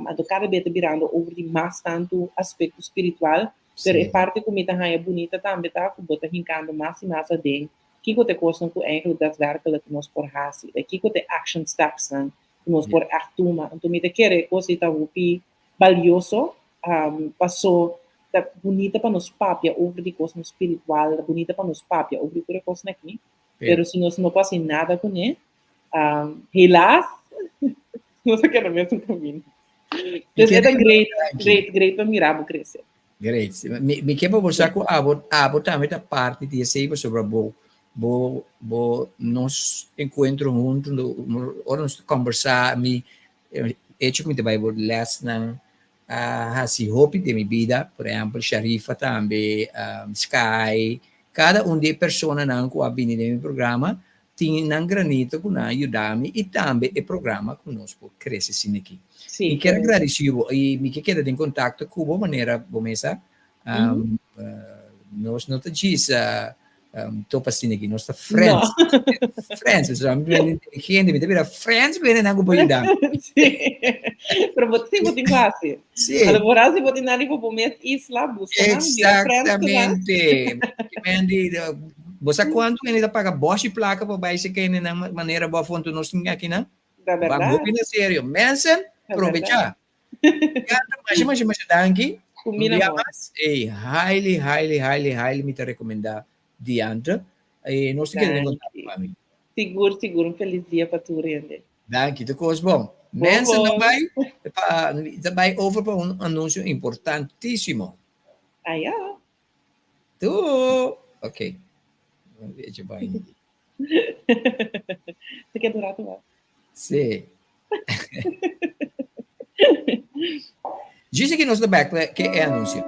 anto kada be ta birando over di mas tantu aspekto spiritual, pero e parti ku mi ta haña bunita tambe ta ku bo ta hinkando mas i mas aden kiko ta e kosnan ku eigenlijk daadwerkelijk nos por hasi, kiko ta e action stepsnan ku nos por ègt tuma. Anto mi ta kere e kos ei ta hopi balioso, paso ta bunita pa nos papia over di kosnan spiritual, ta bunita pa nos papia over di tur e kosnan aki, pero si nos no por hasi nada kuné, helaas, nos a keda mesun kaminda. Dus e ta great, great, great pa mira bo krese. Great. Mi, mi ke pa bo sa ku abo, abo tambe ta parti di esei pasobra bo, bo, bo nos enkuentro huntu, ora nos ta kombersá, mi Hecho ku mi ta bai bo lèsnan a hasi hopi den mi bida, por ehèmpel Sharifa tambe, Sky, kada un di e personanan ku a bini den mi programa tin nan granito ku nan a yuda mi i tambe e programa ku nos por krese asina aki. Mi kier a gradisí bo i mi ke keda den kontakto ku bo manera bo mes a nos no ta djis topa asina aki, nos ta friends. No. Friends, so mi bira inteligente, mi ta bira friends ku hendenan ku por yuda. Sí. Pero bo sí bo tin ku hasi. Sí. A lo mejor si bo tin nan riba bo mes isla, buska nan, bira friends ku nan. Exactamente. Mandy, bo sa kuantu hende ta paga bòshi plaka pa bai seka hendenan manera bo a fonto nos tin akinan? Ta Ba bèrdat. hopi na serio. Mensen, Ta probecha. bèrdat. Masha, masha, masha danki. Ku mil amor. Ey, highly, highly, highly, highly mi ta recomenda Diantre. Eh, nos ta keda den contacto, mami. Sigur, sigur. Un feliz dia pa tur hende. Danki, tur kos bon. Mensen ta bai, pa, ta bai over pa un anuncio importantísimo. Ah, ja. Doei. Ok. Een beetje bai. Te keda un rato mas. Sí. Djis aki nos ta bek ke e anuncio.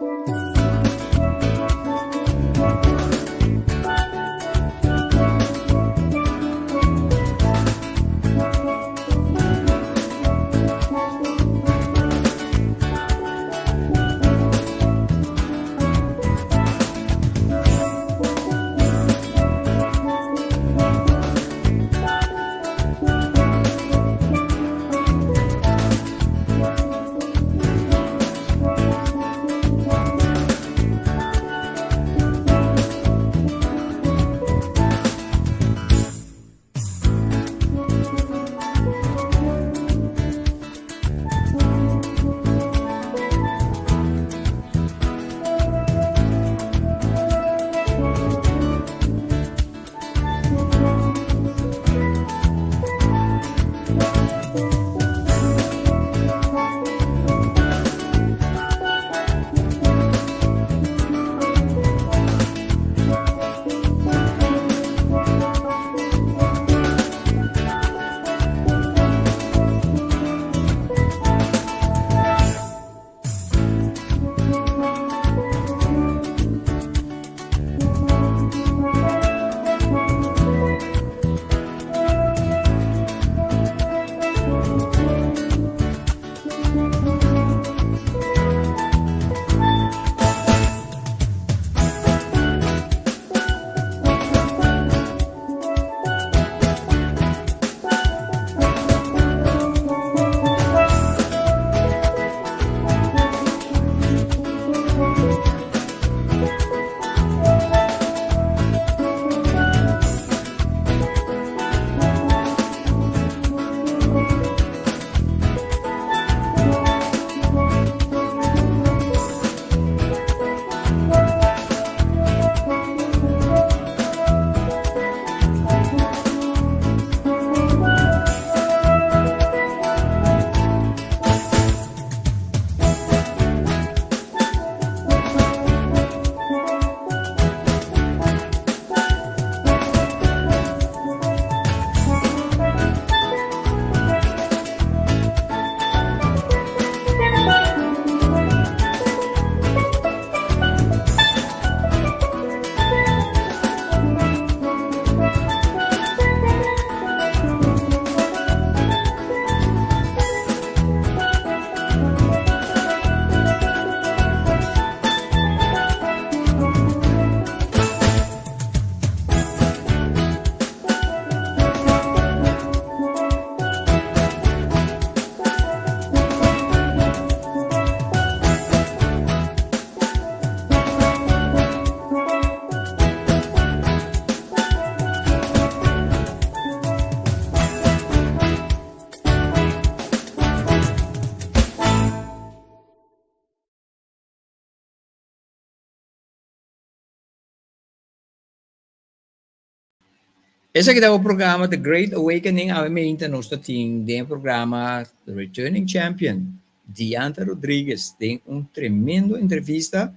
Esaki ta bo programa The Great Awakening. Awe meinta nos ta tin den e programa The Returning Champion, Diantha Rodriguez, den un tremendo entrevista.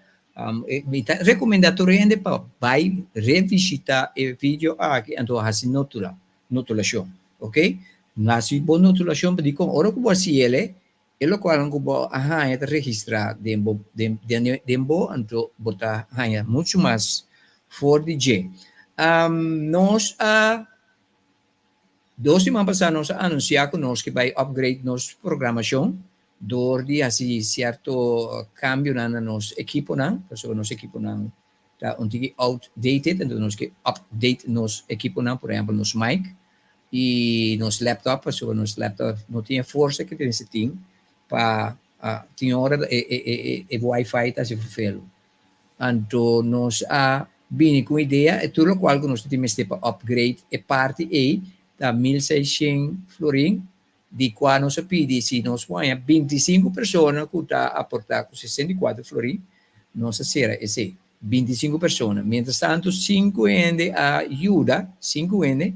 Mi ta recomenda tur hende pa bai revisita e video aki anto haci notula, notulacion. Ok? Haci bo notulacion pa dicon ora cu bo haci ele, E lokualnan ku bo a haña ta registrá den bo den den bo, anto bo ta haña muchu mas for di dje. Nos a dos siman pasá nos a anunsiá ku nos ke bai upgrade nos programashon dor di hasi sierto kambionan na nos ekiponan, pasobra nos ekiponan ta un tiki outdated, anto nos ke update nos ekiponan, por ehèmpel nos mic i nos laptop, pasobra nos laptop no tin e forsa ku mester tin pa tin ora e wifi ta hasi ferfelu. Anto nos a bini ku un idea e tur lokual ku nos tin mester pa upgrade e parti ei ta 1600 florin di kua nos a pidi si nos por haña 25 persona ku ta aportá ku 64 florin nos a sera esei. 25 persona. Mientras tanto, 5 hende a yuda, 5 hende.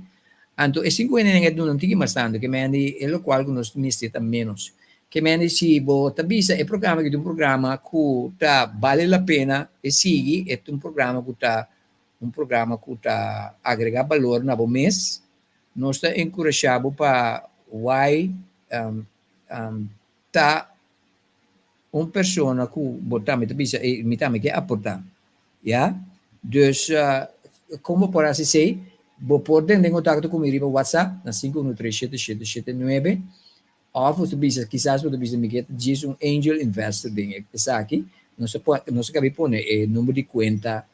Anto e 5 hendenan e duna un tiki mas tanto, ke men di e lokual ku nos mester ta menos. Ke men di si bo ta bisa e programa aki ta un programa ku ta bale la pena e sigui, e ta un programa ku ta un programa ku ta agrega balor na bo mes. Nos ta enkurashá bo pa wai um, um, ta un persona ku bo tambe ta bisa, "Ey, mi tambe ke aportá." Ya? Dus, kon bo por hasi esei? Bo por tende en kontakto ku mi riba WhatsApp na 5137779 òf bo ta bisa, kisas bo ta bisa mi ke ta djis un angel investor den esaki. Nos ta pone, nos ta kabi pone e number di kuenta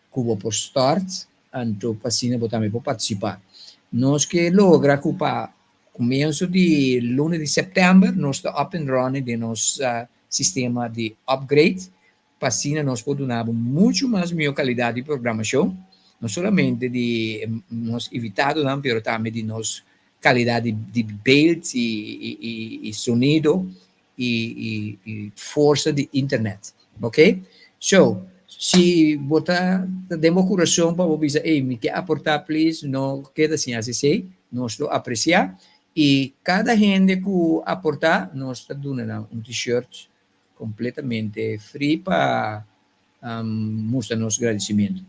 ku bo por stòrt, anto pa asina bo tambe por partisipá. Nos ke logra ku pa Comienso di luna di september nos ta up and running den nos sistema di upgrade pa asina nos por duna bo mucho mas miho calidad di programacion, no solamente di nos invitadonan pero tambe di nos calidad di beeld y sonido y forsa di internet. Ok? So, si bo ta den bo curason pa bo bisa, ey, mi ke aporta please, no keda sin haci esey, nos lo aprecia. Y cada hende cu aporta, nos ta duna nan un t-shirt completamente free pa mustra nos gradicimento.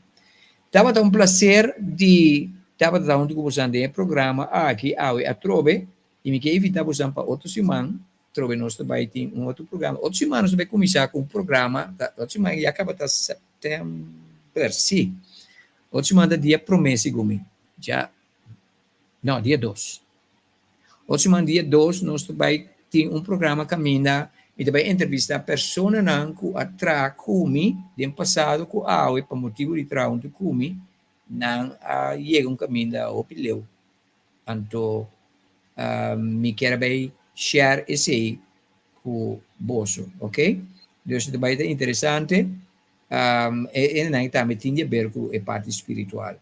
Tabata un placer di tabata ta hunto cu bosan den e programa aki awe atrobe. I mi ke invitá bosan pa otro siman, trobe nos ta bai tin un otro programa. Otro siman nos ta bai kuminsá ku un programa, ta otro siman ya kaba ta sèptèmber, sí. Otro siman ta dia promé segun mi, dja, no, dia dos. Otro siman dia dos nos ta bai tin un programa kaminda mi ta bai entrevistá personanan ku a traha ku mi den pasado ku awe pa motibu di traha huntu ku mi, nan a yega un kaminda hopi leu. Anto mi kier a bay share esey cu boso, ok? Dus ta bay ta interesante. E enenan tambe tin di haber cu e parti spiritual,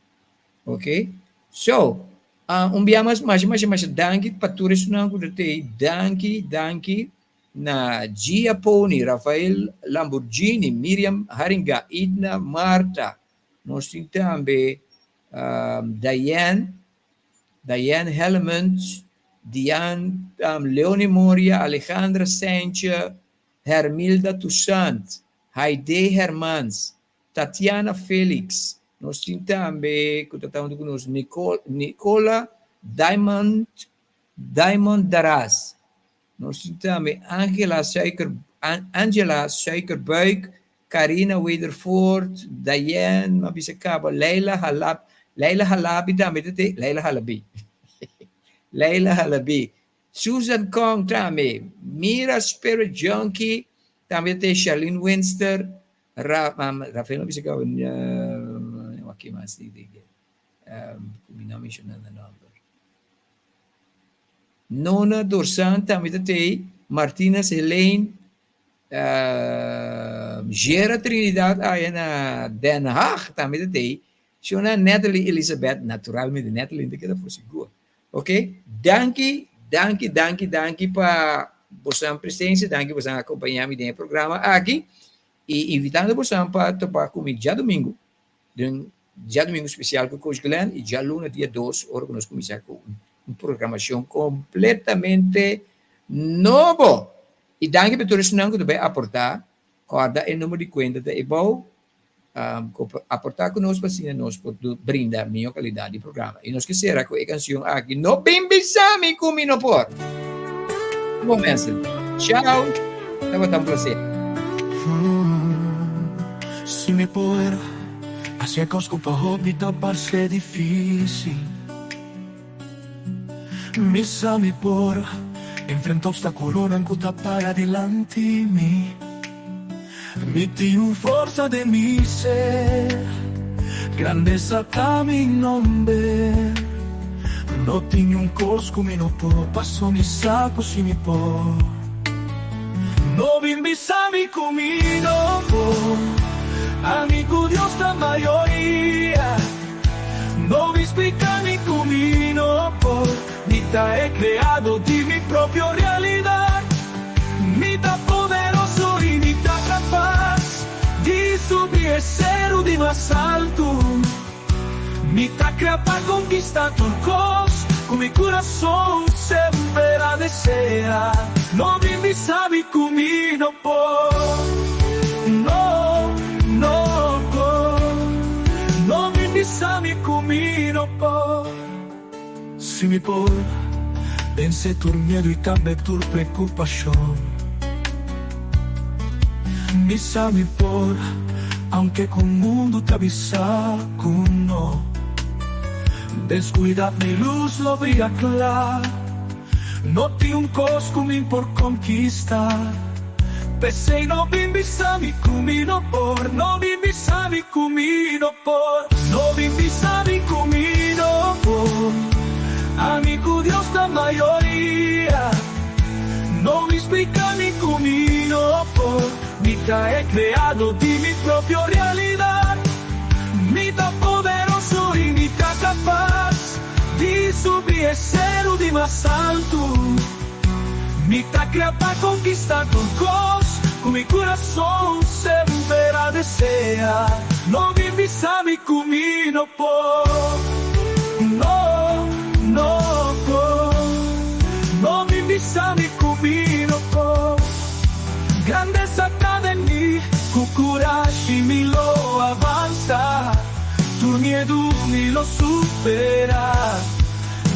ok? So, un bia mas, masha, masha, masha danki pa tur esunnan cu ta tey. Danki, danki na Gia Pony, Rafael Lamborghini, Miriam Haringa, Idna Marta. Nos tin tambe Diane, Diane Helmond, Diane um, Leonie Moria, Alejandra Saintje, Hermilda Toussaint, Haide Hermans, Tatiana Felix, nos tin tambe ku ta huntu ku nos Nicole, Nicola Diamond, Diamond Daras, Nos tin tambe Angela Suiker, Angela Suikerbuik, Carina Wedervoort, Diane, m'a bisa caba, Leila Halab, Leila Halabi tambe ta te, Leila Halabi. Leila Halabi. Susan Kong tambe, Mira Spirit Junkie, tambe ta te, Charlene Winster, Ra, um, Rafael m'a bisa caba, uh, aki mas di, di, di, um, mi no menciona na nomber. Nona Dorsan tambe ta tei, Martinez Helene, Gera Trinidad aya na Den Haag tambe ta tei, Shona Natalie Elizabeth, naturalmente Natalie ta keda for sigur. Ok, danki, danki, danki, danki pa bosan presencia, danki bosan acompaña mi den e programa aki y invitando bosan pa topa cu mi djadomingo den Djadumingu spesial ku Coach Glenn i djaluna dia dos ora ku nos kuminsá ku un programashon kompletamente nobo. I danki pa tur esnan ku ta bai aportá. Kòrda e number di kuenta ta ebou. Aportá ku nos pa asina nos por brinda mihó kalidat di programa. I nos ke sera ku e kanshon aki, No bin bisa mi ku mi no por. Bon mensen. Ciao. Tabata un placer. Si mi por hacia cos cu pa hopi ta parce dificil Mi sa mi por enfrenta obstaculonan cu ta para dilanti mi Mi tin un forsa den mi ser Grandeza ta mi nomber No tin niun cos cu mi no por Paso mi sa cu si mi por No bin bisa mi cu mi no por Ami cu Dios ta mayoria No bin splica mi cu mi no por Mi ta e creado di mi propio realidad Mi ta poderoso y mi ta capaz Di subi e seru di mas altu Mi ta crea pa conquista tur cos Cu mi curason semper a desea No bin bisa mi cu mi no por No, no por No bin bisa mi cu mi no por. Si mi por vense tur miedu i tambe tur preokupashon. Mi sa mi por, aunke ku mundu ta bisa ku no. Den skuridat mi lus lo bria kla. No tin un kos ku mi por konkistá. P'esei no bin bisa mi ku mi no por, no bin bisa mi ku mi no por, no bin bisa mi ku mi no por. Ami ku Dios ta mayoria. No bin splika mi ku mi no por. Mi ta e kreadó di mi propio realidat. Mi ta poderoso i mi ta kapas di subi e seru di mas altu. Mi ta krea pa konkistá tur kos ku mi kurason semper a deseá. No bin bisa mi ku mi no por, no, no por. No bin bisa mi ku mi no por. Grandesa ta den mi, ku kurashi mi lo avansá. Tur miedu mi lo superá.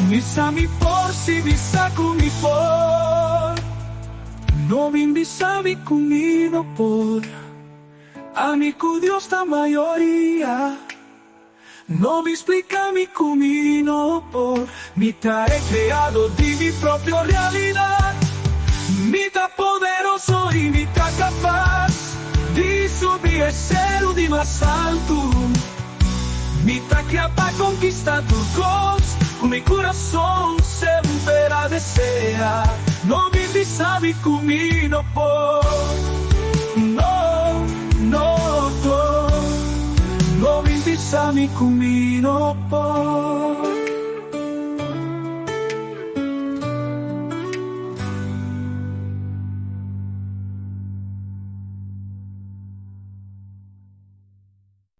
Mi sa mi por, si mi sa ku mi por. No bin bisa mi ku mi no por. Ami ku Dios ta mayoria. No bin splika mi ku mi no por. Mi ta e kreadó di mi propio realidat. Mi ta poderoso i mi ta kapas di subi e seru di mas altu. Mi ta krea pa konkistá tur kos ku mi kurason semper a deseá. No bin bisa mi ku mi no por, no, no por. No bin bisa mi ku mi no por.